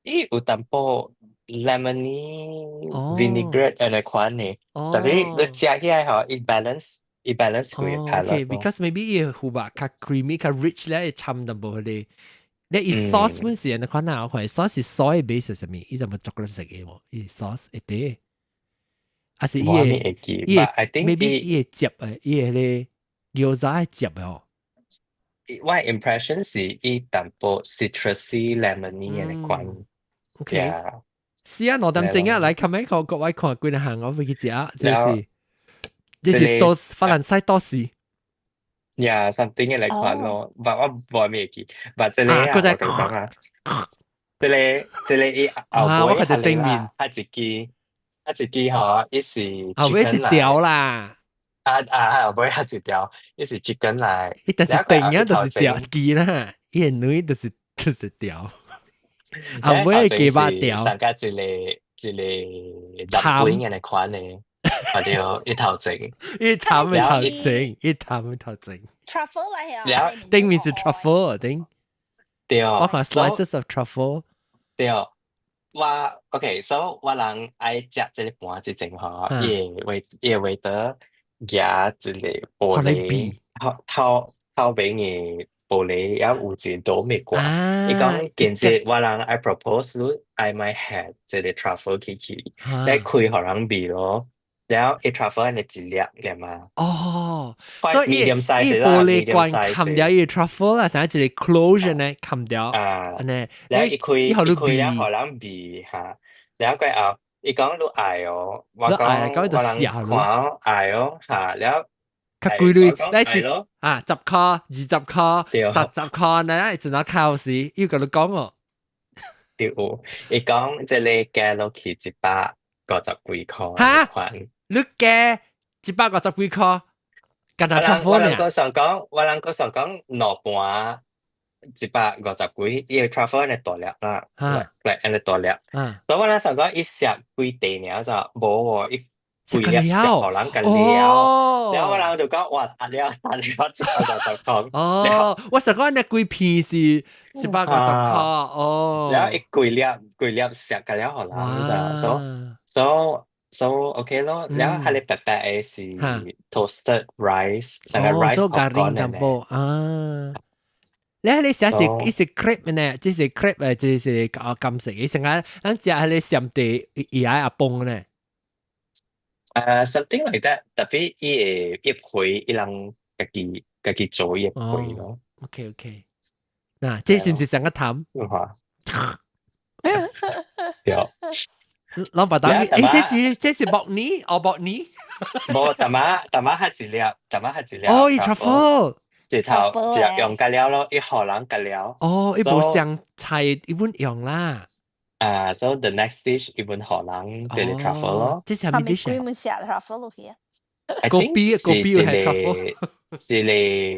伊有淡薄 lemony vinaigrette 按呢款的，特別你食起來吼，伊 balance。伊 balance 佢哦，OK，because maybe 伊個糊肉較 creamy 較 rich 咧，會摻淡薄彼個。你伊 sauce 本是按呢款啊，我看 sauce 是 soy base 啥物？伊就冇巧克力色嘅喎，伊 sauce 會得。還是伊個伊個 maybe 伊個汁誒，伊個咧餃子的汁的哦。我 impression 是伊淡薄 citrusy lemony 的款。 OK。是啊，2點鐘啊，來 comment 個各位看幾項，我會去食，這是。這是多法蘭西多士。 Yeah, something 來款咯，但我無咩記，但這個啊，我講啊，這個這個伊後尾係頂面，佢一支，佢一支吼，伊是後尾一條啦，啊啊後尾佢一條，伊是 chicken 來，伊就是頂啊，就是條機啦，伊個女就是就是條，後尾雞肉條，上加一個一個淡嘅款的。或者一頭整，一頭一頭整，一頭一頭整。 Truffle 嚟啊！了頂面是 truffle 頂。對。我看 slices of truffle。對。我 OK，so 我人愛食這個盤之前吼，伊會伊會得舉一個玻璃，透透透明的玻璃，也有一個朵蜜瓜。伊講今日我人愛 propose 你愛買下這個 truffle 起去，來開予人味咯。然後伊 truffle 按呢一粒嘅嘛。哦，所以伊伊玻璃罐冚掉伊 truffle 啦，成一個 closure 呢冚掉。啊，按呢，然後伊開伊開了予人味哈，然後過後伊講你愛哦，我講我人看愛哦，哈，然後較貴類，來一啊10箍、20箍、30箍，那一陣仔考試，又共你講哦。對，伊講這個加落去150幾箍。哈？你加150幾箍，敢若 truffle 我人閣想講，我人閣想講兩盤150幾，伊個 truffle 按呢大粒啦，來按呢大粒。所以我人想講，伊食幾塊爾就無喎，伊規粒食予人共了，然後我人就講哇，達了達了150箍。哦，我想講你規片是150箍，哦。然後伊規粒規粒食個了予人就，so so so OK 咯。然後係你白白的是 toasted rice，成個 rice 哦，咖喱淡薄啊。你寫是伊是 crepe 呢？這是 crepe 誒，這是啊金色。伊成日咱食彼个鹹茶伊愛阿崩呢。 Something like that，特別伊會一皮伊人家己做伊個皮咯。 OK，嗱，這是毋是成個淡？對。老爸當，誒，這是薄泥，哦薄泥。無，淡仔淡仔較一粒，淡仔較一粒。哦，伊 truffle。一頭一粒用較了咯，伊予人較了。哦，伊無上菜，伊本用啦。啊，so the next dish 伊本予人這個 truffle 咯。這是啥物 dish？佢們食 truffle 落去啊？個邊個邊係 truffle？一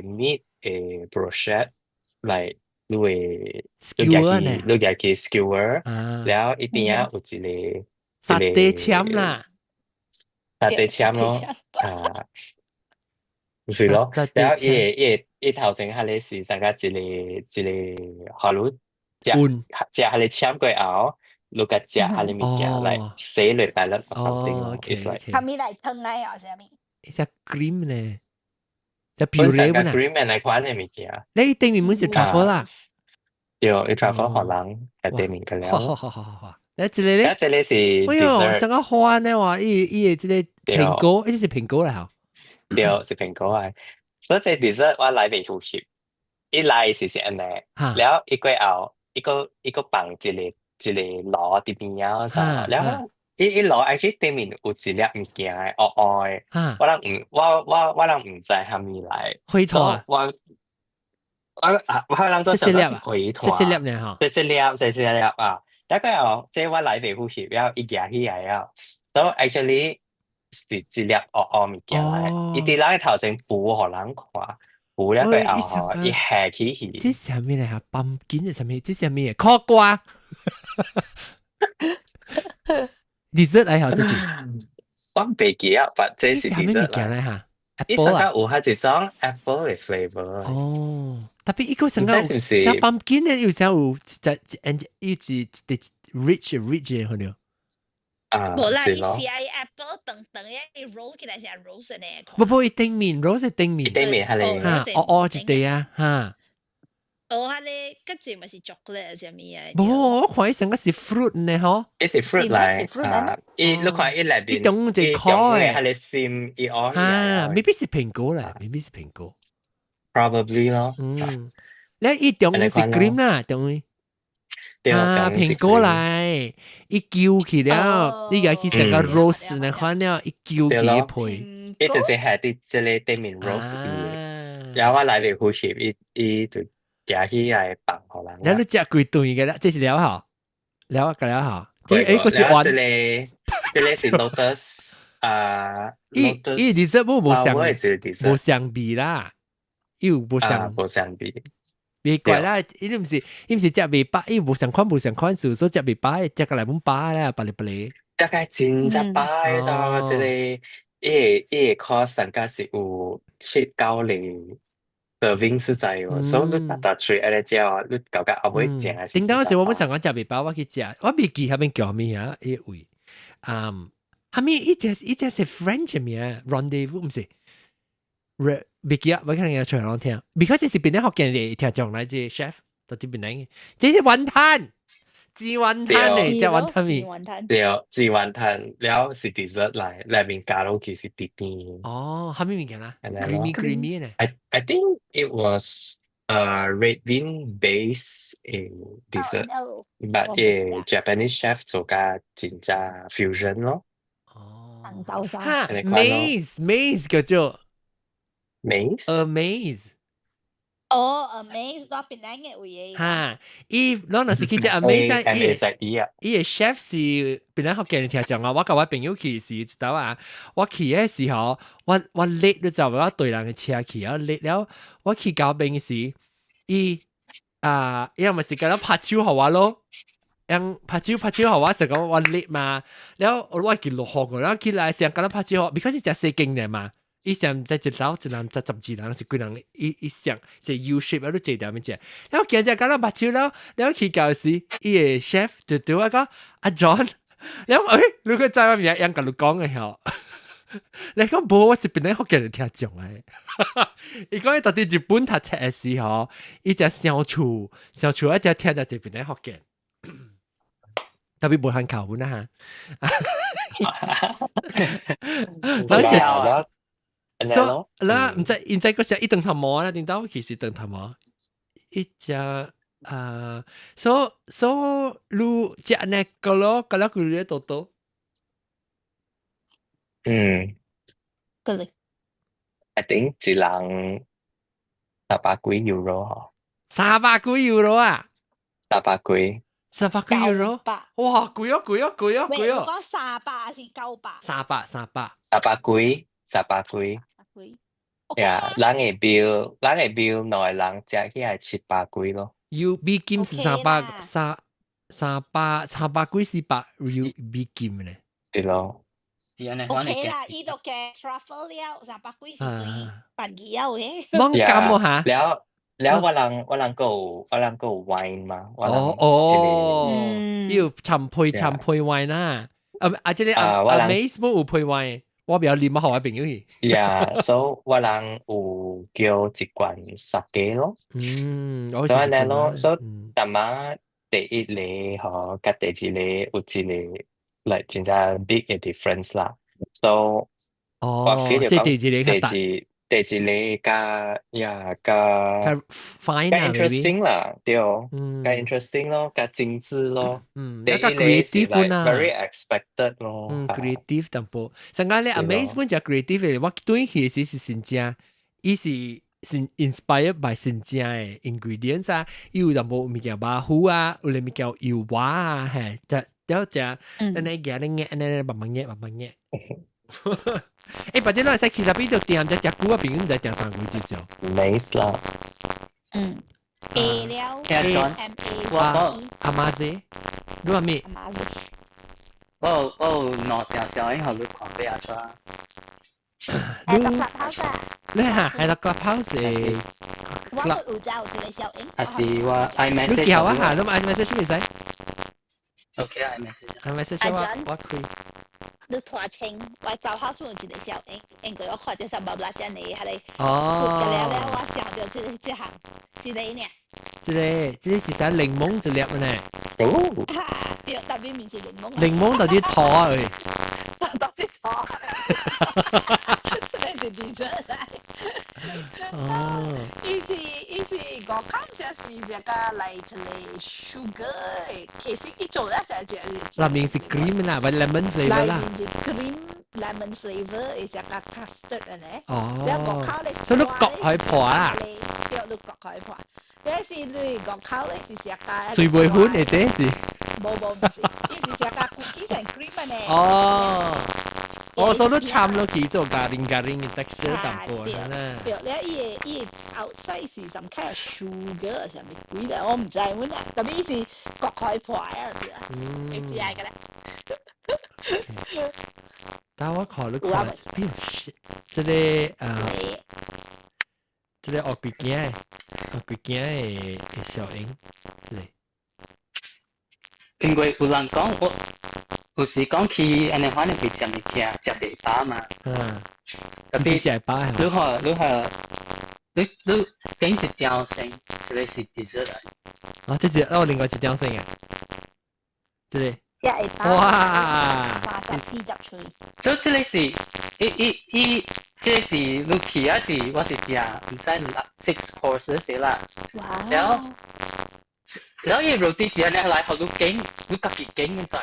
個 meat 的 brochette，like 你會 skewer 呢？你舉去 skewer，了伊邊仔有一個沙爹簽啦，沙爹簽咯，啊，是咯，了伊會伊會伊頭前彼个是啥個一个一個，予你食食彼個簽過後，你共食彼个物件來洗落來了 or something 咯，it's like 啥物來湯來啊？啥物？一隻 cream 呢？隻 puree 嘛？cream 來款的物件。你頂面滿是 truffle 啦？對，伊 truffle 予人喺頂面個了。好好好好好。你這個咧？這個是哎喲，成個花呢話，伊伊的這個蘋果，伊是蘋果啦，對，是蘋果啊。所以這 dessert 我來袂呼吸，伊來是按呢，了伊過後，伊閣伊閣放一個一個爐佇邊仔啥，了伊伊爐 actually 頂面有一粒物件的，烏烏的，我人毋我我我人毋知啥物來。火炭。我我啊，我人都想講是火炭。細細粒呢吼。細細粒，細細粒啊！了過後，這我來袂呼吸，了伊舉起來了，so actually 是一粒烏烏物件來，伊佇人頭前浮予人看，浮了過後吼，伊下起去。這是啥物來哈？pumpkin 是啥物？這是啥物？苦瓜。dessert 來吼，這是。我袂記啊，但這是 dessert 物件來哈。伊上較有較一種 apple 的 flavour。哦，特別伊個上個像 pumpkin 咧，有啥有一一一一 rich rich 的可能。啊，無啦，是咯。伊是愛 apple 長長的，伊 roll 起來是 rose 呢。不不，伊頂面 rose 頂面。頂面係咧。哈，烏烏一塊啊，哈。哦，彼個較濟嘛是 chocolate 啥物啊？無，我看伊成個是 fruit 呢，吼。伊是 fruit 來，啊，伊你看伊內面，伊中一顆的，彼个心伊烏。啊，maybe 是蘋果啦，maybe 是蘋果。 Probably 咯。嗯，你伊中是 cream 啦，中。啊，蘋果來，伊揪起了，你家去成個 rose 那款了，伊揪起配。伊就是係佇這個頂面 rose 伊，然後我來袂呼吸，伊伊就夾起來放予人。你你食幾頓嘅啦？這是了吼，了個了吼。這誒個一碗。這個這個是 lotus 啊，伊伊 dessert 無無相無相味啦，伊有無相無相味。別怪啦，伊毋是伊毋是食袂飽，伊無相款無相款，所以食袂飽，食個來本飽啦，白哩白哩。大概真正飽咋，這個伊伊個 cost 上加是有七九厘 serving 出在哦，所以你逐逐喙按呢食哦，你感覺後尾食係。頂當時我本想講食袂飽，我去食，我未記彼邊叫啥物啊？彼位，嗯，啥物？伊隻伊隻是 French 名，rendezvous 毋是？未記啊，我可能要出來聽。because 這是邊啲福建的聽眾來自 chef，到底邊個？這是雲吞，煎雲吞咧，食雲吞麵。對，煎雲吞了是 dessert 來，內面加落去是甜甜。哦，啥物物件啊？creamy creamy 呢？I think it was a red bean base in dessert, but a Japanese chef 做甲真正 fusion 咯。哦，哈，maze maze 叫做。 Maze？ Amaze。哦，Amaze 我邊兩個位。哈，伊咱若是去食 Amaze，伊伊个 chef 是邊個福建的聽講啊，我佮我朋友去時一道啊，我去的時候，我我 late 你知無？我對人的車去啊 late 了，我去到邊時，伊啊，伊嘛是共咱拍手予我咯，用拍手拍手予我，是講我 late 嘛，了我記落雨個，了起來先共咱拍手，because 是食細間的嘛。伊上在一樓一人十十二人是幾人？伊伊上是 U shape 啊，你坐條面食。然後今日共咱目睭了，了去到時，伊个 chef 就對我講阿 John，了欸，你閣知我名，𪜶共你講的吼。你講無，我是檳榔福建人聽講嘅。伊講伊到佇日本讀冊嘅時候，伊只相處相處一隻聽就檳榔福建，特別無限口本啊嚇。啦，所以啦，毋知𪜶知個時伊長頭毛啦，頂到其實長頭毛，伊只啊，所以你食呢個咯，個咯佢咧多多。個咧。 I think 一人300幾 euro 嗬。 300幾 euro 啊？三百幾。 300幾 euro？哇，貴哦，貴哦，貴哦，貴哦！講300還是900？三百，三百。三百幾，三百幾。幾？呀，人嘅 bill，人嘅 bill 兩個人食起來700幾咯。 U 美金是三百三三百300幾400 U 美金咧。對咯。 OK 啦，伊都加 truffle 了，300幾是算便宜了嘅。罔甘喎嚇。了了，我人閣有 wine 嘛？哦哦，要尋配尋配 wine 啦。啊啊，這個阿阿 Mace 冇有配 wine，我比較啉啊，予我朋友去。 Yeah，so 我人有叫一罐 sake 咯。所以呢咯，所以淡仔第一個嗬，佮第二個有一個 like 真正 big 嘅 difference 啦。So 哦，即係第二個較第二第二個較呀較較 fine 較 interesting 啦，對，較 interesting 咯，較精緻咯。較 creative 啦，very expected 咯。creative 淡薄。上個咧 Amaze 本就 creative 嘅，我對佢時是真正，伊是是 inspired by 真正嘅 ingredients 啊，伊有淡薄物件肉糊啊，有咧物件油畫啊，嘿，就了食，咱咧夾咧夾，咧慢慢夾慢慢夾。欸，或者咱會使去那邊就訂只食久啊，朋友毋知訂啥幾至少。 Nice 啦。A 了聽轉 M A 我我阿媽姐，你話咩？阿媽姐，我有兩條小影予你看俾阿出。誒，個 Clubhouse 啊，你嚇係啦，Clubhouse 誒，我都有知有一個小影。還是我 iMessage 你叫我下，你 iMessage 會使？OK，iMessage。 iMessage 我開。你拖清，我 Clubhouse 有一個小影，因為我看到三百六隻呢，係個。哦。了了，我想到這個這項，這個呢。這個是啥檸檬一粒呢？哦。對，特別面是檸檬。檸檬到底糖啊？喂。到底糖。這個是 dessert 來。哦。伊是我看下是這個來一個 sugar，其實伊做了成隻。內面是 cream 啦，或 lemon flavor 啦。內面是 cream lemon flavor，是這個 custard 呢。哦。了外口咧。所以你割開破啊？對，你割開破。但是你外口咧是這個。水袂粉的這是。無無毋是，伊是這個 cookies and cream 呢。哦。哦，所以你摻落去做咖喱咖喱嘅 texture 淡薄啦。對，了伊的 outside 是 some kind of sugar 啥物鬼咧，我毋知阮啊，特別伊是割開破啊，對啊，你知愛個啦。等我看你看，哎呦，這個這個烏龜頸，烏龜頸的小影，這個。因為有人講我。有時講去按呢款的去食物件，食袂飽嘛。特別食飽。你看，你看，你點一條線，這個是 dessert 來。啊，這是哦，另外一條線啊。這個。一會飽。哇！30、40喙。所以這個是，伊伊伊，這是你去啊是，我是訂毋知 six courses 啦。哇！了。然後伊 roti 是按呢來，予你揀，你家己揀你知。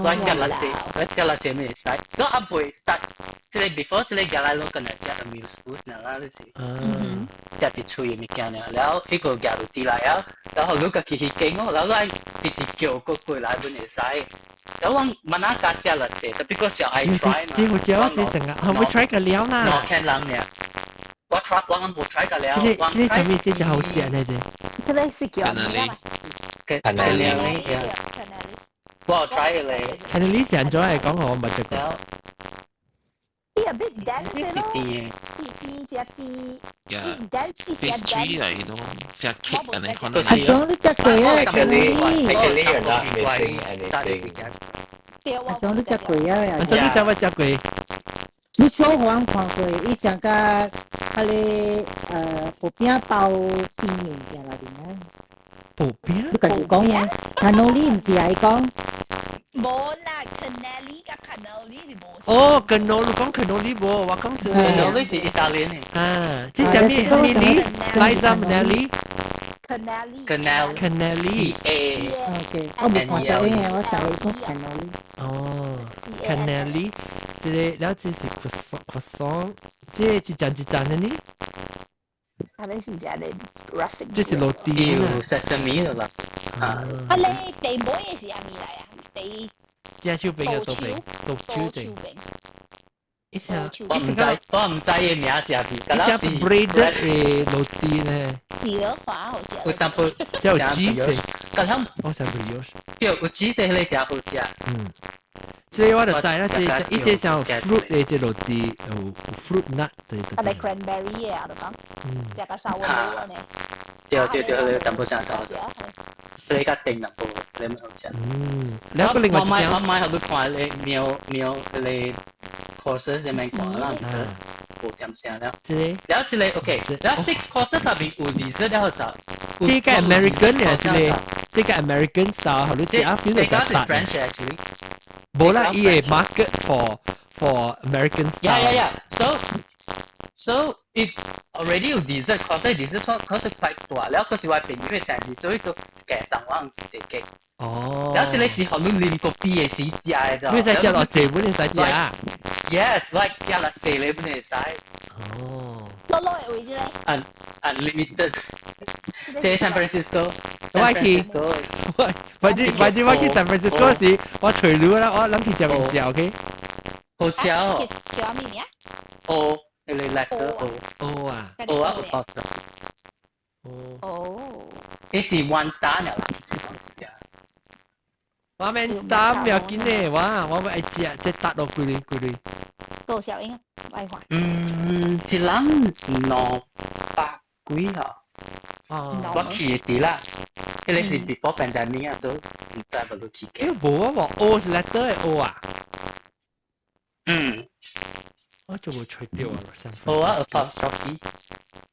來食來食，來食來食咩會使。都還未 start，這個 before 這個入來，攏敢若食 amuse food 啦，你是。食一喙的物件爾，然後彼個夾 roti 來啊，然後你家己去揀哦，然後來直直叫閣過來阮會使。然後我慢仔加食來食，特別我小愛 try 嘛。這好食啊！這成個，可唔可以 try 個了啦？兩千人爾，我 try 我無 try 個了。這個這個啥物？這隻好食呢？這。這個是叫咩啊？ Cannelli，我 try 咧。 Cannelli 是按怎來講？我毋捌食過。伊 a bit dense 咯，甜甜只甜，伊 dense 伊只 pastry 來咯，像 cake 按呢款。阿種你食過啊？Actually, actually you're not missing anything. 阿種你食過啊？阿種你食我食過。你小黃看過，伊像個彼个薄餅包邊物件內面啊。薄餅？你家己講啊，cannoli 毋是愛講。無啦，cannelli 佮 cannoli 是無。哦，cannoli 你講 cannoli 無，我講這個。 cannoli 是意大利的。啊，這啥物啥物哩？Liza Minnelli。 Cannelli。 Cannelli。 Cannelli。 A。 OK，我無看啥嘅，我想你講 cannoli。哦，cannelli，這個了這是 croissant，這個一層一層的呢？啊，你是食咧 rustic。這是落地有 sesame 的啦。啊。啊，你第尾的是啥物來啊？第正手餅啊，豆餅，豆手餅。一下，我毋知，我毋知伊名是啥物，一下 breaded 的落地呢？是咯，花好食。有淡薄，這有 cheese，剛剛我想 brioche。對，有 cheese 彼个誠好食。嗯，這個我就知啦，這伊這像 fruit 的這落地有 fruit nut 的。啊，你 cranberry 的啊，就講，食個沙窩呢。對對對，彼个淡薄像沙所以較甜淡薄，你蠻好食。嗯，兩個另外一我買予你看，你喵喵彼個 courses 入面看啦，無點聲了。這個，了這個 OK，了 six courses 入面有 dessert 了就。這個 American 嘅這個，這個 American style，好你食啊，這個是 French actually。無啦，伊個 market for American style。 Yeah. So if already 有 dessert course dessert course quite 大，了嗰時我朋友嘅生日，所以都加上我一個 cake。哦。了這個是予你啉咖啡的時食的咋？你使食落濟本，你使食。 Yes，like 食落濟咧本會使。哦。落落的位置咧？Unlimited。這 San Francisco。我去，我反正反正我去 San Francisco 時，我隨路啦，我諗去食麵食，OK？好食哦。叫咩名？哦，你 letter O。 O 啊。 O 啊，有包裝。哦。哦。這是 one star 了啦，是講是這。我免 star 唔要緊嘅，我愛食，這搭落幾類幾類。多少英？愛看。嗯，一人200幾啊。哦。我去的時啦，彼個是 before pandemic 啊，都毋知無你去過。欸，無啊，無 O 是 letter 的 O 啊。嗯。我就無吹掉啊。 O 啊，apostrophe。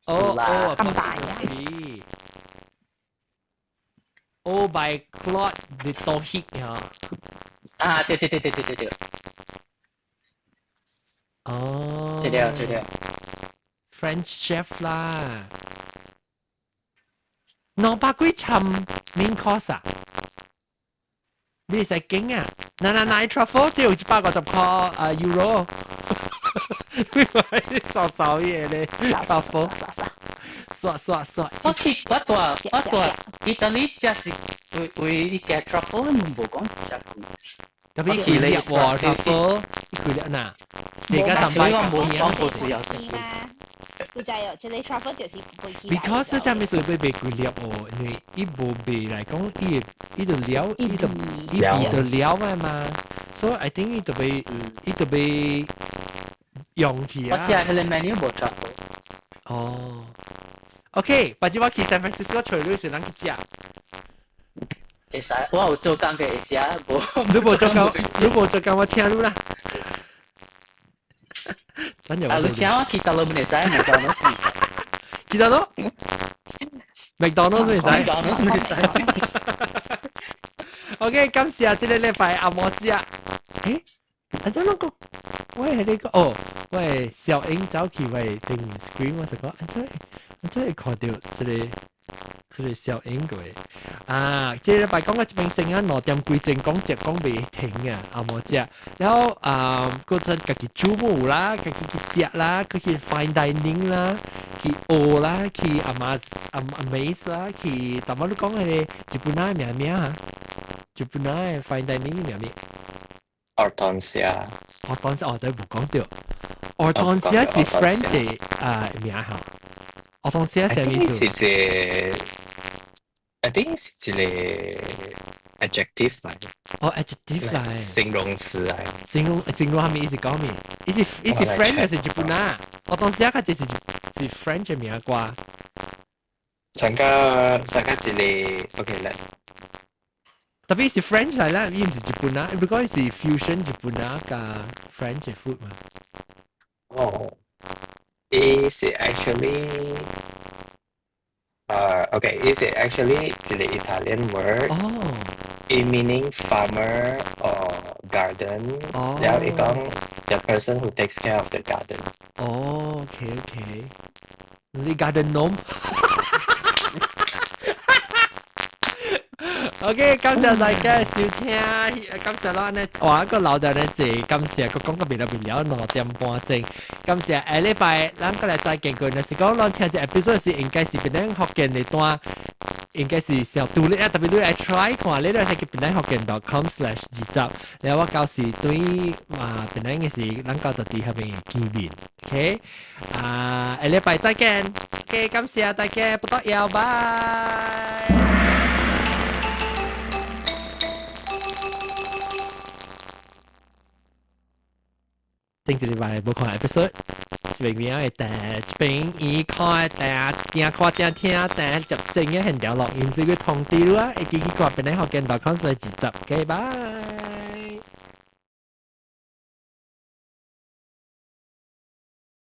哦哦，apostrophe。O by Claude de Tohic 啊。啊，對對對對對對對。哦。這個這個。 French chef 啦。200幾層 main course 啊？你會使驚啊？嗱嗱嗱，truffle 只有150塊啊 euro。你傻傻嘢咧，truffle。刷刷刷。我去我蹛我蹛意大利食一為為伊加 truffle，無講是誠貴。特別貴粒喎，truffle 貴粒嗱，這個300我無講無需要。你知哦，這個 truffle 就是不會起。 Because 這咩事會賣貴粒哦，因為伊無賣來講，伊伊就了，伊就伊味就了啊嘛，所以 I think 伊就被伊就被用去啊。我食彼個 menu 無 truffle。哦。OK，把這我去 San Francisco 揣你是人去食。會使，我有做工嘅會食，無。你無做工，你無做工，我請你啦。啊，你請我去佗落會使，麥當勞。去佗落？麥當勞會使。麥當勞會使。 OK，感謝這個禮拜阿摩食。欸，按怎攏講？我係你個哦，我係小英走去我頂 screen，我就講按怎按怎會看到這個這個小英個啊？這個禮拜講我這邊先啊，2點幾鐘講食講袂停啊，阿摩食。然後啊，嗰陣家己煮無啦，家己去食啦，佢去 fine dining 啦，去學啦，去阿媽阿 Amaze 啦，去淡薄你講彼個日本仔名名哈？日本仔 fine dining 名名？ Hortensia。 Hortensia 哦，對，無講到。Hortensia 是 French 啊名哈。Hortensia 係咩意思？是一個，I think 是一個 adjective 來。哦，adjective 來。形容詞來。形容形容係咩意思？講咩？伊是伊是 French 還是日本啊？Hortensia 較這是是 French 嘅名啩？上個上個一個 OK 來。特別是 French 來啦，伊毋是日本啊，如果是 fusion 日本啊佮 French 嘅 food 嘛。哦，伊是 actually okay, 伊是 actually 一个 Italian word. 哦。伊 meaning farmer or garden. 哦。然後伊講 the person who takes care of the garden. 哦，OK，你 garden gnome。OK，感謝大家收聽，感謝咱呢，哇，個老豆呢，這感謝個講個未了未了2點半鐘，感謝下禮拜咱過來再見過，若是講咱聽這 episode 是應該是檳城福建的單，應該是小獨立啊，特別你來 try 看，你來去檳城福建 .com/20，然後我到時對啊檳城嘅時，咱到佇彼邊見面，OK，啊，下禮拜再見，OK，感謝大家，不得了，拜。頂一禮拜無看 episode，這邊名會彈，這邊伊看彈，聽看聽聽彈，接正嘅現條錄音，所以佢通知你啊，會記去看檳城福建 .com/20，OK，拜。